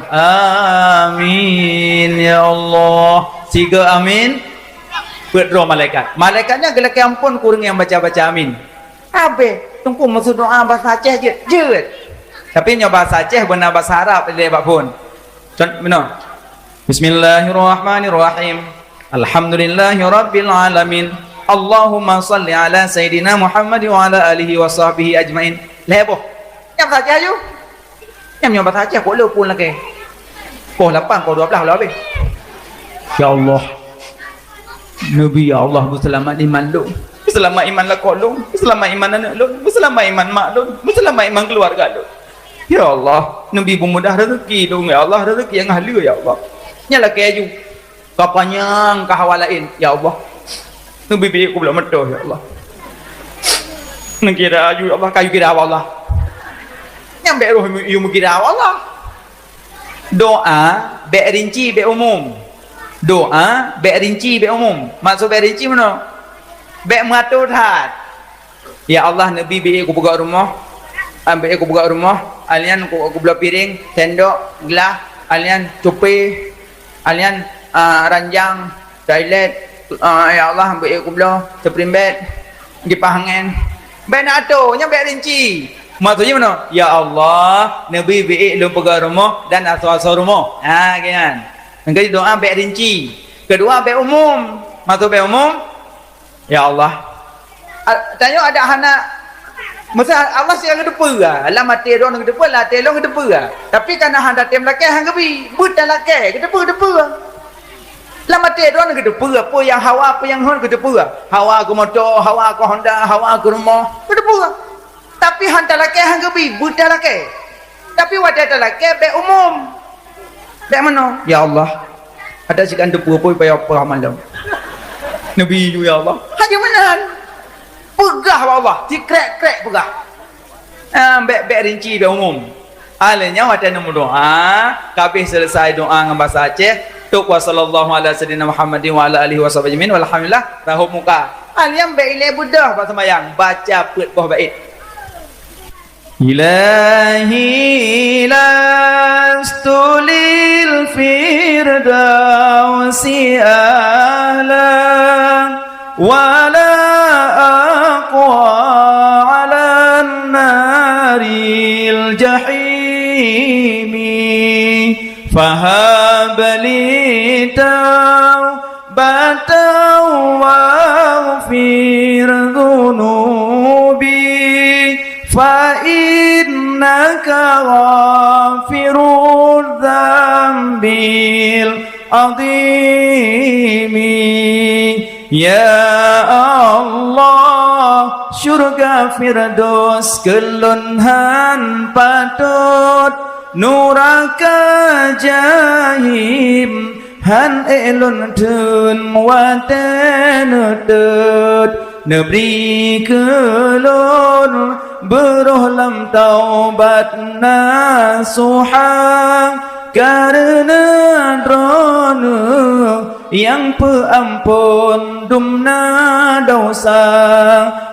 Amin ya Allah. Siga amin. Peuet droe malaikat. Malaikat nyan geulakée amphon keu ureuëng nyang baca-baca amin. Habéh, Teungku meusu doa bahasa Aceh jeuet. Jeuet. Tapi nyoe bahasa Aceh beuna bahasa Arab lé bak phon. Con-, meunoe. Bismillahirrahmanirrahim. Alhamdulillahirabbil alamin. Allahumma shalli ala sayyidina Muhammad wa ala alihi wa sahbihi ajmain. Lhée boh. Nyang bahasa Aceh aju. Nyang nyoe bahasa Aceh kok le pun lakée. Poh lapan, poh dua blah lah habéh. Ya Allah. Neubi, ya Allah, beuseulamat iman lôn. Beuseulamat iman lakoe lôn. Beuseulamat iman aneuk lôn. Beuseulamat iman mak lôn. Beuseulamat iman keuluwarga lôn. Ya Allah, neubi beumudah rezeki lôn, ya Allah, rezeki nyang haleue, ya Allah. Nyan lakée aju. Ka panyang ka hawa laén, ya Allah. Neubi biék kublok meutoh, ya Allah. Neukira aju, ya Allah, kayue kira hawa Allah. Nyang bék roh yue meukira hawa Allah. Doa bék rinci, bék umum. Doa bék rinci, bék umum. Maksud bék rinci meunoe? Bék meuato that. Ya Allah, neubi biék kupeugah rumoh, ah, biék kupeugah rumoh, Alian ku, kubloe piréng, sendok, gelah, alian cupé, alian, ah, ranjang, toilet, ah, ya Allah, beuék kubloe, seprimbet, kipah angén. Bèk na atô, nyan bèk rinci. Maksudnya mana? Ya Allah, neubi beuék lôn peugah rumoh dan asoe-asoe rumoh. Ha, kan. Engkau doa bèk rinci. Kedua, bèk umum. Maksud bèk umum, "Ya Allah." A-, tanyoe ada hana, masa Allah sira geuteupeue, lam até droeneuh geuteupeue, lam até lôn geuteupeue. Tapi kana hana tem lakèe han geubi, beuta lakèe, geuteupeue, geuteupeue. Lam até droeneuh geuteupeue, peue nyang hawa, peue nyang hon geuteupeue. Hawa keu moto, hawa keu Honda, hawa keu rumoh, geuteupeue. Tapi han talakèe han geubi, beuta lakèe. Tapi watèe talakèe bèk umum. Bèk meunoe, "Ya Allah, ada sikan teupeue-peue payah peugah malam." Nabi ju, "Ya Allah." Hanya meunan. Peugah bak Allah, sikrek-krek peugah. Ah, bèk, bèk rinci, bèk umum. Alèh nyan watèe neumeudoa, ka abéh seuleusai doa ngon basa Aceh, tok wa sallallahu ala sayyidina Muhammadin wa ala alihi wa sahbihi ajmain, walhamdulillah, rahot muka. Alèh nyan bèk ilèe beudôh bak seumayang, baca peuet boh bait. إلهي لست للفردوس أهلا ولا أقوى على النار الجحيم فهب لي توبة واغفر ذنوبي فإنك غافر الذنب العظيم. Ya Allah, syurga Firdaus keu lôn han patot, nuraka Jahim han ék lôn theun watèe neutot. Neubri keu lôn beuroh lam taubat nasuha, kareuna Droeneuh nyang peuamphon dumna desya.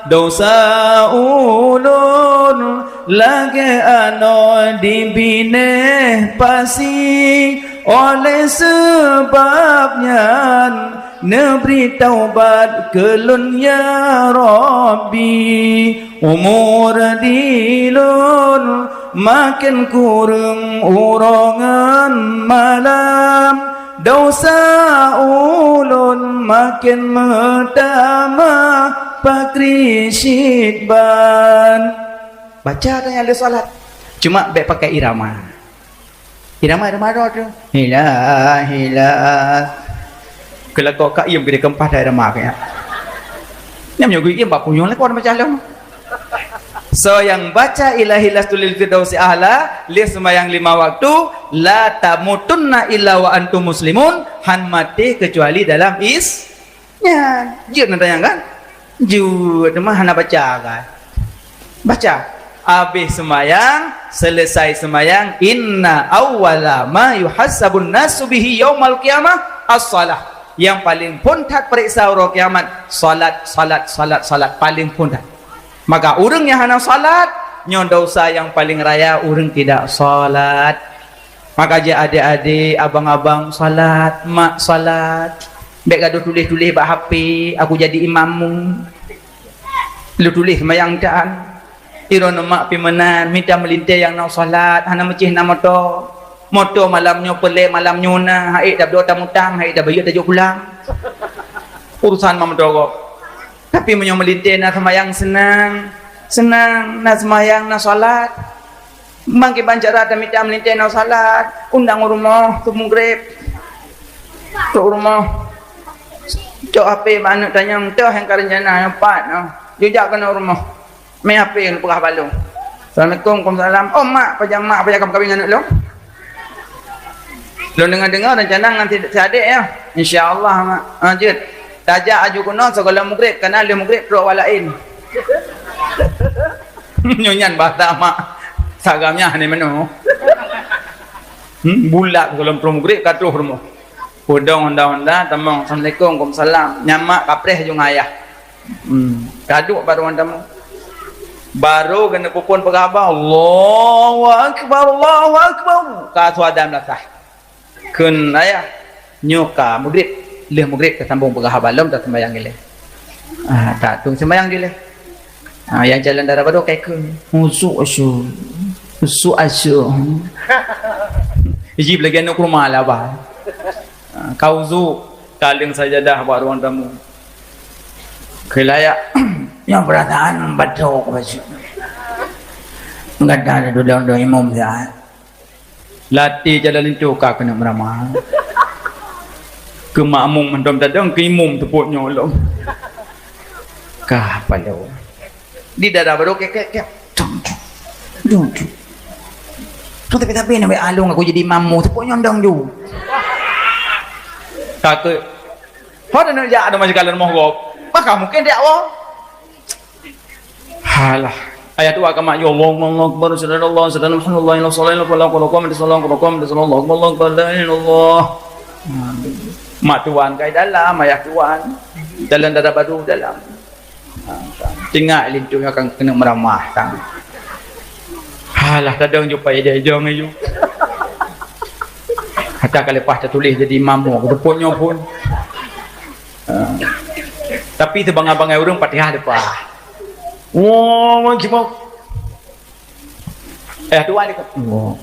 Desya ulôn lagèe anoe di binéh pasi, oleh sabab nyan neubri taubat keu lôn, ya Rabbi. Umur di lôn maken kureueng uroe ngon malam, desya ulôn maken meutamah pakri cit ban. Baca tanyoe lheueh salat, cuma bèk pakai irama. Irama, irama droe tu. Hila, hila. Keulakok ka iem geude keumpat irama keu nyan. Nyan meunyoe geuiem bak punyueng lakoe macam lom. Soe nyang baca Ilahi lastu lil firdausi ahla lheueh seumayang lima waktu, la tamutunna illa wa antum muslimun, han maté keucuali dalam is-, Nyan, jeuet neutanyong kan? Jeuet, teuma hana baca kan? Baca. Abéh seumayang, seuleusai seumayang, inna awwala ma yuhasabun nasu bihi yaumal qiyamah as-shalah. Nyang paleng phon that pareksa uroe kiamat, salat, salat, salat, salat, paleng phon that. Maka ureueng nyang hana salat, nyoe desya nyang paleng raya ureueng tidak salat. Maka jeuet adék-adék, abang-abang salat, mak salat. Bèk gadoh tuléh-tuléh bak H P, "Aku jadi imammu." Lôn tuléh seumayang tan. Droeneuh mak pih meunan, mita meulintèe nyang na salat, hana meucéh na moto. Moto malam nyoe peureulèe, malam nyoe na, han ék tabloe tamutang, han ék tabayeue tajok pulang. Urusan mak meudogo. Tapi meunyoe meulintèe na seumayang seunang, seunang, na seumayang, na salat. Mangkeubang cara tamita meulintèe na salat, undang u rumoh, trôk mugreb. Trôk u rumoh. Cok H P bak aneuk tanyong, "Toh nyang ka reuncana nyang pat nyoe?" Jijak keunoe u rumoh. Mé H P neupeugah bak lôn. "Assalamualaikum." "Waalaikumsalam." "Oh, mak, pajan mak, pajan ka meukawen ngon aneuk lôn?" "Lôn deungoe-deungoe reuncana ngon si, si adék, ya." "Insya Allah, mak." "Ah, jeuet. Tajak aju keunoe sigohlom mugreb, kana lheueh mugreb trôk awak laén." Nyoe nyan bahasa mak. Sagamnya hana meunoe. Hmm, bulat gohlom trôk mugreb ka troh rumoh. Peudong honda-honda, tamong, "Assalamualaikum." "Waalaikumsalam." Nyan mak kapreh ju ngon ayah. Hmm, ka duek baru ngon tamong. Barô keuneuk peuphon peugah haba, "Allahu Akbar, Allahu Akbar." Ka suara meunasah. Kheun ayah, "Nyoe ka meugrib, lheueh meugrib tasambong peugah haba lom, taseumbahyang ilée." Ah, ka tueng seumbahyang ilée. Ah, nyang jalan dara barô ka kheun, "Usu, usu. Usu, usu." Iji lagée aneuk kurma lah bah. Ah, ka usu, ka leueng sajadah bak ruang tamu. Kheun ayah, "Nyoe peurasaan batok bacut. Gata dudong-dong imum siat." Latée jalan linto ka keuneuk meuramah. Keu makmum mantong tadong, keu imum teupot nyoe lom. Ka paloe. Di dara barô kek, kek, kek. Tung, tung. Tung, tung. Tung, tapi, tapi, nak along aku jadi imam mu, teupot nyoe dong ju. Ka keu. Ho dah nak jak ada majikan lawan moh gob. Maka mungkin dia awak. Halah. Ayah tu agama, "Ya Allah, Allahu Akbar, asyhadu an la ilaha illallah, asyhadu anna Muhammadan rasulullah, la ilaha illallah, la ilaha illallah, la ilaha illallah, Allahu Akbar, la ilaha illallah." Mak tuan kai dalam, ayah tuan. Dalam dara barô dalam. Ha, tinggai linto nyoe akan keuneuk meuramah tang. Halah, tadong ju pai idai jong ayu. Kata ka leupah tatuléh jadi imam mu, teupot nyoe phon. Ha. Tapi teubangai-bangai ureuëng Fatihah leupah. Allahu Akbar. Eh, dua ni. Allah.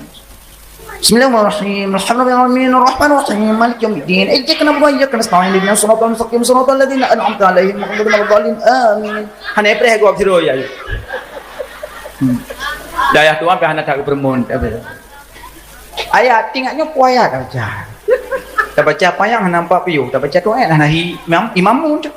Bismillahirrahmanirrahim. Alhamdulillahirabbil alamin. Arrahmanirrahim. Maliki yaumiddin. Iyyaka na'budu wa iyyaka nasta'in. Ihdinas siratal mustaqim. Siratal ladzina an'amta 'alaihim ghairil maghdubi 'alaihim waladdallin. Amin. Hana preh gop siro ya. Hmm. Dayah tuan pih hana that geupeureumeun. Ayat, ingat nyoe peue ayat tabaca. Tabaca apa nyang hana nampak piôh, tabaca tu ayat hana hi imam, imam mu tu.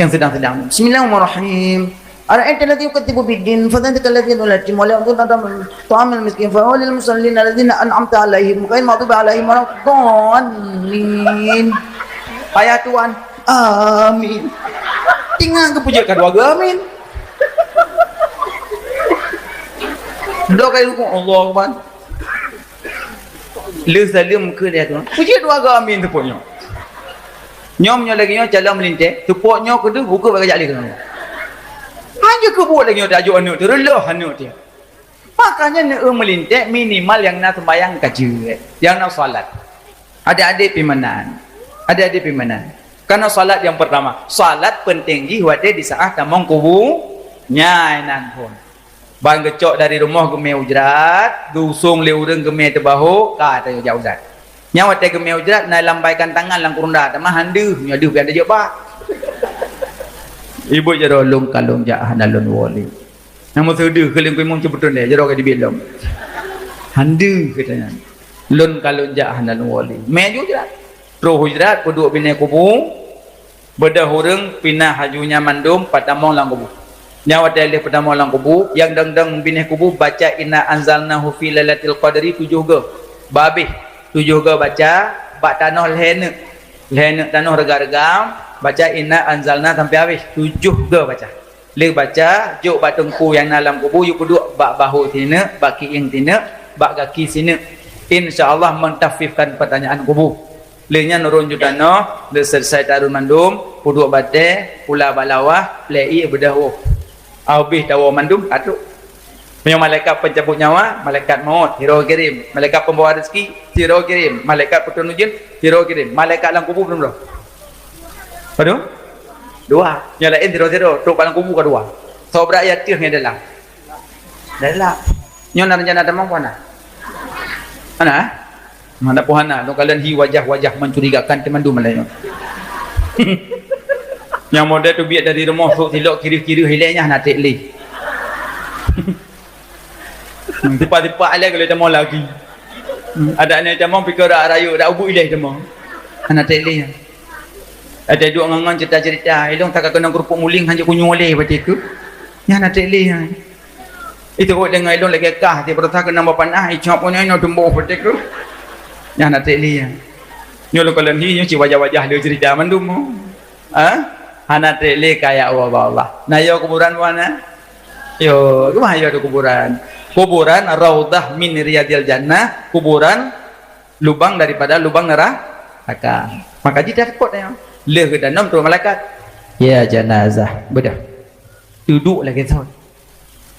Yang sedang-sedang. Bismillahirrahmanirrahim. Ara'aital ladzi yukazzibu biddin, fadzalika alladzi yad'ul yatim wa la yahuddu 'ala ta'amil miskin, fa wailul lil musallin alladzina an'amta 'alaihim ghairil maghdubi 'alaihim waladdallin. Ayat tuan. Amin. Tinggai geupeujeuet ka dua geu amin. Dua kali rukuk, Allahu Akbar. Le saleuem keu dia tu. Peujeuet dua geu amin teupot nyoe. Nyoe meunyoe lagée nyoe calon meulintée, teupot nyoe keudeuh buku bak jak lé keunoe. Hana keubuet lagée nyoe tajok aneuk tu, reuloh aneuk tu. Makanya neueu meulintée minimal nyang na seumbahyang ka jeuet, nyang na salat. Adik-adik pimanan. Adik-adik pimanan. Karena salat yang pertama, salat penting jih watée di saat tamong kubu nyan phon. Ban geucok dari rumoh geumé ujrat, geusong lé ureuëng geumé teubahô, ka tayue jak ujrat. Nyan watée geumé ujrat na lambaikan tangan lam kurunda, teuma han deuh, nyoe deuh pian tajok bak. Ibu jaroe lôn kalon jak hana lôn woe lé. Nyang meuseudeuh keulieng kuimong ceubeuton lé, jaroe ka dibiet lom. Han deuh katanya. Lôn kalon jak hana lôn woe lé. Mé ju ujrat. Troh ujrat peuduek binéh kubu, Beudôh ureuëng pinah haju nyan mandum patamong lam kubu. Nyan watée lheueh patamong lam kubu, nyang dong-dong binéh kubu baca inna anzalnahu fi lailatul qadri tujoh goe. Babeh tujoh goe baca bak tanoh lhée neuk. Lhée neuk tanoh reuga-reuga baca inna anzalna sampoe habéh tujoh goe baca. Lheueh baca, jok bak teungku nyang na lam kubu, yue peuduek bak bahô sineuk, bak kiéng sineuk, bak gaki sineuk. Insya Allah mentakhfifkan peutanyaan kubu. Lheueh nyan ureuëng ju tanoh, lheueh seuleusoe tareun mandum, peuduek batée, pula bak lawah, plée ié beudôh woe. Habéh tawoe mandum, ka trok. Meunyoe malaikat pencabut nyawa, malaikat maut, sidroe kirém. Malaikat pembawa rezeki, sidroe kirém. Malaikat peuturun ujeuen, sidroe kirém. Malaikat lam kubu beudoh. Padum? Dua. Nyang laén sidroe-sidroe, trok bak lam kubu ka dua. Soe brat nyang ateueh ngon dalam? Dalam. Nyoe na rencana tamong peue hana? Hana? Hana peue hana, lôn kalon hi wajah-wajah mencurigakan teumandum malam nyoe. Nyang model teubiet dari rumoh trok silok kireuh-kireuh ilée nyan hana treb lé. Tipa-tipa ilée ka lheueh tamong lagi. Adak nyoe tamong pike rak rayeuk, dak ubeut ilée tamong. Hana treb lé nyan. Adak duek ngon-ngon cerita-cerita, ilong tak keunong keurupuk muling hana kunyueng lé bateue. Nyan hana treb lé nyan. Itu deungon ilong lagée kah, ti peurasa keunong bak panah, icok pun nyoe tumboh bateue. Nyan hana treb lé nyan. Nyoe lôn kalon hi nyoe cit wajah-wajah lé cerita mandum. Ha? Hana treb lé kaya Allah bak Allah. Na yo kuburan buana? Yo, rumah yo di kuburan. Kuburan raudhah min riyadil jannah, kuburan lubang daripada lubang neraka. Maka jih takot nyoe. Lheueh geudanom trok malaikat. Ya janazah, beudôh. Duduk lagèe thon.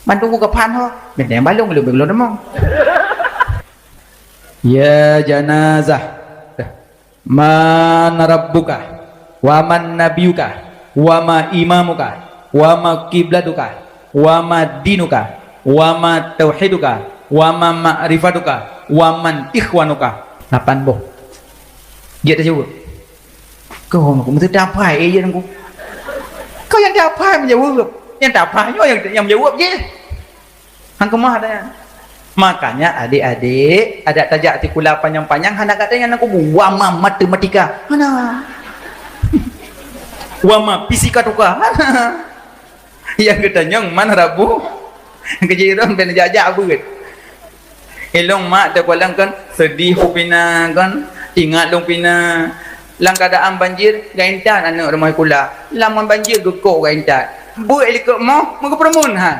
Mandum ku kaphan ho. Benteng balong lé belom demong. Ya janazah. Man rabbuka? Wa man nabiyuka? Wa ma imamuka? Wa ma kiblatuka? Wa ma dinuka? Wa ma tauhiduka? Wa ma ma'rifatuka? Wa man ikhwanuka? Lapan boh. Jeuet tajaweueb. Kau aku mesti tapai, eh, jeuet aku. Kau nyang tapai menjaweueb. Nyang tapai nyoe nyang, nyang menjaweueb jih. Han keumah dah nyan. Makanya adik-adik, adak tajak sikula panyang-panyang, hana gata nyan aku buwa ma matematika. Hana. Wa ma fisika tuka. Hana. Nyang geutanyong man rabbu. Keujiran ben jak-jak beuet. Ilong mak teukalon kan sedih pu pina kan, ingat lôn pina. Lam keadaan banjir, geuintat aneuk rumoh sikula. Lam banjir geukok geuintat. Beuet likot moh, meugeupeurumun ha.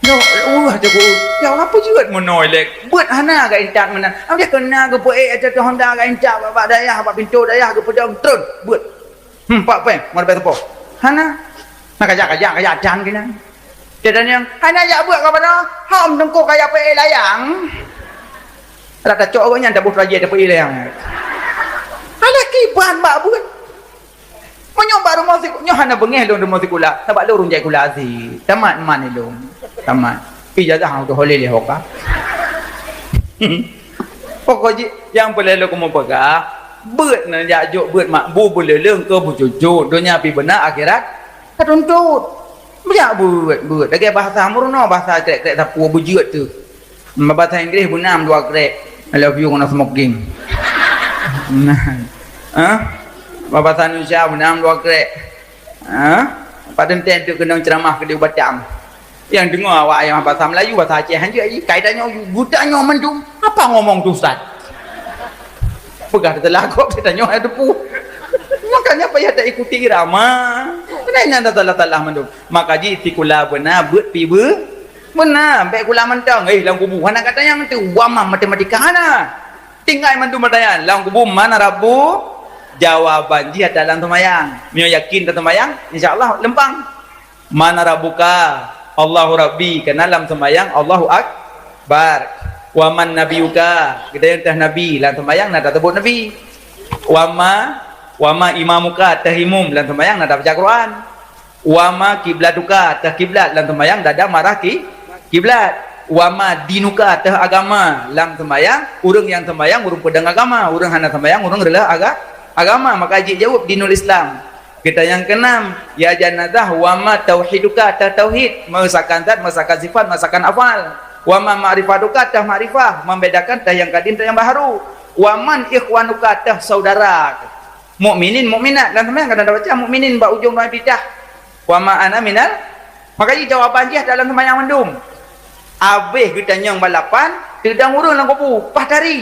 Ya Allah, jago. Ya Allah, apa jeuet meunoe lé? Beuet hana geuintat meunan. Am dia kena geupeuék ateueh honda geuintat bak, bak dayah, bak pintoe dayah geupeudong tron. Beuet. Hmm, pak pèng, mau dapat teupok. Hana. Nah, kajak, kajak, kajak dan kena. Dia tanya, "Hana jak beuet ka pada? Hom teungku kaya peuék layang." Rata cok orang nyan dah boh raja dah peuék layang. Alah kiban bak beuet. Meunyoe bak rumoh sik-, nyoe hana beungéh lôn rumoh sikula, sabab lôn ureueng jai sikula asie. Tamat man ilôn. Tamat. Ijazah udah holeh lé hoka. Pokok jih, nyang peureulèe lôn keumu peugah, beuet na jak jok beuet mak bu beuleuleung keu beucucu, donya pi beuna akhirat tatuntut. Beuet, beuet, beuet. Lagèe bahasa meurunoe, bahasa krek-krek sapeue beujeuet teuh. Bahasa Inggris beunam dua krek. I love you kena smoking. Nah. Ha? Bahasa Indonesia beunam dua krek. Ha? Padahai tem tu keunong ceramah keu di Batam. Nyang deungoe awak nyang bahasa Melayu, bahasa Aceh hanjeuet jih. Kai tanyoe, geutanyoe mandum, "Apa ngomong tu, Ustaz?" Peugah teulah kok tanyoe hai teupeu. Makanya payah taikuti irama. Kena nyan dah salah-salah mandum. Maka jih sikula beuna beuet pi beu-, beuna, bèk kula mantong. Eh, lam kubu hana gata nyang teu, wa ma matematika hana. Tinggai mandum pertanyaan. Lam kubu man rabbu? Jawaban jih adalah lam seumayang. Meunyoe yakin lam seumayang, insya Allah leumpang. Man rabbuka? Allahu Rabbi, karena lam seumayang Allahu Akbar. Wa man nabiyuka? Geutanyoe teuh nabi, lam seumayang na taseubut nabi. Wa ma, wa ma imamuka? Teuh imum, lam seumayang na tabaca Quran. Wa ma kiblatuka? Teuh kiblat, lam seumayang dada marah ki-, kiblat. Wa ma dinuka? Teuh agama, lam seumayang ureueng nyang seumayang ureueng peudong agama, ureueng hana seumayang ureueng reuloh aga-, agama. Maka jijaweueb dinul Islam. Kita nyang keunam, ya janazah, wa ma tauhiduka? Teuh tauhid, mengesahkan zat, mengesahkan sifat, mengesahkan afal. Wa ma ma'rifatuka? Teuh makrifah, membedakan teuh nyang kadin, teuh nyang baharu. Wa man ikhwanuka? Teuh saudara. Mukminin, mukminat. Lam seumayang kadang tabaca mukminin bak ujong doa iftitah. Wa ma ana minal, maka jih jawaban jih dalam seumayang mandum. Abéh geutanyong balapan, teudong ureueng lam kubu, paih tari.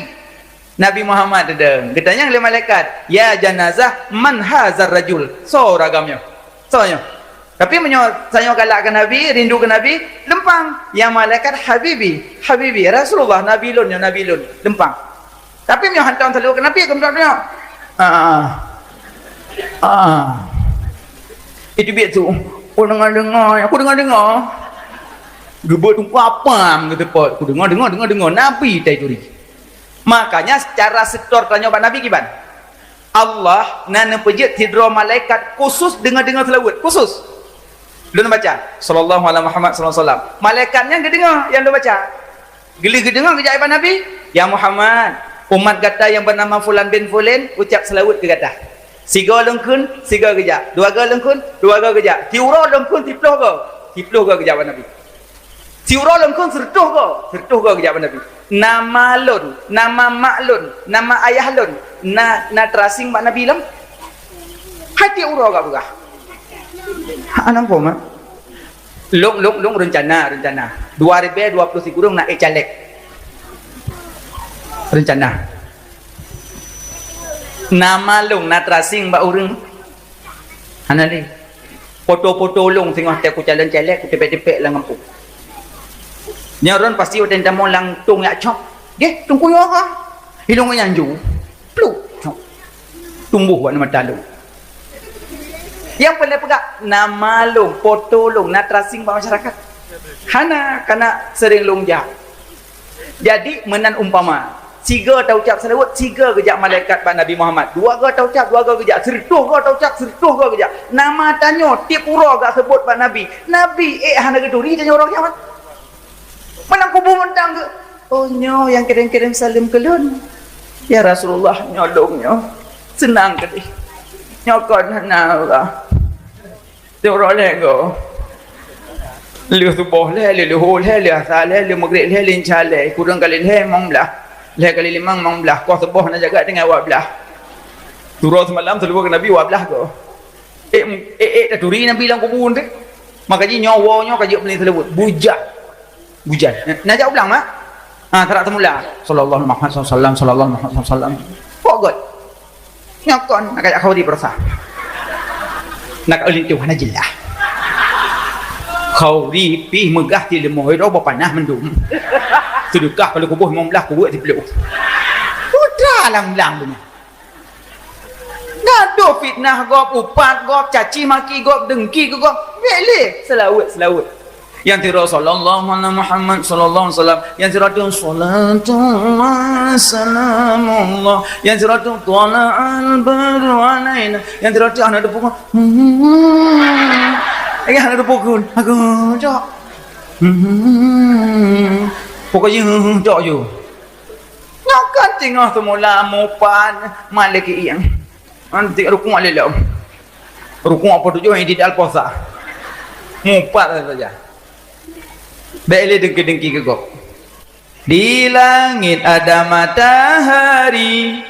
Nabi Muhammad teudong. Geutanyong lé malaikat, "Ya janazah, man hazar rajul?" Soe ureueng agam nyoe? Soe nyoe? Tapi meunyoe tanyoe galak keu Nabi, rindu keu Nabi, leumpang. Ya malaikat, "Habibi, habibi, Rasulullah, Nabi lôn nyoe, Nabi lôn." Leumpang. Tapi meunyoe hantom salu keu Nabi, keu meunyoe, ah, ah. Itu biet tu. Aku dengar-dengar, aku dengar-dengar. Geubeuet tu apa geuteupeue? Aku dengar, dengar, dengar, dengar. Nabi tai turi. Makanya secara setor tanyoe bak Nabi kiban. Allah na neupeujeuet sidroe malaikat khusus deungoe-deungoe seulaweuet, khusus. Lôn baca, "Sallallahu ala Muhammad sallallahu alaihi wasallam." Malaikat nyan geudeungoe nyang lôn baca. Geulheueh geudeungoe geujak bak Nabi, "Ya Muhammad, umat gata nyang bernama fulan bin fulan ucap seulaweuet keu gata." Sigoe lôn kheun, sigoe geujak. Dua goe lôn kheun, dua goe geujak. Siuroe lôn kheun, siploh goe. Siploh goe geujak bak Nabi. Siuroe lôn kheun sireutôh goe, sireutôh goe geujak bak Nabi. Nama lôn, nama mak lôn, nama ayah lôn, na, na teurasing bak Nabi lom? Hai tiep uroe ka peugah. Hana muphom, eh? Lôn, lôn, lôn reuncana, reuncana. Dua ribèe dua ploh sikureueng na ék caleg. Reuncana. Nama lôn na teurasing bak ureueng? Hana lé. Poto-poto lôn singoh teuh kucalon caleg, kutipék-tipék lam gampông. Nyoe droen pasti watèe tamong lam tông jak cok. Geh, teungku nyoe ka. Ilôn nyan ju. Pluk, cok. Tumboh bak mata lôn. Nyang peureulée peugah, nama lôn, foto lôn, na tracing bak masyarakat. Hana, kana sering lôn jak. Jadi, meunan umpama, sigoe taucab seulaweuet, sigoe geujak malaikat bak Nabi Muhammad. Dua goe taucab, dua goe geujak. Sireutoh goe taucab, sireutoh goe geujak. Nama tanyoe tiep uroe gak seubut bak Nabi. Nabi ék hana geuturi tanyoe uroe kiamat. Meunan kubu mantong geuh. Oh, nyoe nyang kirém-kirém saleuem keu lôn. Ya Rasulullah, nyoe lôn nyoe. Seunang keudeh. Nyoe kon hana Allah. Tiep uroe lhée goe. Lheueh suboh lhée, lheueh luho lhée, lheueh asa lhée, lheueh meugreb lhée, lheueh isya lhée, kureueng kali lhée limong blaih, lhée kali limong limong blaih, koh suboh na jaga tinggai dua blaih. Uroe seumalam seulaweuet keu Nabi dua blaih goe. Eh, eh, eh, taturi Nabi lam kubu teuh. Maka jih nyoe woe nyoe ka jeuet beuneuk seulaweuet. Bujang. Bujang. Na jak ulang, mak? Ha, tarak teumula. Sallallahu Muhammad sallallahu alaihi wasallam, sallallahu Muhammad sallallahu alaihi wasallam. Pok got. Nyoe kon, nak kajak khauri peurasa. Nak kajak linto hana jeulaih. Khauri pih meugah ti leumo, iro bak panah mendum. Seudeukah kalau kuboh limong blaih kubuet siplôh. Putra lang-lang dunia. Gadoh fitnah gob, upat gob, caci maki gob, dengki keu gob. Bèk lé, seulaweuet, seulaweuet. Nyang sidroe sallallahu ala Muhammad sallallahu alaihi wasallam. Nyang sidroe tu salatu wa salamullah. Nyang sidroe tu tala'al badru alaina. Nyang sidroe tu hana teupeukon. Hmm. Lagi hana teupeukon. Aku cok. Hmm. Pokoknya cok je. Nyoe kan teungoh teumula mupat malik ieng. Nanti rukuk lé lom. Rukuk apa tujuh yang tidak puasa. Mupat saja. Bèk lé dengki-dengki keu gob. Di langit ada matahari,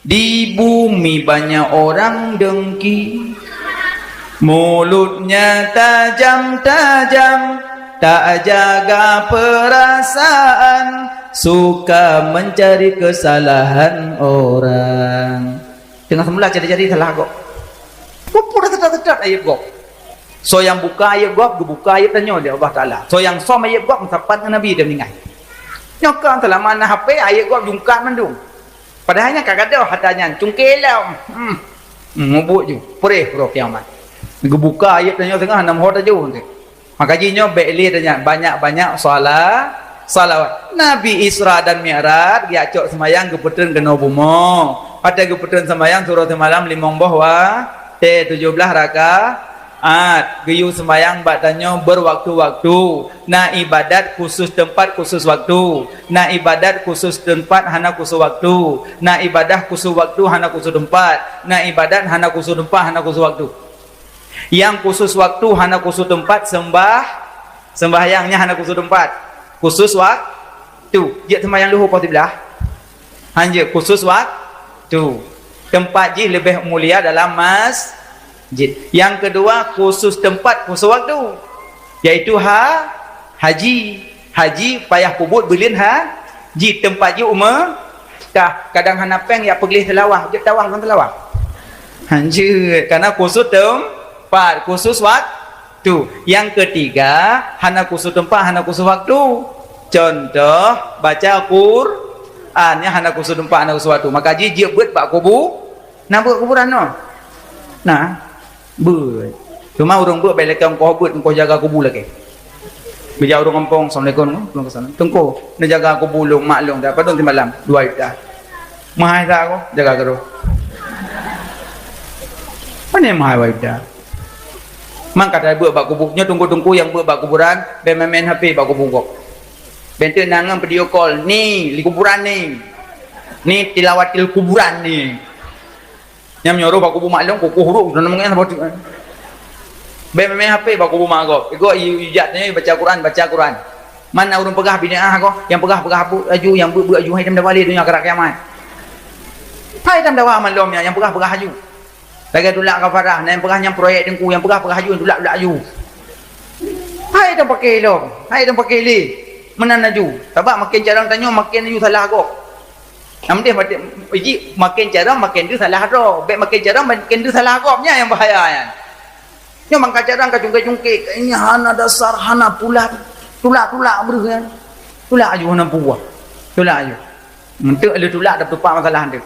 di bumi banyak orang dengki. Mulutnya tajam-tajam, tak jaga perasaan, suka mencari kesalahan orang. Teungoh seumula jadi-jadi salah gob. Peue-peue teutot-teutot ayeueb gob. Soe nyang buka ayeueb gob, geubuka ayeueb tanyoe lé Allah Taala. Soe nyang som ayeueb gob, meusapat ngon Nabi, dia meuninggai. Nyoe kon seulama na H P, ayeueb gob jungkat mandum. Padahai nyan ka gadôh atra nyan, cungké lom. Hmm. Hmm, mubuet ju, preh uroe kiamat. Geubuka ayeueb tanyoe teungoh, hana meuho tajok teuh. Maka jih nyoe bèk lé tanyoe banyak-banyak sala-, salawat. Nabi Isra dan Mi'raj, geujak cok seumayang geupeutrön keunoe bumoe. Watèe geupeutrön seumayang sidroe seumalam limong boh watèe, tujoh blaih rakaat. Geuyue seumayang bak tanyoe beuwaktu-waktu. Na ibadat khusus teumpat khusus waktu. Na ibadat khusus teumpat hana khusus waktu. Na ibadat khusus waktu hana khusus teumpat. Na ibadat hana khusus teumpat hana khusus waktu. Nyang khusus waktu hana khusus teumpat seumbah, seumbahyang nyan hana khusus teumpat. Khusus waktu. Jeuet seumayang luhô poh siblaih. Hanjeuet khusus waktu. Teumpat jih leubeh mulia dalam masjid. Nyang keudua, khusus teumpat khusus waktu. Yaitu ha-, haji. Haji payah peubuet buleuen ha-, ji teumpat jih u Meukah. Kadang hana péng jak peugleh seulawah, jeuet tawah lam seulawah. Hanjeuet, karena khusus teumpat, khusus waktu. Nyang keutiga, hana khusus teumpat, hana khusus waktu. Contoh, baca Quran, nyan hana khusus teumpat, hana khusus waktu. Maka jih jeuet beuet bak kubu-, Na beuet kuburan nyoe? Na. Beuet. Cuma ureueng beuet bèk lakèe ongkoh beuet, ongkoh jaga kubu lakèe. Geujak ureueng gampông, "Assalamualaikum, Teungku. Neujaga kubu lôn, mak lôn, dak padum simalam, dua juta." Meuhai that ko, jaga keudroe. Pane meuhai dua juta? Mangka tabeuet bak kubu. Nyoe teungku-teungku nyang beuet bak kuburan, bèk main-main H P bak kubu gob. Bèk teuk na ngon video call, "Ni, di kuburan ni. Ni tilawatil kuburan ni." Nyang meunyoe roh bak kubu mak lôn, kukuh duek, na meungeut saboh teuk. Bèk main-main H P bak kubu mak gob. Igoe i-, ijak tanyoe baca Quran, baca Quran. Man na ureueng peugah bid'ah ko, nyang peugah-peugah laju, nyang beuet-beuet laju, hai tam dawa lé donya karab kiamat. Hai tam dawa malom nyan, nyang peugah-peugah laju. Lagèe tulak kafarah, na nyang peugah nyan proyek teungku, nyang peugah-peugah laju, tulak-tulak laju. Hai tam paké lom, hai tam paké lé. Meunan laju. Sabab maken carông tanyoe maken laju salah gob. Nyang penting, jih maken carông maken deuh salah droe. Bèk maken carông maken deuh salah gob, nyan nyang bahaya nyan. Nyoe mangka carông ka cungké-cungké, nyan hana dasar, hana pula. Tulak-tulak breuh nyan. Tulak laju hana puwoh. Tulak laju. Enteuk lé tulak dah tupak masalah tu.